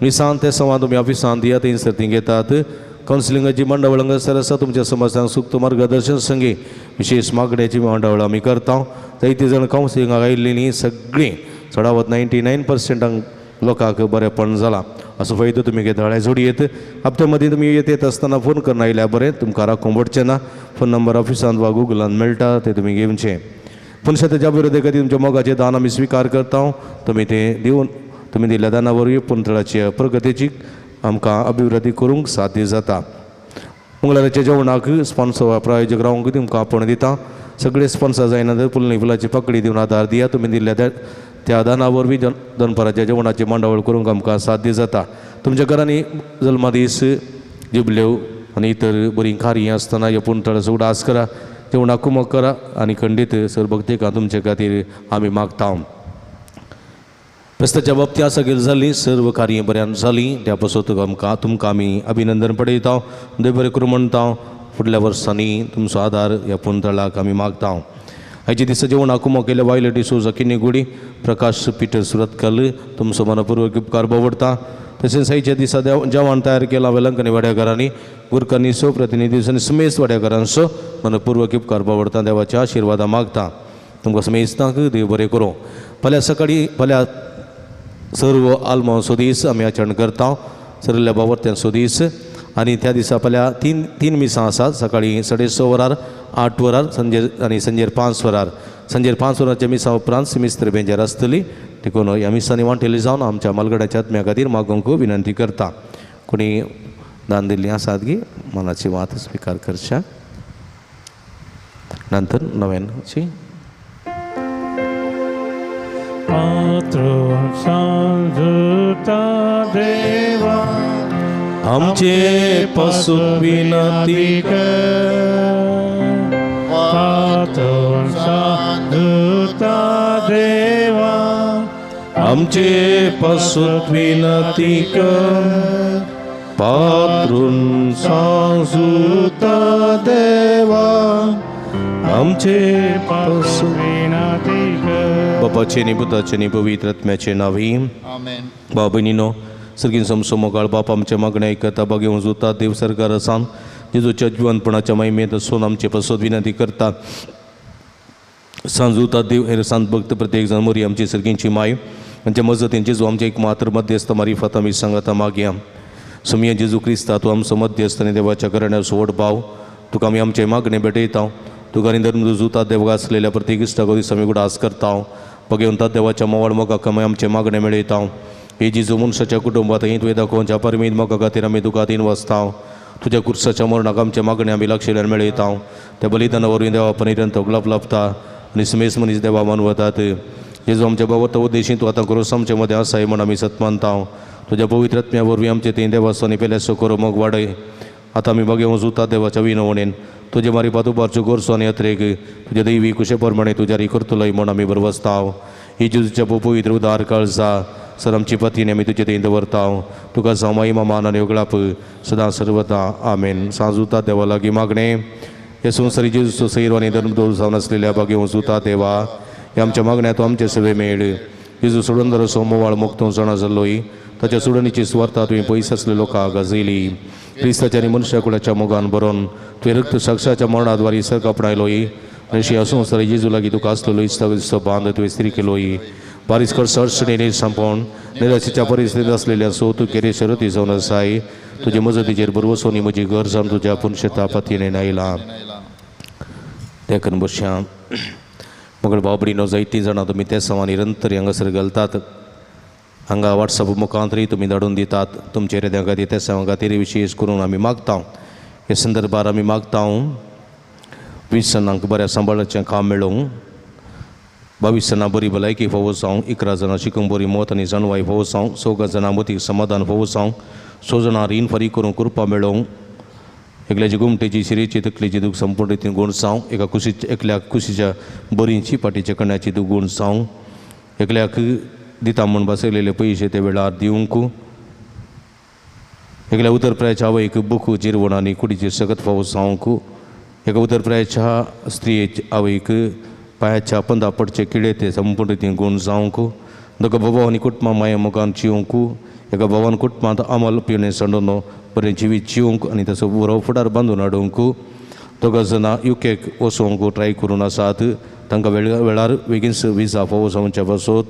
मिसांत ते सवां तुमी ऑफिसांत दिया थंयसर तीं घेतात. कावन्सिलिंगाची मांडावळ हांगासर आसा तुमच्या समाजांक सुक्त मार्गदर्शन संगी विशेष मागण्याची मांडावळ आमी करता. जायती जाण कावन्सिलिंगाक आयिल्लीं न्ही सगळीं चडावत 99% लोकांक बरेपण जालां. असो फायदो तुमी घेतले जोडयेत. हप्त्या मदीं तुमी येत येत आसतना फोन करून आयल्यार बरें तुमकां राखूंक पडचें ना. फोन नंबर ऑफिसांत वा गुगलान मेळटा ते तुमी घेवचे. पुनशा तेच्या विरोधी खातीर तुमच्या मोगाचें दान आमी स्विकार करता. तुमी तें दिवन तुमी दिल्ल्या दाना वरवीं पुंतळाची प्रगतीची आमकां अभिवृद्धी करूंक साध्य जाता. मंगळाराच्या जेवणाक स्पॉन्सर प्रायोजक रावंक तुमकां आपोवणें दिता. सगळे स्पॉन्सर जायना तर फुलनी फुलाची पाकळी दिवन आदार दिया. तुमी दिल्ल्या त्या दाना वरवीं दनपाराच्या जेवणाची मांडावळ करूंक आमकां साध्य जाता. तुमच्या घरांनी जल्मादीस जिबल्यो आनी इतर बरीं कार्यां आसतना ह्या पुंतळाचो उडास करा, जेवणाक कुमक करा आनी खंडीत सरभक्तिकां तुमचे खातीर आमी मागता. प्रस्ताच्या बाबतींत सगळीं जालीं सर्व कार्यां बऱ्यान जालीं त्या पासत आमकां तुमकां आमी अभिनंदन पडयता. देव बरें करूं म्हणटा. फुडल्या वर्सांनी तुमचो आदार ह्या पुंतळाक आमी मागता. आयच्या दिसा जेवणाक कुमक केल्या वायलेट डिसोजा किन्नीगुडी प्रकाश पिटर सुरतकल तुमचो मनपूर्वक उपकार बावडटा. तशेंच आयच्या दिसा जेवण तयार केलां वेलंकनी वाड्याघरांनी गुरकांनीचो प्रतिनिधी आनी समेस्त वाड्याघरांचो मनपूर्वक उपकार बावडटा. देवाच्या आशिर्वादा मागता. तुमकां समेस्तांक देव बरें करूं. फाल्यां सकाळीं फाल्यां सर्व आल्मांचो दीस आमी आचरण करता. सरिल्ल्या बावर्त्यांचो दीस आनी त्या दिसा फाल्यां तीन मिसां आसात. सकाळीं 6:30 वरार 8 वरार संजेर आनी संजेर 5 वरार. संजेर 5 वरांच्या मिसां उपरांत सिमिस्त्र बेंजेर आसतली. देखून ह्या मिसांनी वांटेली जावन आमच्या मालगड्याच्या आत्म्या खातीर मागूंक विनंती करता. कोणी दान दिल्ली आसात गी मनाची वात स्विकार करच्या नंतर नव्यानची देवा आमचे पासून विनंती कर, पात्रून सांजुता देवा आमचे पासून विनंती कर, पात्रून सांजुता देवा आमचे पासून विनंती कर. बापाचे नी पुताचे नी पवित्र आत्म्याचे नावी आमेन. भाव भयणीनो सर्गीन समसो मोगाळ बाप आमचे मागणे आयकता बागेवन जुता देव सरकार आसान जेजूच्या जिवनपणाच्या महिमेंत आसून आमचे पासत विनंती करता. सांजुता देव हेर सांत भक्त प्रत्येक जाण मोरी आमची सर्गींची माय आमच्या मजतीन जेजू आमचे एक मात्र मध्यस्थ मारिफात आमी सांगाता मागया. सुमया जेजू क्रिस्ता तूं आमचो मध्यस्थ आनी देवाच्या घराण्याचो व्हड भाव तुका आमी आमचे मागणे भेटयता. तुका आनी धर्म जुता देवाक आसलेल्या प्रत्येक इश्टाक दीस आमी उगडास करता. बगेवंता देवाच्या मोवाळ मोगाक आमी आमचे मागणे मेळयता. हे जेजू मनशाच्या कुटुंबात तुवें दाखोवच्या परमीत मोगा खातीर आमी तुका तीन वसता. तुज्या कुर्साच्या मरणाक आमचे मागणे आमी लागशिल्ल्यान मेळयता. त्या बलिदाना वरवीं देवा पनिरंत गुलाब लाभता आनी समेस मनीस देवा मानवतात. जेजू आमच्या बाबत उद्देशीन तूं आतां क्रोस आमचे मदें आसाय म्हूण आमी सत मानता. तुज्या पवित्र आत्म्या वरवीं आमचे थंय देवाचो आनी पेल्याचो करो मोग वाडय. आतां आमी बागेवन जुता देवाच्या विनवणेन तुजे मारिपात उबारच्यो गोरसो आनी अत्रेक तुज्या दैवी कुशे प्रमाणे तुज्या री करतलोय म्हूण आमी बरवसता. ही जेजूच्या पवित्र उदार काळजा सर आमची पतीन आमी तुजे थंय दवरता. तुका जावं महिमा मान आनी उगडाप सदां सर्वता आमेन. सांजुता देवा लागीं मागणें हे संवसारी जेजूचो सैर आनी धर्मदोर जावन आसलेल्या बागेवन जुता देवा हे आमच्या मागण्या तूं आमचे सवे मेळ. जेजू सोडून असो मोवाळ मुक्त जाणा जाल्लोय ताच्या सोडणीची सुवार्ता तुवें पयस आसले लोकांक गाजयली. क्रिस्ताच्या आनी मनशा कुळाच्या मोगान बरोवन तुवें रक्त साक्षाच्या मरणाद्वारी सर्ग आपणायलोय. आनी ह्या संवसारी जेजू लागीं तुका आसलेलो इश्टाचो बांद तुवें स्थिर केलोय. बारीस कर अडचणींनी संपोवन निराशेच्या परिस्थितींत आसलेल्या सो तूं केरे शरती जावन आसाय. तुजे मजतीचेर बरवसोनी म्हजी घर जावन तुज्या पुनशेता पतीने आयला. देखून बसया मगळ भाव भयणीनो जायतीं जाणां तुमी त्या सवां निरंतर हांगासर घालतात. हांगा वॉट्सअप मुखांतरय तुमी धाडून दितात. तुमचे हृदया खातीर त्या सेवां खातीर विशेष करून आमी मागता. हे संदर्भार आमी मागता 20 जाणांक बऱ्या सांबाळाचें काम मेळोवंक, 22 जाणां बरी भलायकी फावो जावं, 11 जाणां शिकूंक बरी मत आनी जाणवाय फावो जावं, 4 जाणां मतीक समाधान फावो जावं, 6 जाणां रीण फारीक करूंक कृपा मेळोवंक, एकल्याची गुमटेची शिरेची तकलेची दूख संपूर्ण रितीन गूण जावं, एका कुशीच्या एकल्याक कुशीच्या बरींची पाटीच्या कण्याची दूख गूण जावं, एकल्याक दिता म्हूण बसयलेले पयशे ते वेळार दिवंक, एकल्या उतरप्रायाच्या आवयक बुकू जिरवण आनी कुडीचेर सगत फावो जावंक एका उतरप्रायाच्या स्त्रियेच्या आवयक पांयाच्या पंदा पडचे किडे ते संपूर्ण रितीन गूण जावंक दोगा बाबा आनी कुटुंबां माया मोगान जिवंक एका बाबान कुटुंबांत अमल पिवणे सांडून बरें जिवीत जिवंक आनी ताचो बरो फुडार बांदून हाडूंक दोगा जाणां युकेक वचोंक ट्राय करून आसात तांकां वेळार बेगीनच विजा फावो जावच्या पासत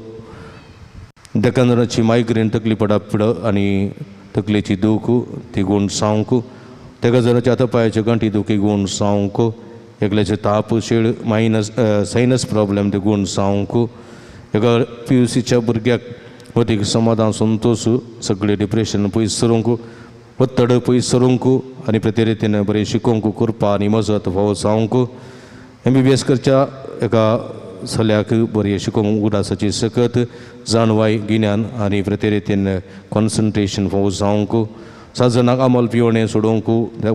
देकांदराची मायग्रेन तकली पडा पिड आनी तकलेची दूख ती गूण जावंक तेका जाणाच्या हाता पांयाच्यो गांठी दुखी गूण जावंक एकल्याचे ताप शेळ मायनस सायनस प्रॉब्लेम ते गूण जावंक एका पी यू सीच्या भुरग्याक मतीक समाधान संतोश सगळे डिप्रेशन पयस सरूंक ಒತ್ತಡ पयस सरूंक आनी प्रति रितीन बरें शिकोवंक कृपा आनी मजत फावो जावंक एम बी बी एस करच्या एका चल्याक बरें शिकोवंक उडासाची सकत जाणवाय गिन्यान आनी प्रति रितीन कॉन्सन्ट्रेशन फावो जावंक 7 जाणांक अमल पिवणें सोडोवंक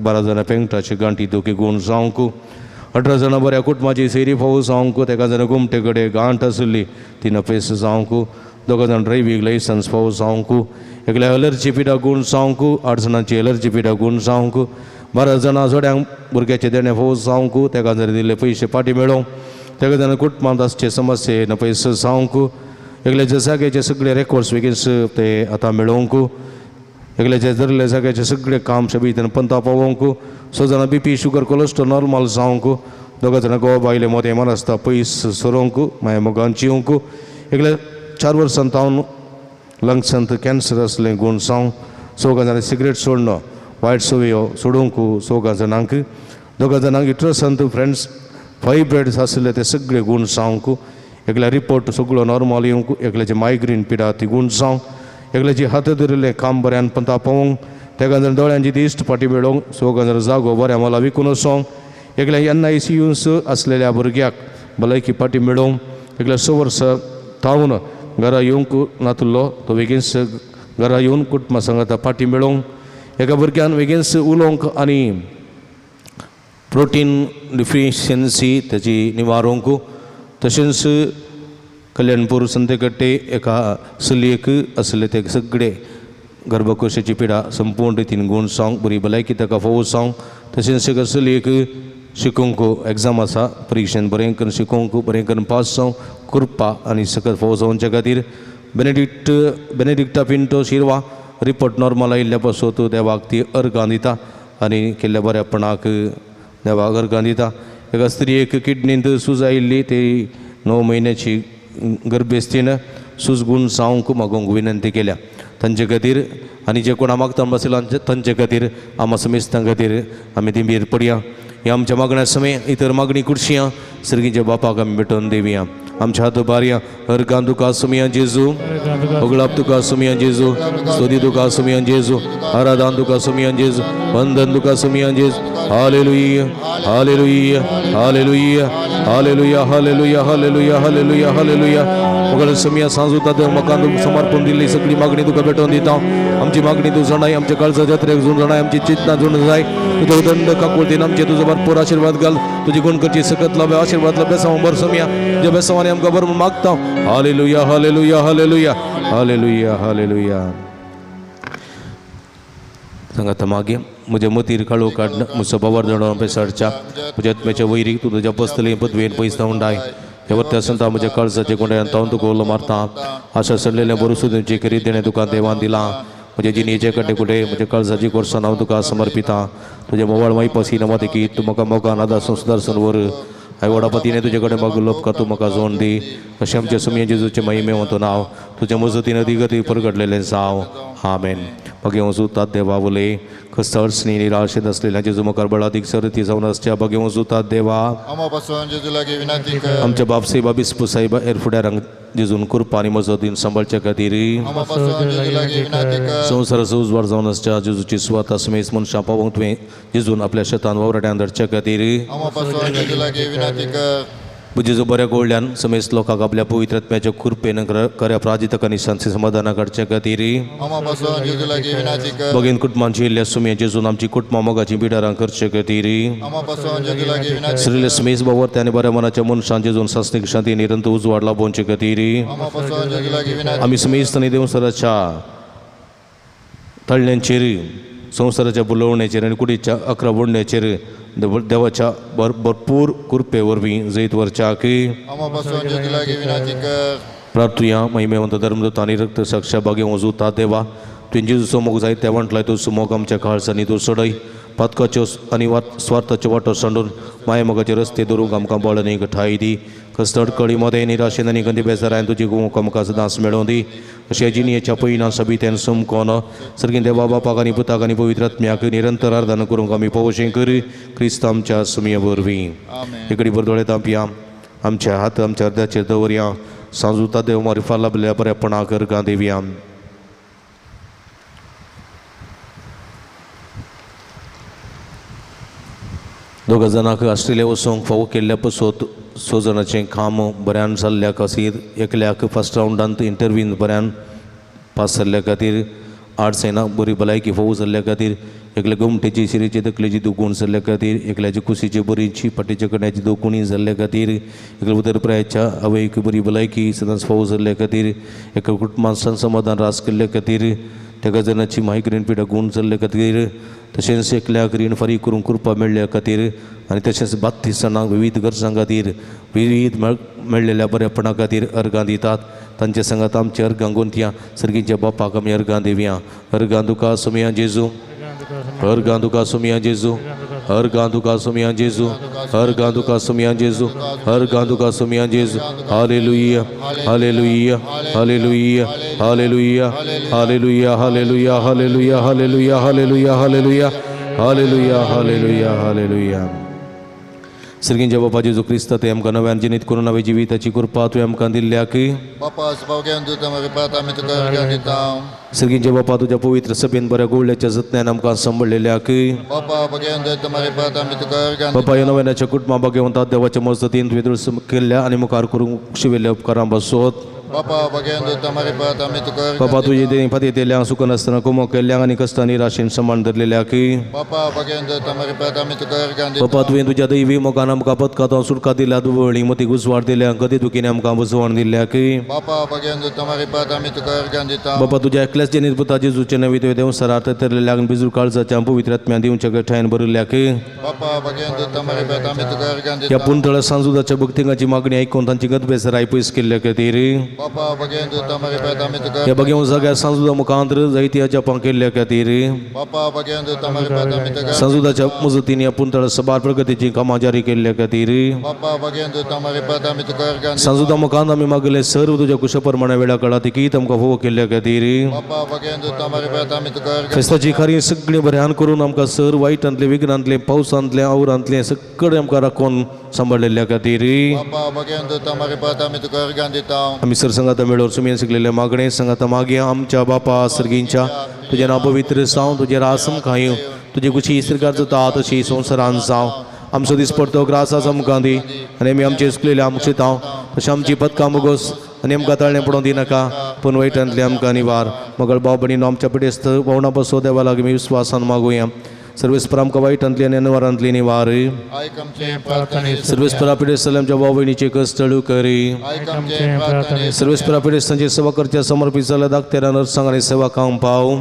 12 जाणां पेंगटाची गांठी दुखी गूण जावंक 18 जाणां बऱ्या कुटुंबाची सैरी फावो जावंक तेका जाणां गोमटे कडेन गांठ आशिल्ली ती नपेस जावंक 2 जाण ड्रायवींग लायसन्स फावो जावंक एकल्या एलर्जी पिडा गूण जावंक 8 जाणांची एलर्जी पिडा गूण जावंक 12 जाणां जोड्यांक भुरग्याचे देणें फावो जावंक तेका जर दिल्ले पयशे फाटीं मेळोवंक तेका जाणां कुटुंबांत आसचे समस्ये नपयस जावंक एकल्याच्या जाग्याचे सगळे रेकॉर्ड्स बेगीन ते आतां मेळोवंक एकल्याच्या धरले जाग्याचे सगळे काम शबीतेन पंता पावोवंक 6 जाणां BP sugar cholesterol normal जावंक 2 जाणां गोवा बायले मोतें आसता पयस सरोवंक मागीर मोगान जिवंक एकल्या 4 वर्सां तावन लंग्सांत कॅन्सर आसलें गूण जावंक 4 जाणां सिगरेट सोडणो वायट सवयो सोडोवंक 4 जाणांक 2 जाणांक युट्रसांत फ्रेंड्स फायब्रॉइड्स आसले ते सगळे गूण जावंक एकल्या रिपोर्ट सगळो नॉर्मल येवंक एकल्याचे मायग्रेन पिडा ती गूण जावंक एकल्याची हात धरिल्लें काम बऱ्यान पंता पावोवंक तेका जाण दोळ्यांची दिश्ट फाटी मेळोवंक 4 जाण जागो बऱ्या मला विकून वचोंक एकल्या एन I C यूंस आसलेल्या भुरग्याक भलायकी फाटी मेळोवंक एकल्या 6 वर्सां तावन घरा येवंक नातुल्लो तो बेगीनच घरा येवन कुटुंबा सांगाता फाटी मेळोवंक एका भुरग्यान बेगीनच उलोवंक आनी प्रोटीन डिफिशियन्सी ताची निवारूंक तशेंच कल्याणपूर संतेकट्टे एका चलयेक आसले ते सगळे गर्भकोशाची पिडा संपूर्ण रितीन गूण जावंक बरी भलायकी ताका फावो जावंक तशेंच एका चलयेक शिकोवंक एग्जाम आसा परिक्षेन बरें करून शिकोवंक बरें करून पास जावंक कृपा आनी सकत फावो जावच्या खातीर बेनेडिक्टा पिंटो शिरवा रिपोर्ट नॉर्मल आयिल्ल्या पासून देवाक ती अर्गां दिता आनी केल्ल्या बऱ्यापणाक देवाक अर्गां दिता. एका स्त्रियेक किडनींत सूज आयिल्ली ती 9 म्हयन्याची गर्भेस्तीन सूज गूण जावंक मागूंक विनंती केल्या तांचे खातीर आनी जे कोणा मागता बसला तांचे खातीर आमा समेस्तां खातीर आमी दिंबीर पडया. ह्या आमच्या मागण्या समय इतर मागणी कुडशिया सर्गीच्या बापाक आमी भेटोवन देवया. आमच्या हात बारया अर्गां तुका सुमया जेजू उगळाप तुका सुमया जेजू स्तुती तुका सुमया जेजू आराधन तुका सुमया जेजू वंदन तुका सुमया जेजू. Hallelujah hallelujah hallelujah hallelujah hallelujah hallelujah hallelujah hallelujah. मगळ Somaiya Sanju तातूंत म्हाका समर्पण दिल्ली सगळी मागणी तुका भेटोवन दिता. आमची मागणी तूं जाणाय आमच्या काळजा जात्रेक जून जाणाय आमची चिंतना जून जाय तुज्या उदंड काकुळतीन आमचे तुजो भरपूर आशिर्वाद घाल तुजी गुणकरची सकत लाभ आशिर्वाद लाभ बेसांव बर सुमया तुज्या बेसांवांनी आमकां बरोबर मागता. Hallelujah hallelujah hallelujah hallelujah hallelujah. सांगात मागीर म्हज्या मतीर काळो काड म्हजो बाबार जाणो पेसाडच्या म्हज्या आत्म्याच्या वैरीक तूं तुज्या बसतले पदवेन पयस धांवडाय ह्या वर्त्या संता म्हज्या काळजाचे गुंड्यान तावन तुका उलो मारता आशा सरलेल्या बरोसो दिवची करीत देणें तुका देवान दिलां म्हज्या जिणेचे कड्डे कुडे म्हज्या काळजाची गोरसां हांव तुका समर्पिता तुज्या मोवाळ मायपासी नमातिकी तूं म्हाका मोगान आदासून सुदारसून व्हर आई वडापतीने तुजे कडेन मागुलोप का तूं म्हाका जोड दी अशें आमच्या सुमये जेजूचें महिमे वतो नांव तुज्या मजतीन अदिगती परगडलेलें जावं. आमेन. मागीर वचूं देवा उलय खस्त अडचणी निराशेंत आसलेल्या जेजू मुखार बळादीक सरती जावन आसच्या बागे वचूं देवा. आमच्या बाप साहेबा बिस्पू साहेबा हेर फुडारांक जेजून कृपा आनी मजतीन सांबाळच्या खातीर संवसाराचो उजवाड जावन आसच्या जेजूची सुवात समेस्त मनशां पावोवंक तुवें जेजून आपल्या शेतान वावराड्यान धाडच्या खातीर जेजू बऱ्या गोडल्यान समेस्त लोकांक आपल्या पवित्र आत्म्याच्या कृपेन खऱ्या प्राजितक आनी शांती समाधाना काडच्या खातीर बगेन कुटुंबांची इल्ल्या सुमये जेजून आमची कुटुंबां मोगाची बिडारां करचे खातीर श्रीले समेस्त बावर आनी बऱ्या मनाच्या मनशान जेजून सासणीक शांती निरंतर उजवाड लाभोवचे खातीर आमी समेस्त आनी देवसराच्या तळण्यांचेर संवसाराच्या बुलोवण्याचेर आनी कुडीच्या 11 बोडण्याचेर देवाच्या भरपूर कृपे वरवीं जैत व्हरच्याक प्रार्थुया. महिमेवंत धर्मदूत आनी रक्त साक्षा बागे वजुता देवा, तुवें जेजूचो मोग जायत त्या वांटलाय तो सुमोग आमच्या काळजांनी तूं चडय. पातकाच्यो आनी स्वार्थाच्यो वाटो सांडून मायमोगाचे रस्ते धरूंक आमकां बळ आनी ठाय दी. कश्ट अडकळी मदें निराशेन आनी गंदी बेजारान तुजी गुंवक आमकां सदांच मेळोवं दी. अशें जिणेच्या पयना सबितेन समकोन सर्गीन देवा बापाक आनी पुताक आनी पवित्र आत्म्याक निरंतर आराधना करूंक आमी पवशें कर क्रिस्त आमच्या सुमये वरवीं. इकडे बरदोळे तांपया आमच्या हात आमच्या अर्द्याचेर दवरया. सांजुता देव मारिफा लाभल्या बऱ्यापणाक अर्गां दिवया. दोगा जाणांक ऑस्ट्रेलिया वचूंक फावो केल्ल्या पसत 6 जाणांचें काम बऱ्यान जाल्ल्या खातीर, एकल्याक फर्स्ट रावंडांत इंटरव्यून बऱ्यान पास जाल्ल्या खातीर, 8 जाणां बरी भलायकी फावो जाल्ल्या खातीर, एकल्या गोमटेची शिरेची तकलेची दुखूण जाल्ल्या खातीर, एकल्याची कुशीची बरीची फाटीच्या कण्याची दुखुणी जाल्ल्या खातीर, एकल्या उदरप्रायाच्या आवयक बरी भलायकी सदांच फावो जाल्ल्या खातीर, एका कुटुंबान समाधान रास केल्ल्या खातीर, त्या जाणाची मायग्रेन पिडा गूण जाल्ल्या खातीर, तशेंच एकल्याक रीण फारीक करूंक कृपा मेळ्ळ्या खातीर आनी तशेंच 32 जाणांक विविध गरजां खातीर विविध मेळ्ळेल्या बऱ्यापणा खातीर अर्गां दितात. तांचे सांगात आमचे अर्गां गोंतया. सर्गींच्या बापाक आमी अर्गां दिवया. अर्गां तुका सोमया जेजू, अर्गां तुका सोमया जेजू, अर्गां तुका सोमया जेजू, अर्गां तुका सोमया जेजू, अर्गां तुका सोमया जेजू. Hallelujah, hallelujah, hallelujah, hallelujah, hallelujah, hallelujah, hallelujah, hallelujah, hallelujah, hallelujah, hallelujah, hallelujah, hallelujah. सर्गींच्या बापा जेजू क्रिस्त ते आमकां नव्यान जिनीत करून नवे जिविताची कृपा तुवें आमकां दिल्ल्या की सर्गींच्या बापा तुज्या पवित्र सभेन बऱ्या गोवळ्याच्या जतन्यान आमकां सांबाळलेल्या की बापा ह्या नव्यानाच्या कुटुंबा बागेवंतात देवाच्या मजतीन तुवें दुरुस्त केल्ल्या आनी मुखार करूंक शिविल्ल्या उपकारां बसोत. बापा तुजे देणी फाती केल्या सुख नासतना कुमो केल्ल्या आनी कश्टां निराशेन समान धरलेल्या की बापा तुवें तुज्या दैवी मोगान आमकां पदकांत सुटका दिल्या, दुबळी मती उजवाड दिल्या, गती दुखीन आमकां बुजवण दिल्या की बापा तुज्या एकल्याच जनीत पुता जेजूचे नवी तुवें देवसरात तरलेल्या बिजूर काळजाच्या पवित्र आत्म्या दिवच्या गठायन भरिल्ल्या की ह्या पुंतळ सांजुदाच्या भक्तिंगाची मागणी आयकून तांची गतबेसराय पयस केल्ल्या खातीर ह्या बगेवन जाग्यार सांजुदा मुखांतर जायती अजापां केल्ल्या खातीर सांजुदाच्या मजतीन ह्या पुंतळ सबार प्रगतीची कामां जारी केल्ल्या खातीर सांजुदा मुखांत आमी मागले सर्व तुज्या कुशा प्रमाणे वेळा काळा तिकीत आमकां फावो केल्ल्या खातीर फेस्ताची खरी सगळीं बऱ्यान करून आमकां सर वायटांतले विघ्नांतले पावसांतले आवरांतले सगळें आमकां राखून सांबाळलेल्या खातीर आमी सर संगाता मेळोर सुमेन शिकलेले मागणे संगाता मागया. आमच्या बापा सर्गींच्या तुजें नांव पवित्र जावं, तुजें रास आमकां येवं, तुजी कुशी सरकार जाता तशी संवसारान जावं. आमचो दीस पडतो ग्रास आमकां दी आनी आमी आमचे चुकलेले आमचे तांव तशें आमची पदकां मुगोस आनी आमकां ताळणें पडोवंक दिनाका पूण वायटांतले आमकां निवार. मगळ भाव भयणीनो आमच्या पिडेस्त भोवणा बसो देवा लागीं आमी विस्वासान मागुया. सर्वेस्पर आमकां वायटांतली आनी अनवारांतली निवार. सर्वेस्परा पिडेस्त आमच्या भाव भयणीचे कश्ट करी. सर्वेस्परा पिडेस्तांची सेवा करच्या समर्पित जाल्या दाखतेरा नर्सांक आनी सेवकांक पाव.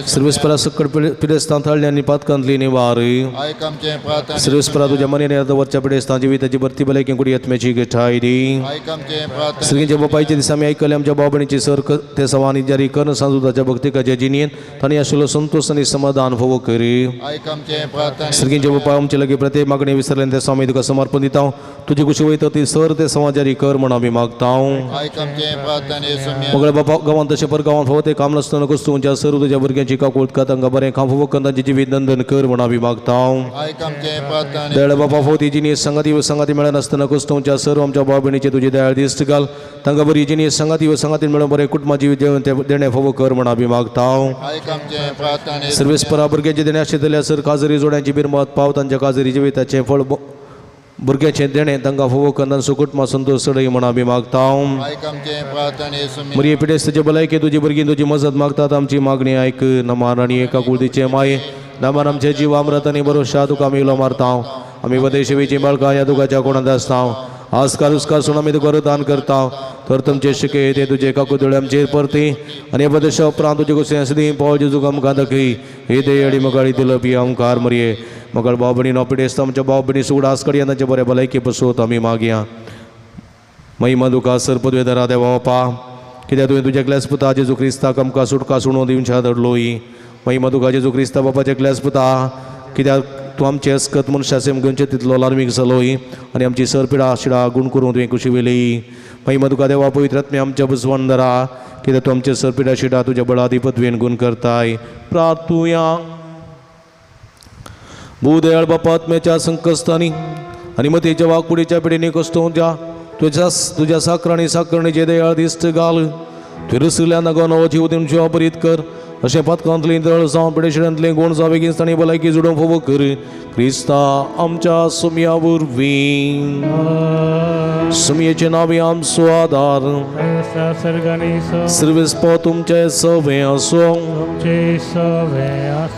सर्वेस्परा सकट पिडेस्तां थाळ्ळी आनी पातकांतली निवार. सर्वेस्परा तुज्या मनेन दवरच्या पिडेस्तां जिविताची भरती भलायकी कुडी आत्म्याची गठाय दी. सर्गींच्या बापायचे दिसा आमी आयकले आमच्या भाव भयणीची सर ते सवानी जारी करून सांजुदाच्या भक्तिकाच्या जिणेंत तांणी आशिल्लो संतोष आनी समाधान फावो करी. सर्गींच्या बापा आमचे लागीं प्रत्येक मागणी विसरले ते स्वामी तुका समर्पण दिता. तुजी कुशी वयता ती सर ते सवा जारी कर म्हण आमी मागता. मगळ बापा गांवांत तशें पर गांवांत फावो ते काम नासतना कस्तुंच्या सर तुज्या भुरग्यांची काकूळत का तांकां बरें काम फावो करून तांचें जिवीत नंदन कर म्हण आमी मागता. दयाळ बापा फावो ती जिनीस संगाती व संगाती मेळनासतना कस्तुंच्या सर आमच्या भाव भयणीचे तुजी दयाळ दिश्ट घाल. तांकां बरी जिनीस संगाती व संगाती मेळून बरें कुटुंबा जिवीत देणें फावो कर म्हण आमी मागता. सर्वेस्परा भुरग्यांचे देणें आशिल्ल्या सर काजरी जोड्यांची बिरमत पाव तांच्या काजरी जिविताचें फळ भुरग्याचें देणें तांकां फावो करून तांचो कुटुंबा संतोष चडय म्हण आमी मागता. मरिये पिडेस्ताचे भलायके तुजी भुरगीं तुजी मजत मागतात. आमची मागणी आयक. नमान आनी एका कुळदीचे माये नमान आमचे जीव आमरत आनी भरोशा तुका आमी उलो मारता. आमी वदेशेवीची बाळकां ह्या दुखाच्या कोणांत आसता. आजकाल उसकार सोड आमी तुका दान करता तर तुमचे शिके ते तुजे काकुदळे आमचेर परती आनी बदेशा उपरांत तुजे कुसे सदी पावल जेजूक आमकां दाखय हे दे अडी मगाळी दिलपी आमकार मरये मगाळ भाव भयणी नोपिडेस्त आमच्या भाव भयणी सुगडास कडया तांचे बरे भलायकी पसोत आमी मागया. महिमा दुका सर पदवेदारा देवा बापा कित्याक तुवें तुज्या क्लास पुता जेजू क्रिस्ताक आमकां सुटका सुणो दिवच्या धाडलोय. महिमा तुका जेजू क्रिस्ता बापाच्या क्लास पुता कित्याक तूं आमचे अस्कत मनशाचे घेवचे तितलो लार्मीक जालोय आनी आमची सरपिडा शिडा गुण करून तुवें कुशी वेली. महिमा तुका देवा पवित्र आत्म्या आमच्या बुजवण धरा कित्याक तूं आमचे सरपिडा शिडा तुज्या बळादी पदवेन गुण करताय. प्रार्थुया. भूदयाळ बापा आत्म्याच्या संकस्तांनी आनी मतीच्या वाकुडीच्या पिढींनी कस्तोवच्या तुज्या तुज्या साकरणी साकरणीचे दयाळ दिश्ट घाल. तुवें रसल्या नगो नवो जीव दिवचे अपरीत कर अशें पातकांतली दळ जावं पिडेशिड्यांतलें गुण जावं बेगीन भलायकी जुडोवंक फावो कर क्रिस्ता आमच्या सुमया वरवीं. सुमयेचे नांव आमचो आदार सर्वेस्पो तुमचे सवे आसूं.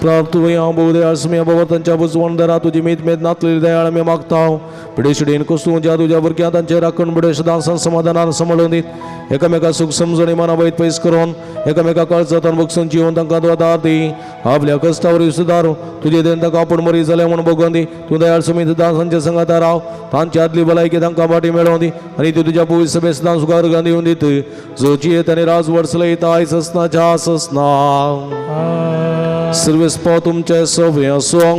प्रार्थुया. भोवदयाळ सुमया बाबा तांच्या बुजवण दरा तुजी मीत मेद नातलेली दयाळ आमी मागता. पिडेशिडेन कोसूं ज्या तुज्या भुरग्यां तांचे राखण बडे सदां समाधानान सांबाळून दीत एकामेका सूख समजणी मना वयत पयस करून एकामेका कळचान बगसून जिवन तांकां तूं आदार दी. आपल्या कश्टावर सुदारू तुजे देन तांकां आपूण मरी जालें म्हूण बगोवन दी. तूं दयाळ सुमीत दासांच्या संगाता राव तांची आदली भलायकी तांकां फाटी मेळोवन दी आनी तूं तुज्या पवित्र सभे सदां सुखार दिवन दीत जो जियेत आनी राज वर्सलयता आयज ससनाच्या ससना. सर्वेस्पो तुमचे सवे आसूं.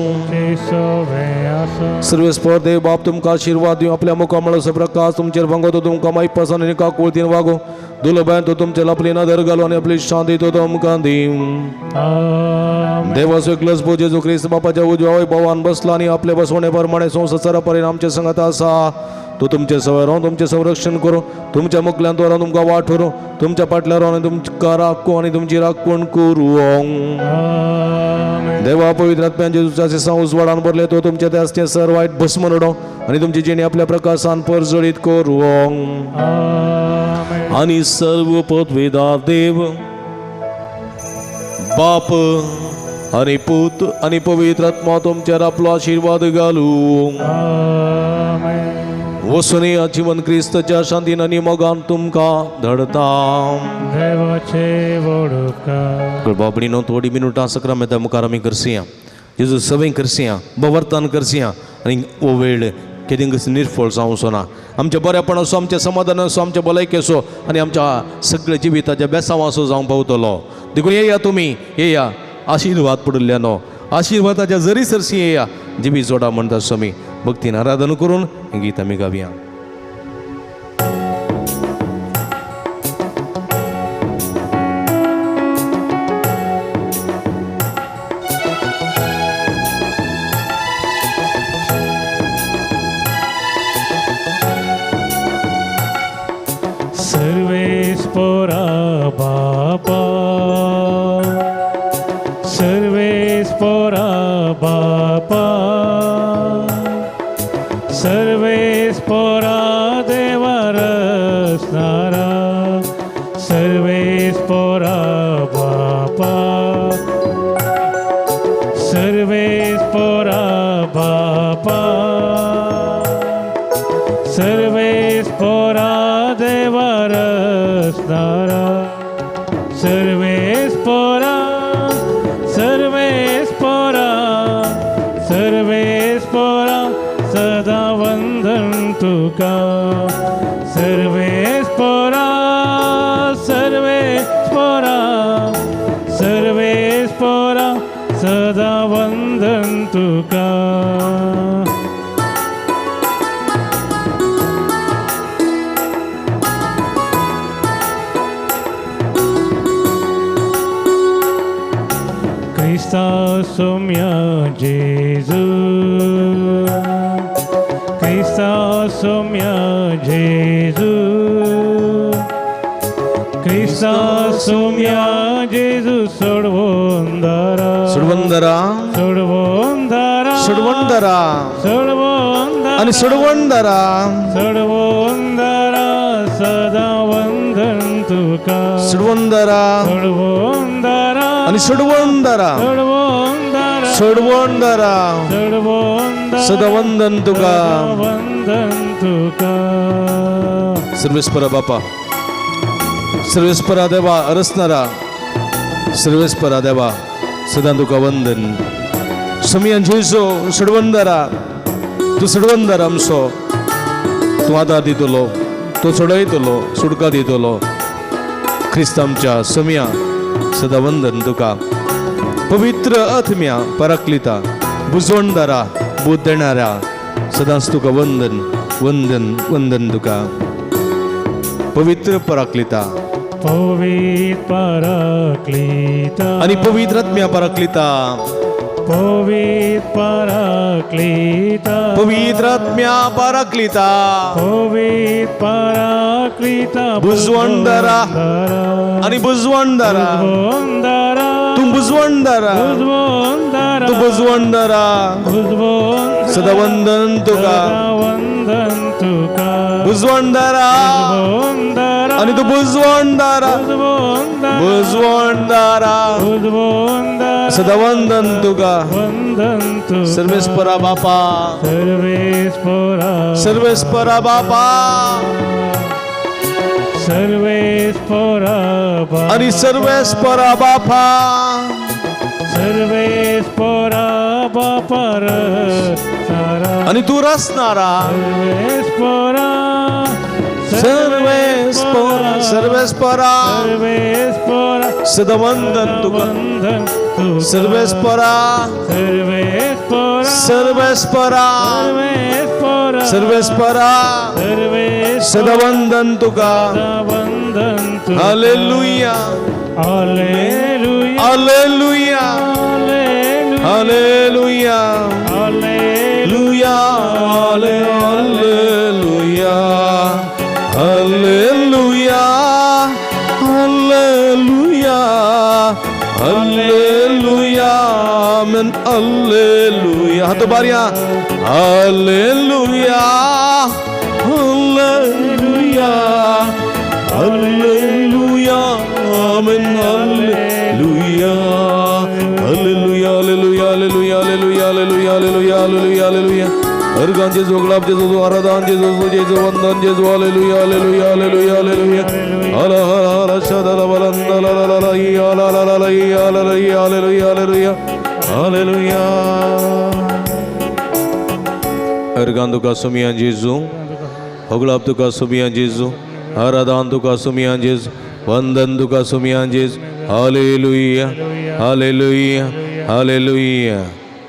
सर्वेस्पो देव बाप तुमकां आशिर्वाद दिवं. आपल्या मुखामळाचो प्रकाश तुमचेर फांगो तुमकां मायपासान आनी काकुळतीन वागो. दुलबायन तो तुमचे आपली नदर घालू आनी आपली शांती तो तुमकां दिवं. देवाचो एकलोच पूत जेजू क्रिस्त बापाच्या उजव्या वैभवान बसला आनी आपले बसवणे प्रमाणे संवसारा पर्यंत आमचे संगात आसा. तो तुमचे सवय रावन तुमचें संरक्षण करूं तुमच्या मुखल्यान रावन तुमकां वाट व्हरूं तुमच्या पाटल्या रावन तुमकां राखूं आनी तुमची राखण करूं. देवा पवित्र आत्म्यान जेजूच्या दिसा उजवाडान भरले तो तुमच्या त्याचे सर वायट भस्म उडोवं आनी तुमची जिणी आपल्या प्रकाशान परजळीत करूं. आनी सर्व पदवेदार देव बाप आनी पूत आनी पवित्र आत्मा तुमचेर आपलो आशिर्वाद घालूं. वसुनी आजीवन क्रिस्ताच्या शांतीन आनी मोगान तुमकां धाडता. बाबणीनो थोडी मिनुटां सक्रामेंता मुखार आमी करसया जेजू सवय करसया बवर्तन करसया आनी हो वेळ केदींकच निर्फळ जावचो ना. आमच्या बरेपणाचो आमच्या समाधानाचो आमच्या भलायकेचो आनी आमच्या सगळ्या जिविताच्या बेसांवाचो जावंक पावतलो. देखून येया तुमी येया आशिर्वाद पडिल्ल्यानो आशिर्वादाच्या जरी सरशी येया जिवी जोडा म्हणटा स्वामी भक्तीन आराधन करून गीत आमी गावया. सर्वेस पोरा बापा सर्वेस पोरा बापा सर्वेस पोरा देवा रसनारा सर्वेस पोरा बापा सर्वेस पोरा बापा सर्वेस पोरा देवा रसनारा सर्वेस पोरा सर्वेस पोरा सर्वेस पोरा सदा वंदन तुका सर्वेस पोरा सर्वेस पोरा सर्वेस पोरा सदा वंदन तुका. क्रिस्ता सोम्या जेजू क्रिस्ता सोम्या जेजू क्रिस्ता सोम्या जेजू सोडवंदरा सोडवंदरा सोडवंदरा सोडवंदरा सोडवंदरा आनी सोडवंदरा सोडवंदरा सदा वंदन तुका सोडवंदरा सोडवंदरा आनी सोडवंदरा सोडवंदरा सोडवंदरा सोडवंदरा सदा वंदन तुका वंदन तुका. सर्वेस्परा बापा, सर्वेस्परा देवा रसनारा, सर्वेस्परा देवा सदां तुका वंदन. समियान जेजू सडवंदरा, तूं सडवंदर आमचो, तूं आदार दितलो, तूं सोडयतलो, सुटका दितलो. क्रिस्त आमच्या समिया सदां वंदन तुका. पवित्र आत्म्या पराक्लिता बुजवणदारा बूद देणाऱ्या सदांच तुका वंदन वंदन वंदन तुका. पवित्र पराक्लिता पवित्र पराक्लिता आणि पवित्र आत्म्या पराक्लिता, पवित्र पराक्लिता, पवित्र आत्म्या पराक्लिता, पवित्र पराक्लिता, बुजवणदारा आणि बुजवणदारा, बुजवणदारा, तूं बुजवणदारा, बुजवणदारा, तूं बुजवणदारा, बुजवणदारा, सदा वंदन तुका. वंदन तुका. बुजवणदारा बुजवणदारा आणि तूं बुजवणदारा, बुजवणदारा, बुजवणदारा, बुजवणदारा, सदा वंदन तुका. वंदन तुका. सर्वेस्परा बापा, सर्वेस्परा, सर्वेस्परा बापा सर्वेस्परा आणि सर्वेस्परा बापा, सर्वेस्परा बापा सारा आणि तू रसणारा. सर्वेस्परा, सर्वेस्परा, सर्वेस्परा, सर्वेस्परा, सदा वंदन तुका. वंदन तुका. सर्वेस्परा, सर्वेस्परा, सर्वेस्परा, सर्वेस्परा, सर्वेस्परा, सर्वेस्परा, सदा वंदन तुका. वंदन तुका. Hallelujah, hallelujah, hallelujah, hallelujah, hallelujah, hallelujah, hallelujah, hallelujah, hallelujah, hallelujah, आमेन, हालेलुया. हातो बारया. हालेलुया, हालेलुया, हालेलुया, आमेन, hallelujah, hallelujah, hallelujah, hallelujah, hallelujah, hallelujah, hallelujah, hallelujah, hallelujah. Organ जेजू, गुलाब जेजू, आराधन जेजू, जेजू वंदन जेजू, हालेलुया, हालेलुया, हालेलुया, हालेलुया. हला हला हला शदला बलंद ला ला ला ला या ला ला ला ला या ला ला या, हालेलुया, हालेलुया, हालेलुया. अर्गान तुका सुमियान जेजू, होगलाब तुका सुमियान जेजू, आराधन तुका सुमियान जेजू, वंदन तुका सुमियान जेजू. Hallelujah, hallelujah, hallelujah.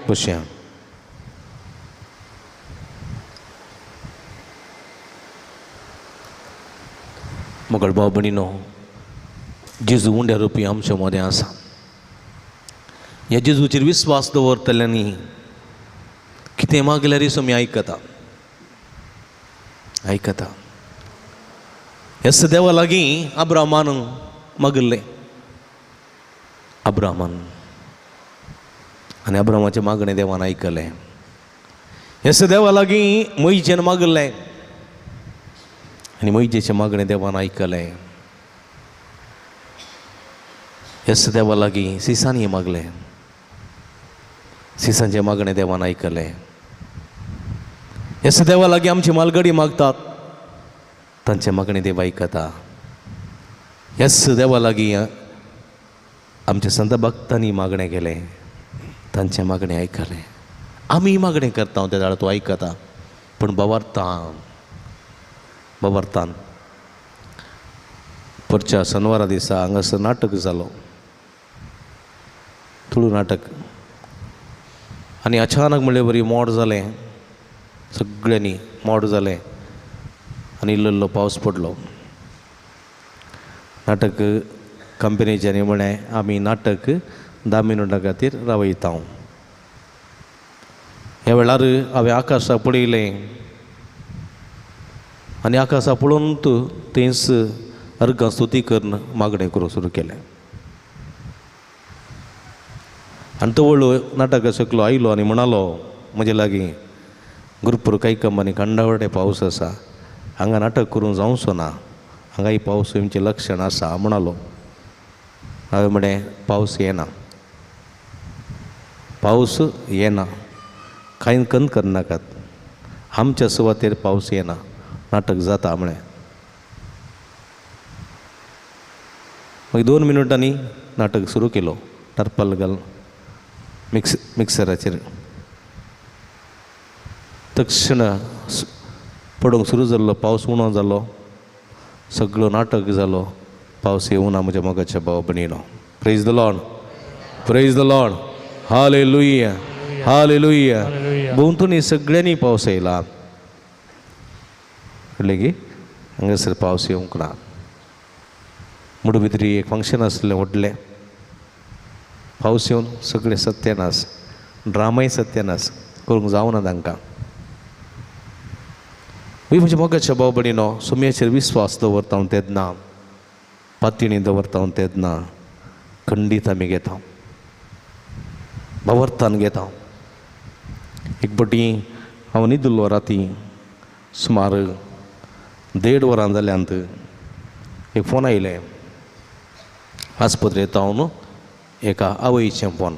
बसया. मगळ भाव भयणीनो, जेजू उंड्या रुपी आमच्या मदें आसा. ह्या जेजूचेर विस्वास दवरतल्यांनी कितें मागल्यार आमी आयकता, आयकता. ह्या देवा लागीं अब्राहमान मागिल्लें, अब्राहमान, आनी अब्राहमाचें मागणें देवान आयकलें. ह्या देवा लागीं मोयजेन मागिल्लें आनी मोयजेचें मागणें देवान आयकलें. ह्या देवा लागीं सिसांनी मागलें, सिसांचें मागणें देवान आयकलें. ह्या देवा लागीं आमची मालगडी मागतात, तांचें मागणें देव आयकता. ह्याच देवा लागीं आमच्या संत भक्तांनी मागणें केलें, तांचें मागणें आयकलें. आमी मागणें करता त्या वेळार तो आयकता, पूण बाबार्थान, बाबार्थान परच्या शनवारा दिसा हांगासर नाटक जालो, तुळू नाटक. आनी अचानक म्हणले बरी मोड जालें, सगळ्यांनी मोड जालें आनी इल्लो इल्लो पावस पडलो. नाटक कंपनीच्यानी म्हळें आमी नाटक 10 मिनटां खातीर रावयता. ह्या वेळार हांवें आकाशाक पळयलें आनी आकाशाक पळोवन थंयच अर्गां स्तुती करून मागणें करूंक सुरू केलें. आनी तो व्हडलो नाटक शकलो आयलो आनी म्हणालो म्हजे लागीं, गुरपूर कांय आनी खंडावडे पावस आसा, हांगा नाटक करूंक जावचो ना, हांगाय पावस येवचें लक्षण आसा म्हणालो. हांवें म्हणलें पावस येना, पावस येना, कांय कन करनाकात, आमच्या सुवातेर पावस येना, नाटक जाता म्हळें. मागीर 2 मिनटांनी नाटक सुरू केलो, टर्पल घाल मिक्सराचेर. तक्षण पडूंक सुरू जाल्लो, पावस उणो जालो, सगळो नाटक जालो, पावस येवना म्हज्या मोगाच्या भाव भयणीनो. Praise the Lord, praise the Lord, hallelujah, hallelujah. भोंवतणी सगळ्यांनी पावस येयला, कळ्ळें की हांगासर पावस येवंक ना. मुडबिद्री एक फंक्शन आसलें व्हडलें, पावस येवन सगळें सत्यानाश, ड्रामाय सत्यानाश करूंक जावना तांकां. म्हज्या मोगाच्या भाव भयणीनो, सोम्याचेर विस्वास दवरता हांव तेन्ना, पातयेणी दवरता हांव तेन्ना, खंडीत आमी घेता, भावार्थान घेता. एक पटी हांव न्हिदिल्लो राती सुमार 1.5 वरां जाल्यांत एक फोन आयलें आस्पत्रेंत हांव एका आवयचें फोन,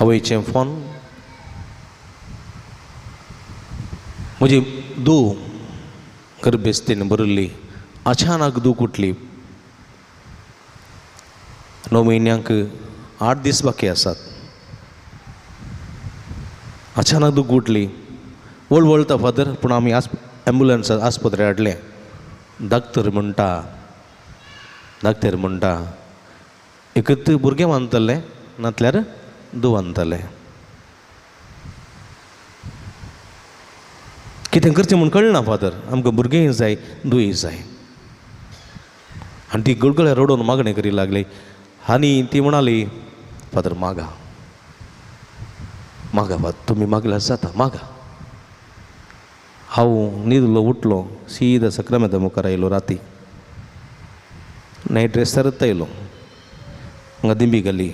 आवयचें फोन. म्हजी धूव गर्भेस्तीन भरिल्ली, अचानक धूव कुटली. 9 म्हयन्यांक 8 दीस बाकी आसात. अचानक दूख उठली, वळवळटा फादर, पूण आमी एम्बुलन्स आस्पत्रे हाडलें. डाक्टर म्हणटा, डाक्टर म्हणटा एकत भुरगें बांदतलें नातल्यार धूव बांदतलें. कितें करचें म्हूण कळना फादर, आमकां भुरगेंय जाय धुवूय जाय. आनी ती गळगळ्या रडोवन मागणें करी लागली आनी ती म्हणाली, फादर मागा मागा फादर, तुमी मागल्यार जाता, मागा. हांव न्हिदलो, उठलो, सीधा सक्रामेंता मुखार आयलो. राती नायट ड्रेस सरत आयलो, हांगा दिंबी घाली.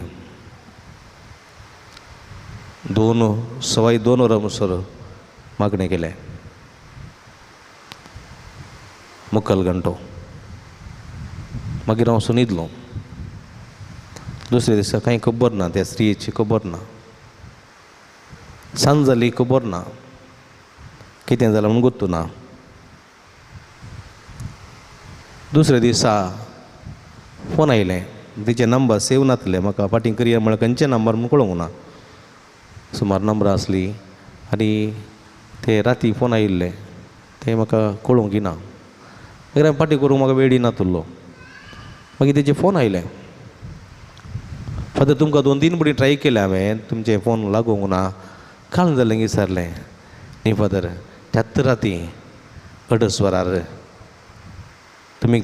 2-2.25 वरां म्हणसर मागणें केलें, मुखाल घंटो. मागीर हांव वचून न्हिदलो. दुसऱ्या दिसा कांय खबर ना, त्या स्त्रियेची खबर ना, सांज जाली खबर ना, कितें जालां म्हूण गोत्तू ना. दुसऱ्या दिसा फोन आयलें, तिचे नंबर सेव नासले म्हाका, फाटीं करया म्हळ्यार खंयचे नंबर म्हूण कळोंक ना, सुमार नंबरां आसली आनी ते राती फोन आयिल्ले ते म्हाका कळोंक ना. मागीर हांवें फाटीं करूंक म्हाका वेळी नातुल्लो. मागीर तेजे फोन आयले, फादर तुमकां 2-3 फावटी ट्राय केलें हांवें, तुमचें फोन लागूंक ना, काल जालें विचारलें. न्ही फादर, त्याच राती 2:30 वरार तुमी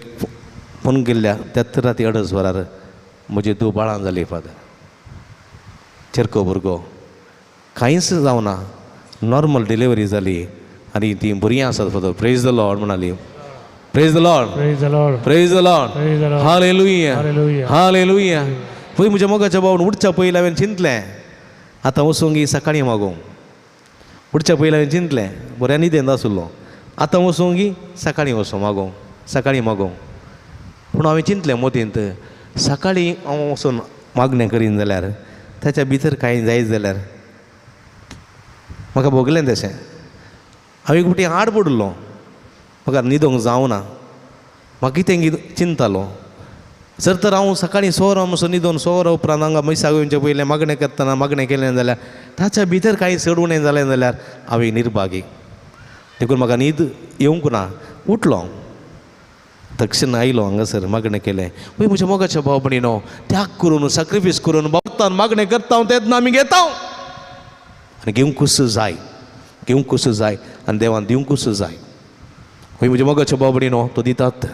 फोन केल्ल्या, त्याच राती 2:30 वरार म्हजी धूव बाळां जाली फादर, चेरको भुरगो, कांयच जावना, नॉर्मल डिलिव्हरी जाली आनी तीं भुरगीं आसात फादर. प्रेज the Lord म्हणाली. Praise the Lord, praise the Lord, hallelujah, hallelujah. पळय म्हज्या मोगाच्या भावान, उठच्या पयलीं हांवें चिंतलें आतां वचूंक सकाळीं मागूंक. उठच्या पयलीं हांवें चिंतलें, बऱ्या न्हिदेंत आसलो, आतां वचूंक सकाळीं वचूं मागूंक, सकाळीं मागूंक. पूण हांवें चिंतलें मतींत, सकाळीं हांव वचून मागणें करीन जाल्यार ताच्या भितर कांय जायत जाल्यार म्हाका भोगलें तशें. हांव एक फावटी आड पडिल्लो, म्हाका न्हिदोंक जावना, म्हाका कितें चिंतालो. जर तर हांव सकाळीं 6 वरां म्हणसर न्हिदोन 6 वरां उपरांत हांगा मैसाक येवचे पयलें मागणें करतना मागणें केलें जाल्यार ताच्या भितर कांय चड उणें जालें जाल्यार हांव एक निर्भागी. देखून म्हाका न्हीद येवंक ना. उठलो हांव, तक्षण आयलो हांगासर, मागणें केलें. पळय म्हज्या मोगाच्या भाव भयणीनो, त्याग करून सॅक्रिफायस करून भक्तान मागणें करता हांव तेन्ना आमी घेता आनी घेवंकूच जाय, घेवंकूच जाय आनी देवान दिवंकूच जाय. हय म्हज्या मोगाच्या भाव भयणीनो, तो दितात.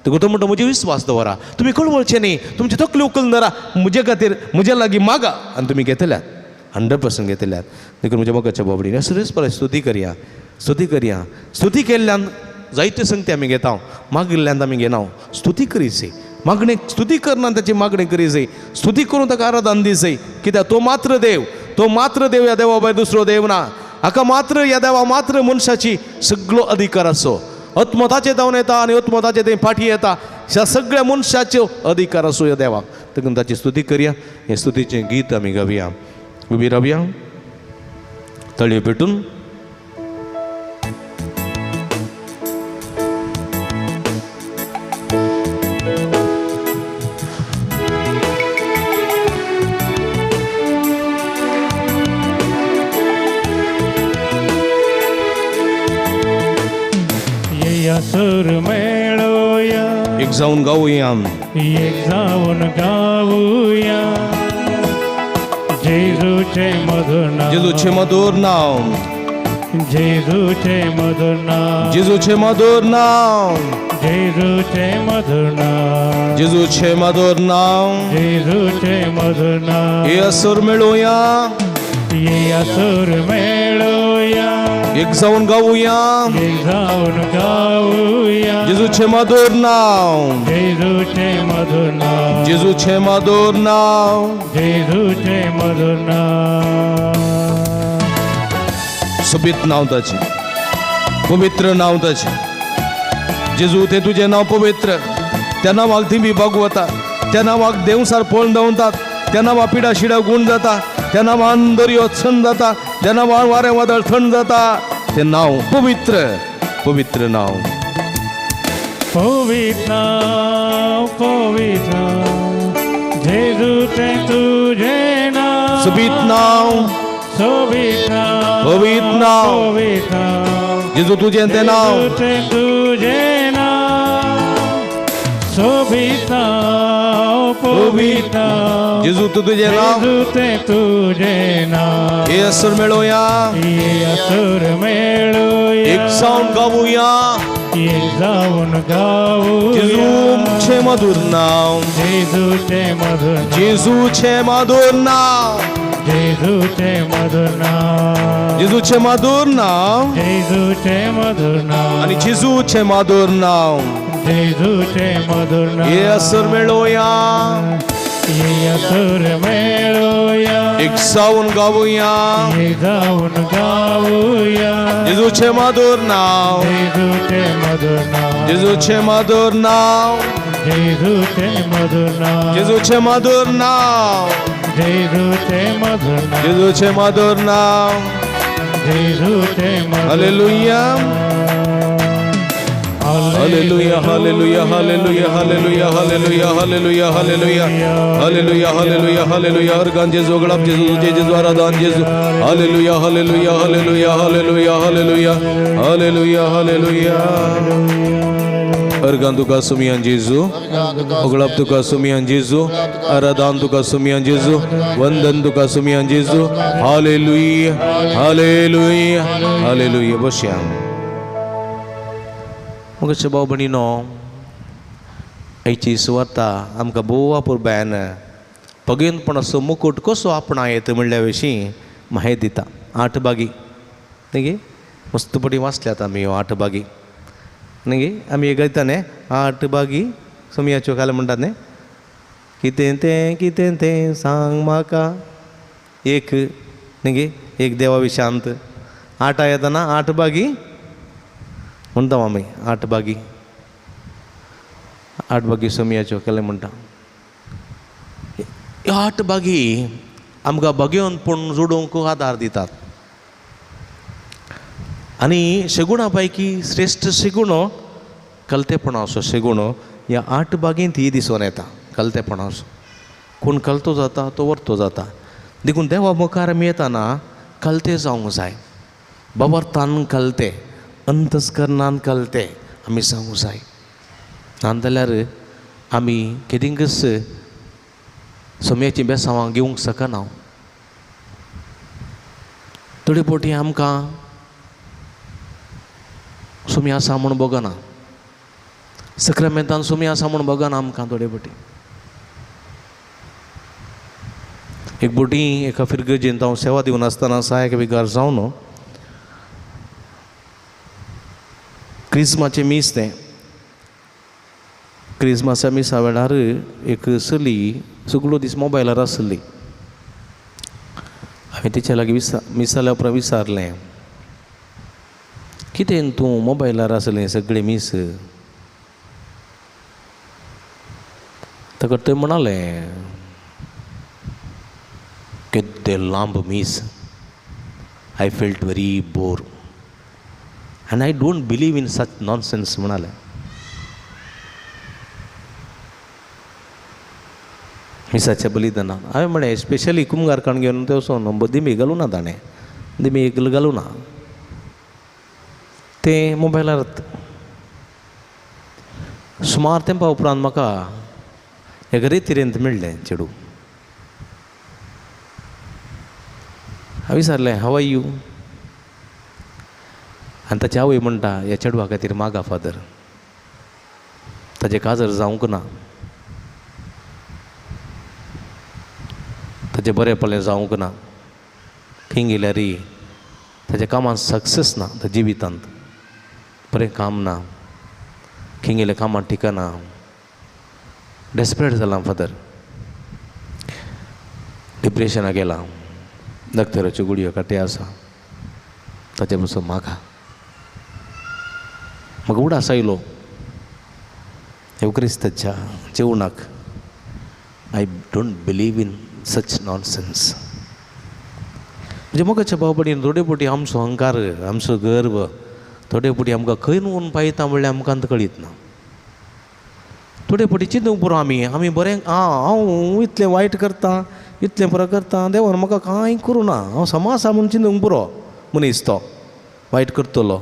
तुका तो म्हणटा म्हजे विस्वास दवरा, तुमी कळवळचे न्ही, तुमची तकली उखलून धरा, म्हजे खातीर म्हज्या लागीं मागा आनी तुमी घेतल्यात, 100% घेतल्यात. देखून म्हज्या मोगाच्या भाव भयणीनो, सुरेश परत स्तुती करया, स्तुती करया. स्तुती केल्ल्यान जायते संगती आमी घेता, मागिल्ल्यान आमी घेना. स्तुती करीची, मागणें स्तुती करना ताची मागणें करी जाय, स्तुती करून ताका आराधन दी जाय. कित्याक तो मात्र देव, तो मात्र देव, ह्या देवा भायर दुसरो देव ना. हाका मात्र ह्या देवा मात्र मनशाची सगळो अधिकार आसो. आत्मताचे धांवन येता आनी आत्मताचे थंय फाटी येता, ह्या सगळ्या मनशाच्यो अधिकार आसो ह्या देवाक. देखून ताची स्तुती करया. हें स्तुतीचें गीत आमी गावया, उबी रावया. तळये पेटून. सूर मेळोया, एक जाऊन गाऊया, एक जाऊन गाऊया, जेजूचे मधुर नाव, जेजूचे मधुर नाव, जेजूचे मधुर नाव, जेजूचे मधुर नाव, जेजूचे मधुर नाव, जेजूचे मधुर नाव, जेजूचे मधुर नाव. हे असुर मेळोया, ये असुर मेळोया, एक जाऊन गाऊया, एक जाऊन गाऊया, जेजूचे मधुर नाव, जेजूचे मधुर नाव, जेजूचे मधुर नाव, जेजूचे मधुर नाव. सोबीत नाव ताचें, पवित्र नाव ताचें. जेजू तें तुजें नांव पवित्र. त्या नांवाक थिंबी भगवता, त्या नांवाक देंवसार पळोवन दवरतात, त्या नांवा पिडा शिडा गूण जाता, त्या नांवान दर्यो थंड जाता, त्या नांवान वारें वादळ थंड जाता. तें नांव पवित्र, पवित्र नांव. पवित्र नाव, पवित्र जेजू तें तुजें नांव, सोबीत नांव, सोबीत नांव, पवित्र नांव, पवित्र नांव, जेजू तुजें तें नांव, तें तुजें नांव, सोबीत नांव, पवित्र नांव, जेजू तूं तुजें नांव, जेजू तें तुजें नांव. हे असुर मेळोया, ये असुर मेळोया, एक जावन गावुया, एक जावन गावुया, जेजूचें मधुर नांव, जेजूचें मधुर नांव, जेजूचें मधुर नांव, जेजूचें मधुर नांव, जेजूचें मधुर नांव, जेजूचें मधुर नांव, आनी जेजूचें मधुर नांव. जेजूचें मधुर नांव. हे असुर मेळोया, ये असुर मेळोया, एक जावन गावुया, एक जावन गावुया, जेजूचें मधुर नांव, जेजूचें मधुर नांव, जेजूचें मधुर नांव, जेजूचें मधुर नांव, जेजूचें मधुर नांव, जेजूचें मधुर नांव, जेजूचें मधुर नांव. जेजूचें मधुर. Hallelujah, hallelujah, hallelujah, hallelujah, hallelujah, hallelujah, hallelujah, hallelujah, hallelujah, hallelujah, hallelujah. Organ जेजू, गळाप जेजू, तुझे जेजू, आराधन जेजू. Hallelujah, hallelujah, hallelujah, hallelujah, hallelujah, hallelujah, hallelujah. Organ तुका सुमियान जेजू, ओगळाप तुका सुमियान जेजू, आराधन तुका सुमियान जेजू, वंदन तुका सुमियान जेजू. Hallelujah, hallelujah, hallelujah. बसया. मग भाव भयणीनो, आयची सुवार्ता आमकां भोव अपुरबायेन पगेनपणाचो मुकूट कसो आपणायत म्हणल्या विशीं म्हायती दिता. आठ बागी न्ही गे, मस्त पटी वाचल्यात आमी ह्यो आठ बागी न्ही गे. आमी गायता न्ही आठ बागी सोमयाच्यो काल म्हणटात न्ही, कितें तें कितें तें सांग म्हाका. एक न्ही गे, एक देवा विशांत आठ येतना आठ बागी म्हणटा आमी, आठ बागी, आठ बागी सोमयाच्यो केलें म्हणटा. ह्यो आठ बागी आमकां बगेवन जोडूंक आदार दितात. आनी शेगुणा पैकी श्रेश्ठ शेगुणो कलतेपणाचो शेगुणो ह्या आठ बागेंत ही दिसून येता. कलतेपणाचो कोण कलतो जाता तो वर्तो जाता. देखून देवा मुखार आमी येताना कलते जावंक जाय. बाबरतान कलते, अंतस्करणान कलते आमी जावंक जाय. ना जाल्यार आमी केदिंकच सोम्याचीं बेसांवां घेवंक शकना. थोडे फावटी आमकां सुमी आसा म्हूण भोगना, सक्रामेंतान सुमी आसा म्हूण भोगना आमकां थोडे फावटी. एक बोटी एका फिरगर्जेंत हांव सेवा दिवन आसतना सहायक विगार जावन क्रिस्माचें मीस तें, क्रिस्माच्या मिसा वेळार एक चली सगळो दीस मोबायलार आसली. हांवें तिच्या लागीं मिसाल्या उपरांत विचारलें, कितें तूं मोबायलार आसलें सगळें मीस? ताका थंय म्हणालें, केद्दें लांब मीस, I felt very bore and I don't believe in such nonsense म्हणालें. मिसाच्या बलिदानान हांवें म्हळें स्पेशली कुमगारकाण घेवन ते वचोन दिमी घालूं ना, ताणें दिमी एक घालूं ना, तें मोबायलार. सुमार तेंपा उपरांत म्हाका एक रेतिरेंत मेळ्ळें चेडूं. हांवें विचारलें हाव are you, आनी ताची आवय म्हणटा ह्या चेडवा खातीर मागा फादर, ताजें काजर जावंक ना, ताजें बरें जावंक ना, खंय गेल्यार ताज्या कामांत सक्सेस ना, ताज्या जिवितांत बरें काम ना, खंय गेल्यार कामांत टिकना, डेस्परेट जालां फादर, डिप्रेशनाक गेलां, डॉक्टराच्यो गुळयो काटे आसा, ताचे पसून मागा. म्हाका उडास आयलो येवक्रिस्ताच्या जेवणाक. I don't believe in such nonsense. म्हणजे मोगाच्या भाव भयणीन थोडे फावटी आमचो अहंकार, आमचो गर्व थोडे फावटी आमकां खंय वचून पायता म्हणल्यार आमकां कळीत ना. थोडे फावटी चिंतूंक पुरो आमी आमी बरें हांव इतलें वायट करतां, इतलें बरें करतां, देवान म्हाका कांय करूं ना, हांव समा आसा म्हूण चिंतूंक पुरो. मनीस तो वायट करतलो.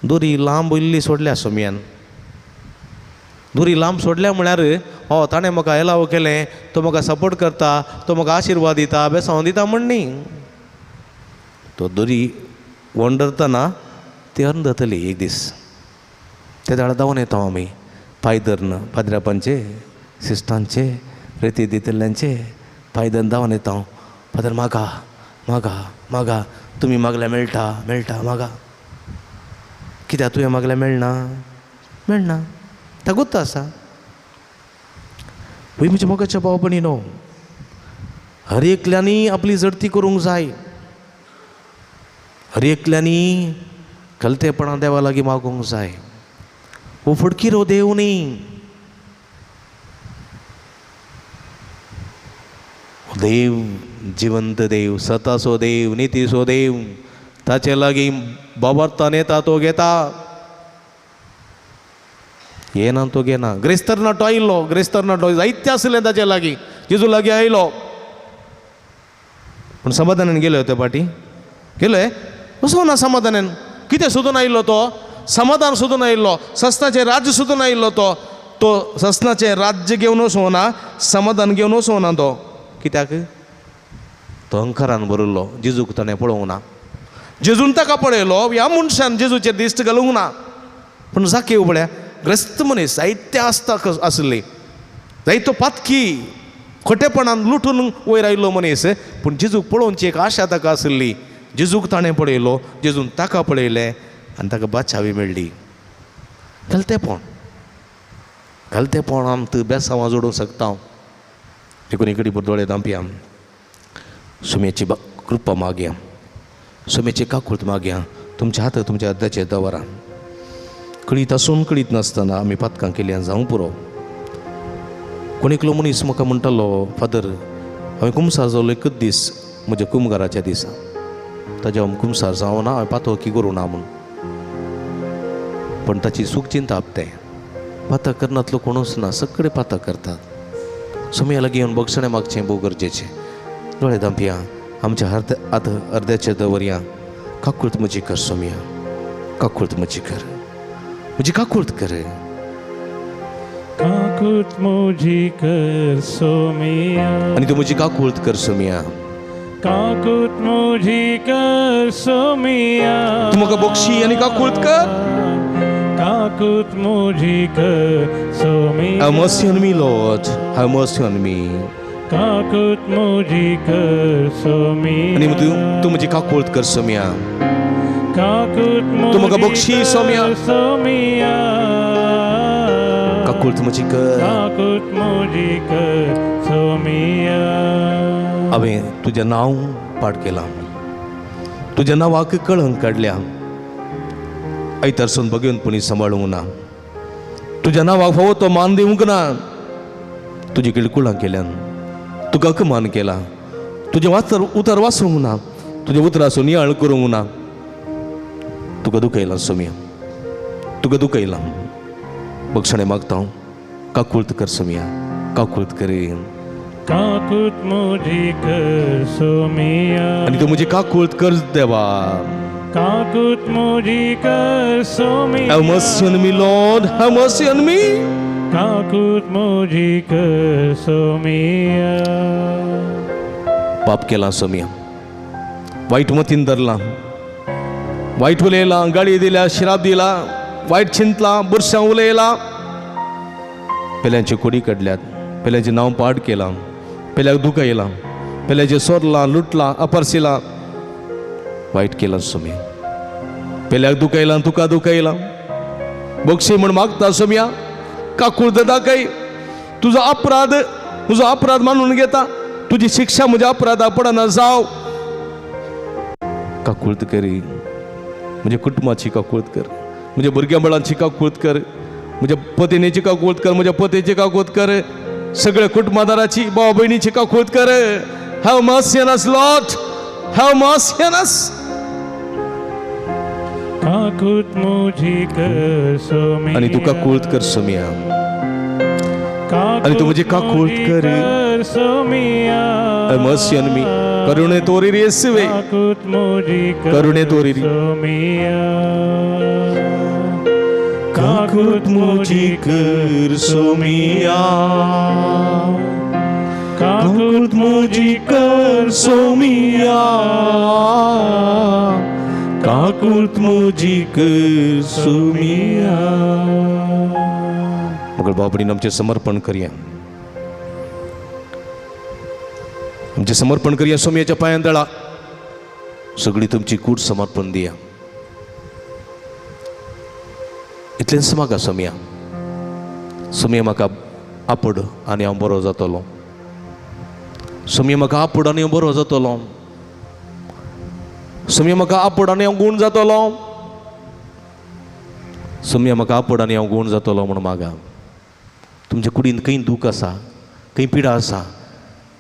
दोरी लांब इल्ली सोडल्या सोमयान, दोरी लांब सोडल्या म्हळ्यार हो ताणें म्हाका एलाव केलें, तो म्हाका सपोर्ट करता, तो म्हाका आशिर्वाद दिता, बेसांव दिता म्हण न्ही. तो दोरी वंडरतना ती अर्दतली एक दीस. ते दाडा धांवन येता आमी पांय धरून, पाद्रापांचे, सिस्टांचे, रेती दितल्यांचे पांय धरून धांवन येता. फादर मागा मागा मागा, तुमी मागल्या मेळटा मेळटा मागा, कित्याक तुवें मागल्या मेळना मेळना, तागूत आसा. वय म्हज्या मोगाच्या भाव भयणीनो, हर एकल्यांनी आपली जडती करूंक जाय, हर एकल्यांनी कलतेपणां देवा लागीं मागूंक जाय. हो फडकिरो देव न्ही, देव जिवंत देव, सताचो देव, नितीचो देव. ताचे लागीं बाबरतान येता तो घेता, येना तो घेना. ग्रेस्तर नाटो आयिल्लो, ग्रेस्तर नाटो जायते आसलें ताचे लागीं, जेजू लागीं आयलो पूण समाधानान गेलो. ते पाटी गेले वचूं ना समाधानान. कितें सोदून आयिल्लो तो? समाधान सोदून आयिल्लो, सस्नाचें राज्य सोदून आयिल्लो तो. तो सस्नाचें राज्य घेवन वचूं ना, समाधान घेवन वचूं ना तो. कित्याक? तो अहंकारान भरिल्लो. जेजूक ताणें पळोवंक ना, जेजून ताका पळयलो, ह्या मनशान जेजूचेर दिश्ट घालूंक ना. पूण जाकेव पळया ग्रस्त मनीस, जायते आसता आसली, जायतो पातकी, खोटेपणान लुटून वयर आयिल्लो मनीस, पूण जेजूक पळोवची एक आशा ताका आसली. जेजूक ताणें पळयलो, जेजून ताका पळयलें आनी ताका बादशावी मेळ्ळी. घालतेपण, घालतेपण आमकां बेसांवां जोडूंक शकता. देखून इकडे दोळे धांपया, सुमेची कृपा मागया, सुमेची काकूळत मागया. तुमच्या हात तुमच्या अर्द्याचे दवरा. कळीत आसून कळीत नासतना आमी पातकां केल्यान जावंक पुरो. कोण एकलो मनीस म्हाका म्हणटालो, फादर हांवें कुमसार जालो एकच दीस, म्हज्या कुमगाराच्या दिसा, ताज्या हांव कुमसार जावना, हांवें पातोकी करूं ना म्हूण. पूण ताची सूख चिंताप तें पातक करनातलो कोणूच ना, सगळे पातक करतात. सोमया लागीं येवन बक्षणें मागचें भोव गरजेचें. दोळे धांपया, आमच्या हात अर्द्याचे दवरया. काकूळत म्हजी कर सोमया, काकूळत म्हजी कर, म्हजी काकूळत कर, काकूळत म्हजी कर सोमिया, आनी तूं म्हजी काकूळत कर सोमिया, काकूळत म्हजी कर सोमिया, तूं म्हाका बक्षी आनी काकूळत कर, काकूळत म्हजी कर सोमिया. Have mercy on me, Lord, have mercy on me. काकूळत म्हजी कर सोमिया, आनी तूं म्हजी काकूळत कर सोमिया, काकूळत तूं म्हाका बक्षी सोमिया, सोमिया, काकूळत म्हजी कर, काकूळत म्हजी कर सोमिया. हांवें तुजें नांव पाठ केलां, तुज्या नांवाक कळंक काडल्या, आयतारसून भगवंतपणी सांबाळूंक ना, तुज्या नांवाक फावो तो मान दिवंक ना, तुजी किळकुळां केल्यान, तुका अपमान केला, तुजें वातर उतर वाचूंक ना. तुज्या उतराचो नियाळ करूंक ना. तुका दुखयलां सोमया, तुका दुखयलां. बक्षणें मागता हांव, काकूळत कर सोमया, काकूळत कर. काकूत म्हजी कर सोमिया, आनी तूं म्हजी काकूळत कर देवा. काकूत म्हजी कर सोमिया. Have mercy on me, Lord, have mercy on me. काकूत म्हजी कर सोमिया. पाप केलां सोमिया, वायट मतीन धरलां, वायट उलयलां, गाळी दिल्या, शिराप दिला, वायट चिंतलां, बुरशां उलयलां, पेल्यांची कोडी काडल्यात, पेल्याचें नांव पाड केलां, पेल्याक दुखयलां, पेल्याचें सोरलां, लुटलां, अपर्सिलां, वायट केलां सोमिया. पेल्याक दुखयलां, तुका दुखयलां. बक्षी म्हूण मागता सोमिया, काकूळत दाखय. तुजो अपराध, तुजो अपराध मानून घेता, तुजी शिक्षा म्हज्या अपराधा पडना जाव. काकूळत करी, म्हज्या कुटुंबाची काकूळत कर, म्हज्या भुरग्यां बाळांची काकूळत कर, म्हज्या पतिणेची काकूळत कर, म्हज्या पतीची काकूळत कर, सगळ्या कुटुंबादाराची, भाव भयणीची काकूळत कर. Have mercy on us, Lord, have mercy on us. काकूत म्हजी कर सोमिया, आनी तूं काकूळत कर सोमिया, आनी तूं म्हजी काकूळत कर. सोमिया. Have mercy on me. करुणे तोरी येसुवे, काकूत म्हजी करुणे तोरी. सोमिया. काकूत म्हजी कर सोमिया, काकूत म्हजी कर सोमिया, काकूत म्हजी कर सोमिया. मग बाबडीन आमचें समर्पण करया, आमचें समर्पण करया सोमयाच्या पांयां दळा. सगळी तुमची कूड समर्पण दिया. इतलेंच म्हाका सोमया, सोमया म्हाका आपड आनी हांव बरो जातलो. सोमया म्हाका आपड आनी हांव बरो जातलो. सोमया म्हाका आपड आनी हांव गूण जातलो. सोमया म्हाका आपड आनी हांव गूण जातलो म्हूण मागा. तुमच्या कुडीन खंय दूख आसा, खंय पिडा आसा,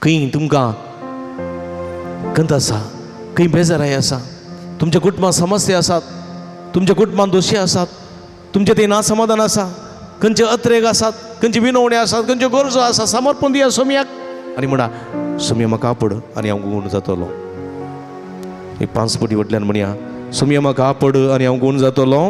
खंय तुमकां खंत आसा, खंय बेजाराय आसा, तुमच्या कुटुंबांत समस्या आसात, तुमच्या कुटुंबांत दोशी आसात, तुमचें थंय नासमाधान आसा, खंयचे अत्रेग आसात, खंयचे विनवणे आसात, खंयच्यो गरजो आसा, समर्पण दिया सोमयाक आनी म्हणा, सोमया म्हाका आपड आनी हांव गूण जातलो. एक 5 पटी व्हडल्यान म्हणया, सोमया म्हाका आपड आनी हांव गूण जातलो.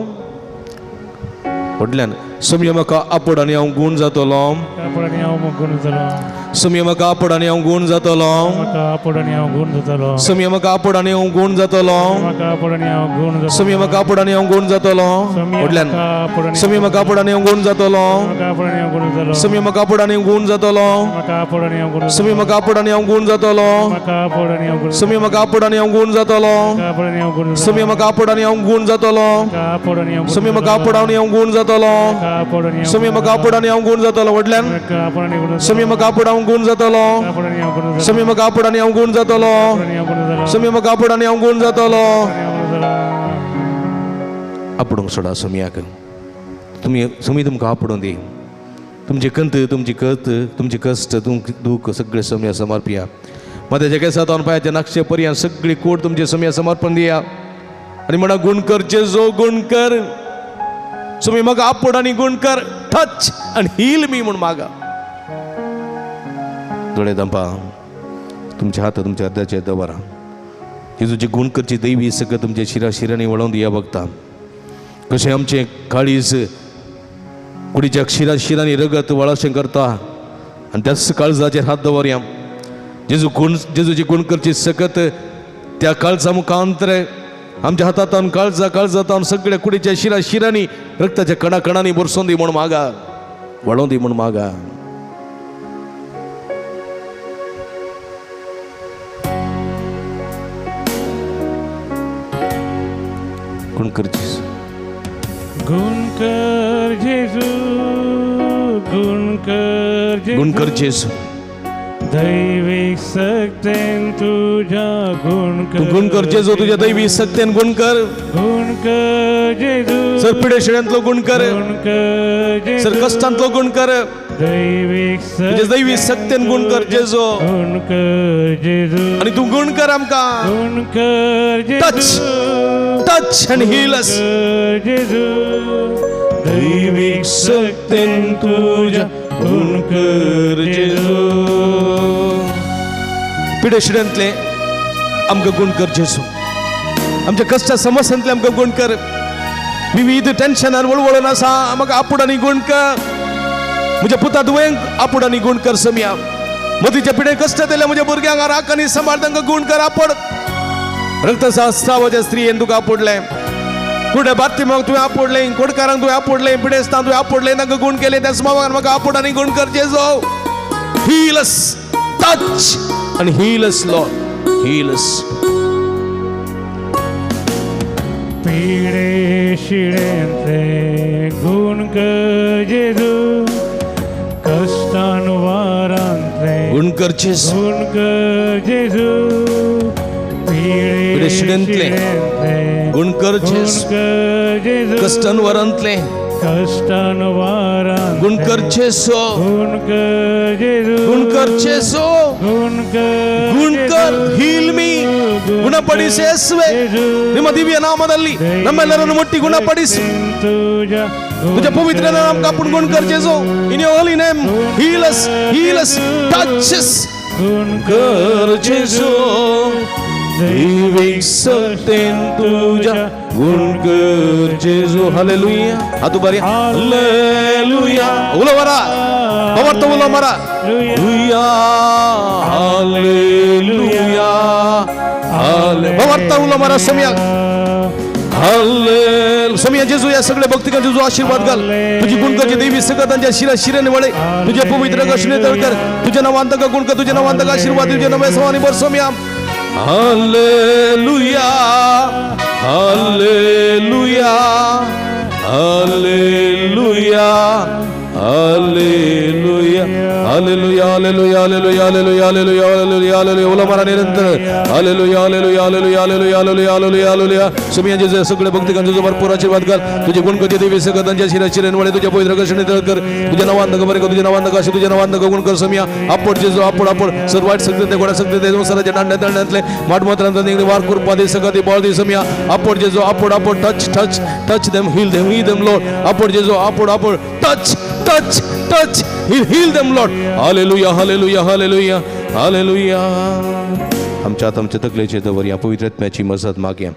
व्हडल्यान, सोमया म्हाका आपड आनी हांव गूण जातलो. आपड आनी हांव गूण जातलो. सोमया म्हाका आपड आनी हांव गूण जातलो. म्हाका आपड आनी हांव गूण जातलो. सोमया म्हाका आपड आनी हांव गूण जातलो. म्हाका आपड आनी हांव गूण जातलो. सोमया म्हाका आपड आनी हांव गूण जातलो. व्हडल्यान, सोमया म्हाका आपड आनी हांव गूण जातलो. म्हाका आपड आनी हांव गूण जातलो. सोमया म्हाका आपड आनी हांव गूण जातलो. म्हाका आपड आनी हांव गूण. सोमया म्हाका आपड आनी हांव गूण जातलो. म्हाका आपड आनी हांव गूण. सोमया म्हाका आपड आनी हांव गूण जातलो. आपड आनी हांव गूण. सोमया म्हाका आपड आनी हांव गूण जातलो. आपड आनी हांव. सोमया म्हाका आपड आनी हांव गूण जातलो. आपड आनी सोमया म्हाका आपड आनी हांव गूण जातलो. व्हडल्यान, सोमया म्हाका आपड हांव गूण जातलो. सोमया म्हाका आपड आनी हांव गूण जातलो. सोमया म्हाका आपड आनी हांव गूण जातलो. आपडूंक सोडा सोमयाक. तुमी सोमी तुमकां आपडूं दी. तुमची कंत, तुमची कत, तुमची कश्ट, तुमचें दूख सगळें सोमया समर्पिया. मात्याच्या केसांत पांयाच्या नाक्षे पर्यंत सगळी कोट तुमचे सोमया समर्पण दिया आनी म्हणा, गूण कर जेजो, गूण कर. सोमी म्हाका आपड आनी गूण कर. टच आनी हील मी म्हूण मागा. दोळे दंपा, तुमच्या हात तुमच्या अर्द्याचेर दवरा. जेजूची गूण करची दैवी सगळं तुमच्या शिरा शिरांनी वळोवन दिया. बघता कशें आमचें काळीज कुडीच्या शिरा शिरांनी रगत वळाशें करता आनी त्याच काळजाचेर हात दवरया. जेजू गुण, जेजूची गूण करची सकत त्या काळजा मुखांतरे आमच्या हातांत काळजा काळजांत सगळ्या कुडीच्या शिरा शिरांनी रक्ताच्या कणा कणांनी भरसोन दी म्हूण मागा, वळोवन दी म्हूण मागा. गुण कर जेजू, गुण कर जेजू, गुण कर जेजू, गुण कर जेजू, दैवीक सक्तेन तुज्या गुण तूं गुण कर जेजू, तुज्या दैवी सक्तेन गुण कर. गुण कर जेजू, सर पिडेशिड्यांतलो गुण कर, गुण कर जेजू, सर कश्टांतलो गुण कर, दैवीक तुज्या दैवी सक्तेन गुण कर जेजू. गुण कर जेजू, आणि तूं गुण कर आमकां. गुण कर जेजू, Touch. Touch and heal us. कर जेजू, दैवीक सक्तेन तुज्या गुण कर जेजू. पिडेशिड्यांतले आमकां गुण कर जेजू, आमच्या कश्टा समस्यांतले आमकां गुण कर. विविध टेन्शनान वळवळून आसा, आमकां आपूड आनी गुण कर. म्हज्या पुता दुयेंक आपूड आनी गुण कर समिया. मदीच्या पिडे कश्ट दिले म्हज्या भुरग्यांक राख आनी सांबाळ, तांकां गुण कर आपूड. रक्तस्रावाच्या स्त्रियेन तुका आपुडलें, कुडे बार्तिमाक तुवें आपुडलें, कोडकारांक तुवें आपुडलें, पिडेस्तांक तुवें आपुडलें, तांकां गुण केलें. त्या सुमावान म्हाका आपूड आनी गुण कर जेजू. Heal us, touch and heal us Lord, heal us. पिडे शिड्यांतले गुण कर जेजू, कश्टान वारांतले गुण कर जेजू. गुण कर जेजू, पिडे पिडेशिड्यांतले शिड्यांतले गुण कर गुण जेजू, कर जेजू, कश्टान वरांतले कश्टान वारांतले गुण कर जेजू, गुण कर जेजू, गुण कर जेजू, गुण कर ಗುಣ ಕರ್. Heal me. ಗುಣಪಡಿಸಿ ಯೇಸುವೆ. ನಿಮ್ಮ ದಿವ್ಯ ನಾಮದಲ್ಲಿ ನಮ್ಮೆಲ್ಲರನ್ನು ಮುಟ್ಟಿ ಗುಣಪಡಿಸಿ. तुझ्या तुझ्या पवित्र नाम आपण गुण कर जेजू. In your holy name heal us, heal us, touch us. गुण कर जेजू, दैविक सत्तेन तुझ्या गुण कर जेजू. हालेलुया. हात उबारी. हालेलुया. उलो मारा, पवार्थ उलो मारा. हालेलुया, हालेलुया, हाले. पवार्थ उलो मारा समिया. हालेल समिया. जेजू, या सगळ्या भक्तिकांचे तुझा आशीर्वाद घाल. तुझी गुणकाची देवी सगळ्यांच्या शिरा शिराने वळे. तुझ्या पवित्र कष्णे तळकर. तुझ्या नावांत का गुण कर, तुझ्या नावांत का आशीर्वाद, तुझ्या नावे सवानी बर समिया. Hallelujah, hallelujah, hallelujah, hallelujah, hallelujah, hallelujah, hallelujah, hallelujah, hallelujah, hallelujah, hallelujah. उलो मारा निरंतर. Hallelujah, hallelujah, hallelujah, hallelujah, hallelujah, hallelujah, hallelujah. सुमिया जेजू, सगळे भक्तिकांचे तुझं भरपूर आशीर्वाद घाल. तुझे गुणकचे देवी सगळ्यांच्या शिरा शिरेन वळे. तुझ्या पवित्र कष्णे कर. तुझ्या नावांत बरे कर, तुझ्या नावांत अशी, तुझ्या नावांत गुण कर समिया. आपड जेजू, आपड, आपड. सर्व वाईट सगळे ते गोड्या सगळे ते संसाराच्या दांड्या दांड्यातले माटमात्रांत निघले वार कृपा दे, सगळं ते बळ दे समिया. आपड जेजू, आपड, आपड. Touch, touch, touch them, heal them, heal them Lord. आपड जेजू, आपड, आपड. Touch, touch, touch, heal, heal them Lord. Hallelujah, hallelujah, hallelujah, hallelujah. आमच्या आमच्या तकलेचे दवर या पवित्र आत्म्याची मजत मागया.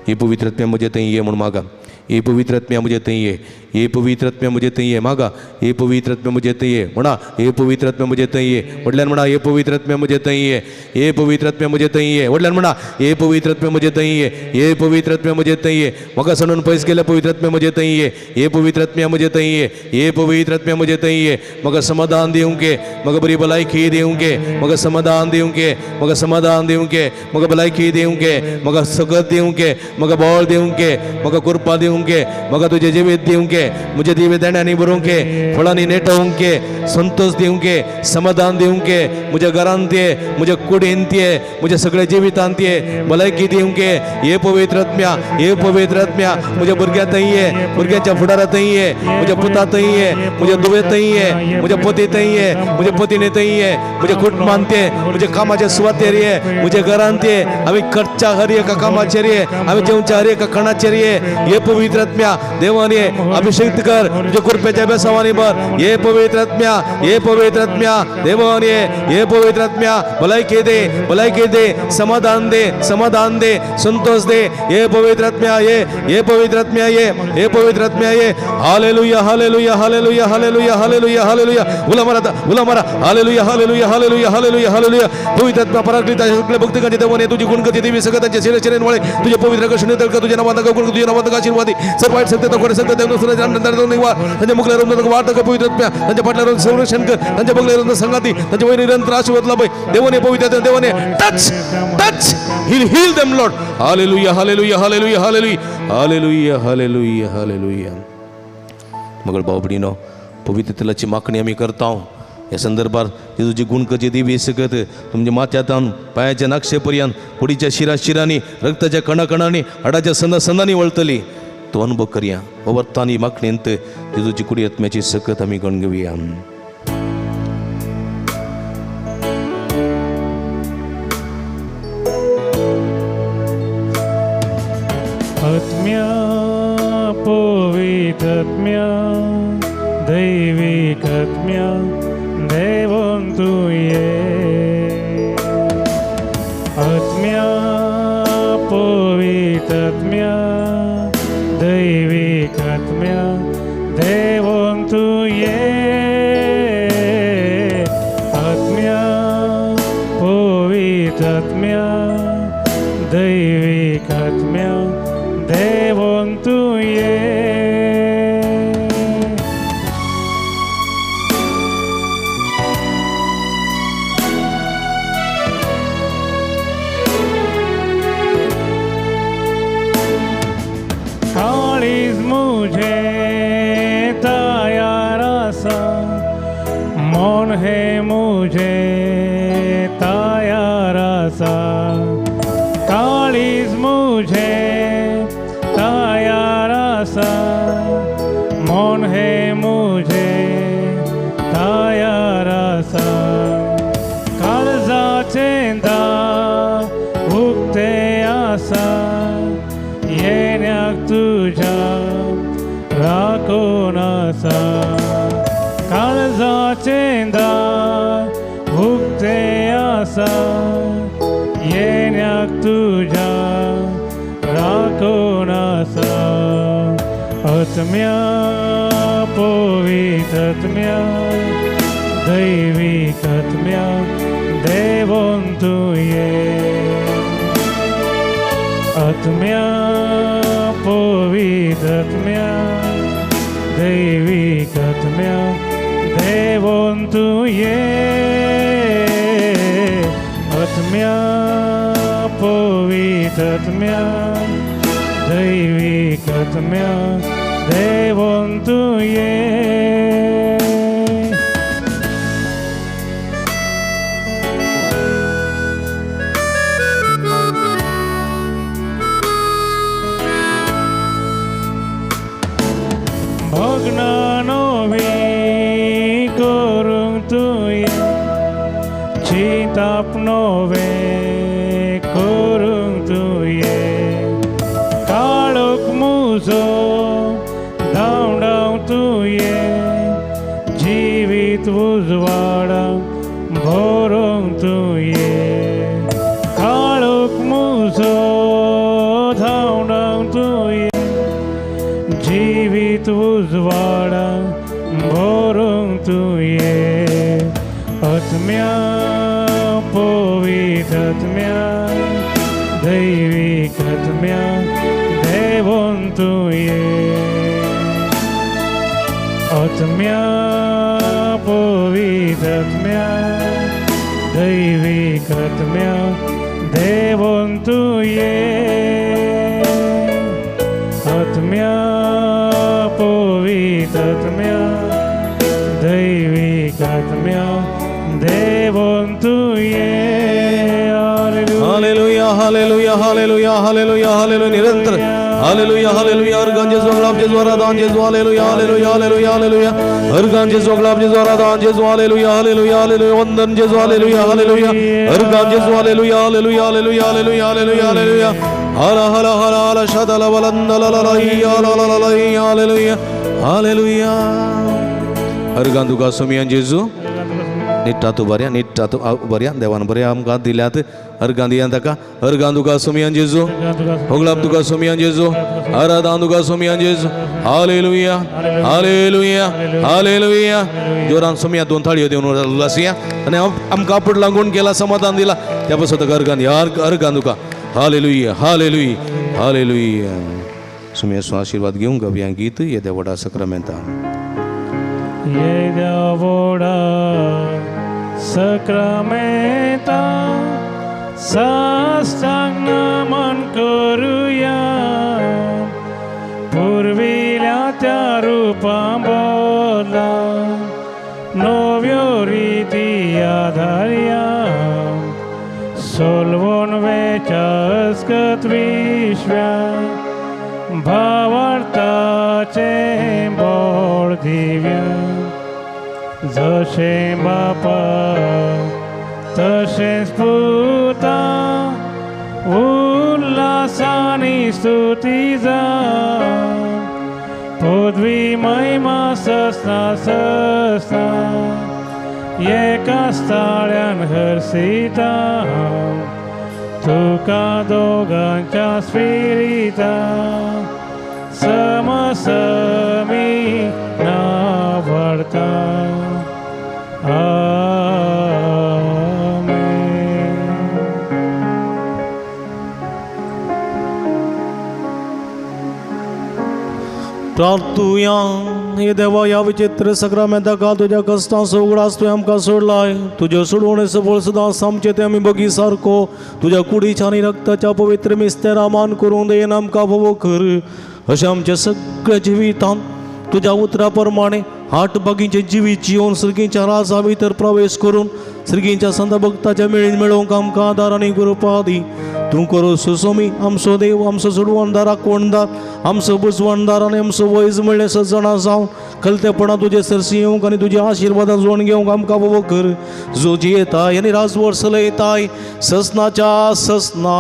हे पवित्र आत्म्या म्हजे थंय ये म्हूण मागा. हे पवित्र आत्म्या म्हजे थंय ये. हे पवित्र आत्म्या म्हजे थंय ये मागा. हे पवित्र आत्म्या म्हजे थंय ये म्हणा. हे पवित्र आत्म्या म्हजे थंय ये व्हडल्यान म्हणा. हे पवित्र आत्म्या म्हजे थंय ये. हे पवित्र आत्म्या म्हजे थंय ये व्हडल्यान म्हणा. हे पवित्र आत्म्या म्हजे थंय ये. हे पवित्र आत्म्या म्हजे थंय ये. म्हाका सणून पयस गेल्या पवित्र आत्म्या म्हजे थंय ये. हे पवित्र आत्म्या म्हजे थंय ये. हे पवित्र आत्म्या म्हजे थंय ये. म्हाका समाधान दिवंक ये, म्हाका बरी भलायकी दिवंक ये, म्हाका समाधान दिवंक ये, म्हाका समाधान दिवंक ये, म्हाका भलायकी दिवंक ये, म्हाका सगत दिवंक ये, म्हाका बळ दिवंक ये, म्हाका कृपा दिवंक ये, म्हाका तुजें जिवीत दिवंक ये, म्हजें जिवीत देण्यांनी भरूंक ये, फळांनी नेटोवंक ये, संतोष दिवंक ये, समाधान दिवंक ये. म्हज्या घरांत ये, म्हज्या कुडींत ये, म्हज्या सगळ्या जिवितांत ये, भलायकी दिवंक ये. हे पवित्र आत्म्या, हे पवित्र आत्म्या, म्हज्या भुरग्या थंय ये, भुरग्यांच्या फुडारा थंय ये, म्हज्या पुता थंय ये, म्हज्या धुवे थंय ये, म्हज्या पती थंय ये, म्हज्या पतीने थंय ये, म्हज्या कुटुंबांत ये, म्हज्या कामाच्या सुवातेर ये, म्हज्या घरांत ये. आमी करच्या हर एका कामाचेर ये, आमी जेवच्या हर एका खाणाचेर ये. हे पवित्र आत्म्या देवान ये, अभिषेक कर, तुझ्या कृपेच्या बेसावानी भर. हे पवित्र आत्म्या, हे पवित्र आत्म्या देवान ये. हे पवित्र आत्म्या, भलायकी दे, भलायकी दे, समाधान दे, समाधान दे, संतोष दे. हे पवित्र आत्म्या ये. हे पवित्र आत्म्या ये. हे पवित्र आत्म्या ये. Hallelujah, hallelujah, hallelujah, hallelujah, hallelujah, hallelujah. उला मारा, उला मारा. Hallelujah, hallelujah, hallelujah, hallelujah, hallelujah. पवित्र आत्मा पराक्लित सगळे भक्तिकांचे देवाने, तुझी गुणगती देवी सगळ्यांचे शिरे शिरेन वळे. तुझे पवित्र कृष्ण तळक, तुझ्या नावात गुण, तुझ्या नावात आशीर्वादी. सर्व वाईट सत्य कोणी सत्य त्यांच्या मुखल्या वार्ता पवित्र आत्म्या, त्यांच्या पाटल्यावर संरक्षण कर, त्यांच्या बगल्यावर संगाती, त्यांच्या वैर निरंतर आशीर्वाद लाभय. देवाने, पवित्र देवाने, touch, touch, heal, heal them Lord. Hallelujah, hallelujah, hallelujah, hallelujah, hallelujah, hallelujah, hallelujah. मगळ भाऊ भयणीनो, पवित्र तेलाची मागणी आमी करता. ह्या संदर्भार जेजूची गुणकची दिवी सकत तुमच्या माथ्यातावन पांयाच्या नाक्षे पर्यंत कुडीच्या शिरा शिरांनी रक्ताच्या कणाकणांनी हाडाच्या संदा संदांनी वळतली. तो अनुभव करया. वर्तानी मागणेंत जेजूची कुडी आत्म्याची सकत आमी गण घेवया. आत्म्या पवित्रात्म्या दैविक आत्म्या देवोन तुये. आत्म्या पवित्रात्म्या दैविक आत्म्या देवोन तुये. आत्म्या पवित्रात्म्या दैविक आत्म्या देवोन तुये. काळीज मुझे तयार आसा, मन हे मुझे तयार आसा. काळीज मुझे तयार आसा, मन हे मुझे तयार आसा. काळजाचें दार उक्तें आसा, येण्याक तुज्या राखून आसा. काळजाचें दार उक्तें आसा, येण्याक तुज्या राखून आसा. आत्म्या पवित्रात्म्या दैविक आत्म्या देवोन तुये. आत्म्या पवित्रात्म्या दैविक आत्म्या देवोन तुये. आत्म्या पवित्रात्म्या दैविक आत्म्या देवोन तुये. भग्नानोवी करूंक तुये, चिंताप नवे करूंक तुये. काळोख मुजो धांवडावंक तुये, जिवीत उजवाडा भरोंक तुये. काळोख मुजो धांवडावंक तुये, जिवीत उजवाडा भरोंक तुये. आत्म्या पवित्रात्म्या दैविक आत्म्या देवोन तुये. आत्म्या पवित्रात्म्या दैविक आत्म्या देवोन तुये. आत्म्या पवित्रात्म्या दैविक आत्म्या देवोन तुये. Hallelujah hallelujah hallelujah hallelujah hallelujah निरंतर हालेलुया हालेलुया. हर जेजू गुलाब जेजू आराधन जेजू हालेलुया हालेलुया हालेलुया हालेलुया. हर जेजू गुलाब जेजू आराधन जेजू हालेलुया हालेलुया हालेलुया. वंदन जेजू हालेलुया हालेलुया. हर जेजू hallelujah hallelujah hallelujah hallelujah hallelujah hallelujah. हर हर हर हर शदल वलंद ला ला ला ला ला ला हालेलुया हालेलुया. हर तुका सोमियान जेजू निट्टातू बऱ्या निट्टातू बऱ्या देवान बऱ्या आमकां दिल्यात. अर्गां दियान ताका. अर्गां तुका सोमियान जेजू होगलाब तुका सोमियान जेजू आराधान तुका सोमियान जेजू. Hallelujah hallelujah hallelujah. जोरान सोमिया दोन थाळयो दिवन उल्लासया आनी आमकां आपूट लागून केला समाधान दिला त्या पासून ताका अर्गां दिया. अर्गां तुका हालेलुया हालेलुया हालेलुया. सोमियाचो आशिर्वाद घेवंक गावया गीत येद्या व्हडा सक्रामेंतान. येद्या व्हडा सक्रामेंता साष्टांग नमन करुया, पुर्विल्या त्या रुपा बदला नव्यो रिती आधारया सोलवून वेच्या अस्कत विश्व्या भावार्थाचें बोळ दिव्या जशें बापा तशेंच पुता उल्हासानी स्तुती जा पदवी महिमा ससना ससना एका स्थाळ्यान हर्षिता तुका दोगांच्या स्पिरिता समसमी नावडता. आमेन. प्रार्थुया. हे देवा, ह्या विचित्र सक्रामेंताका तुज्या कश्टांचो उगडास तुवें आमकां सोडलाय. तुज्यो सोडवणे सबळ सदां आमचे ते आमी बगी सारको तुज्या कुडीच्या आनी रक्ताच्या पवित्र मिस्तेरा मान करूं दयेन आमकां भोवो कर. अशें आमच्या सगळ्या जिवितांत तुज्या उतरा प्रमाणे आठ बागींचे जिवीत जिवन सर्गीच्या राजा भितर प्रवेश करून सर्गीच्या संत भक्ताच्या मेळीन मेळोवंक आमकां आदार आनी कृपा दी. तूं करो सुसोमी आमचो देव, आमचो सोडवणदार, आकवणदार, आमचो बुजवणदार आनी आमचो वैज म्हणलें सज्जणां जावन खलतेपणां तुजे सरशी येवंक आनी तुज्या आशिर्वादां जोडून घेवंक आमकां भोवो कर. जो जियेताय आनी राजवट चलयताय ससनाच्या ससना.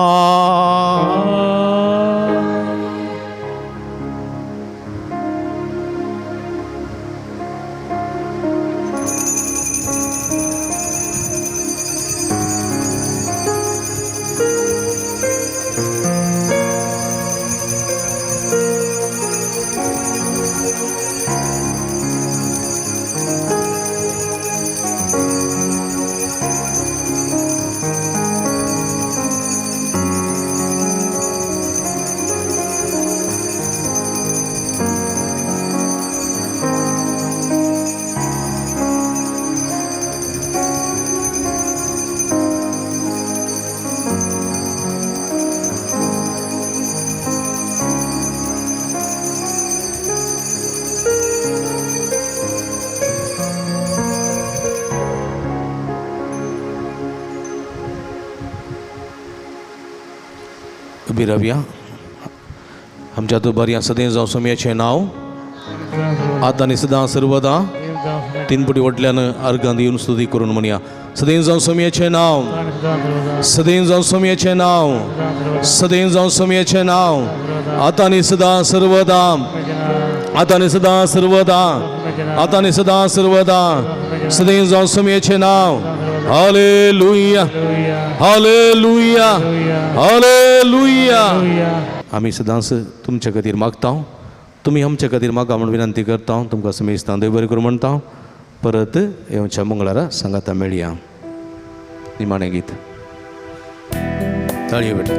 रावया आमच्या तो बऱ्या सदैव जावं सोमयाचें नांव आतां आनी सदां सर्वदा तीन पुटी वटल्यान अर्गां दिवन स्तुती करून म्हणया. सदैव जावं सोमयाचें नांव, सदैव जावं सोमयाचें नांव, सदैव जावं सोमयाचें नांव आतां आनी सदां सर्वदा, आतां आनी सदां सर्वदा, आतां आनी सदां सर्वदा सदैव जावं सोमयाचें नांव. Hallelujah, hallelujah, hallelujah. आमी सदांच तुमच्या खातीर मागता, तुमी आमच्या खातीर मागा म्हूण विनंती करता. तुमकां समेस्तां देव बरें करूं म्हणटा. परत येवच्या मंगळारा सांगाता मेळया. निमाणें गीत ताळयो बेटा.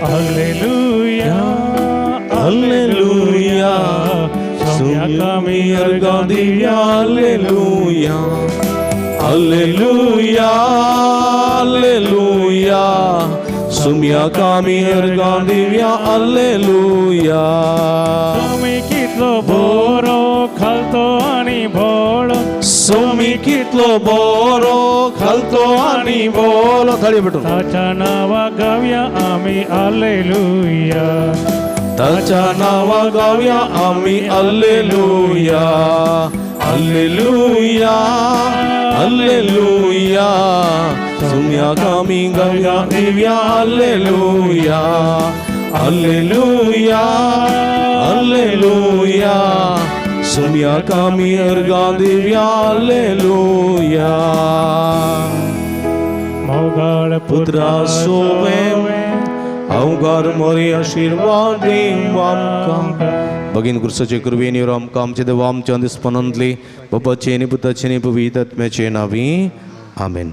हालेलुया, हालेलुया, सोम्याक आमी अर्गां दिवया. हालेलुया, हालेलुया, हालेलुया, सोम्याक आमी अर्गां दिवया. हालेलुया. सोमी कितलो बोरो खालतो आनी भोळो, सोमी कितलो बोरो खालतो आनी भोळो. थाळी भेटून ताच्या नांवा गावया आमी हालेलुया, ताच्या नांवा गावया आमी हालेलुया, हालेलुया, हालेलुया, सोम्याक आमी गावया दिवया. हालेलुया, हालेलुया, हालेलुया, सोम्याक आमी अर्गां दिवया. हालेलुया. मोगाळ पुत्रा सोवे अवघार मोरी आशिर्वाद दीव आमकां. भगीन क्रुसाचे कृपेन आमकां आमचे देवा आमच्या दिसपनांतली बापाचे आनी पुताचे आनी पवित्र आत्म्याचे नांवी. आमेन.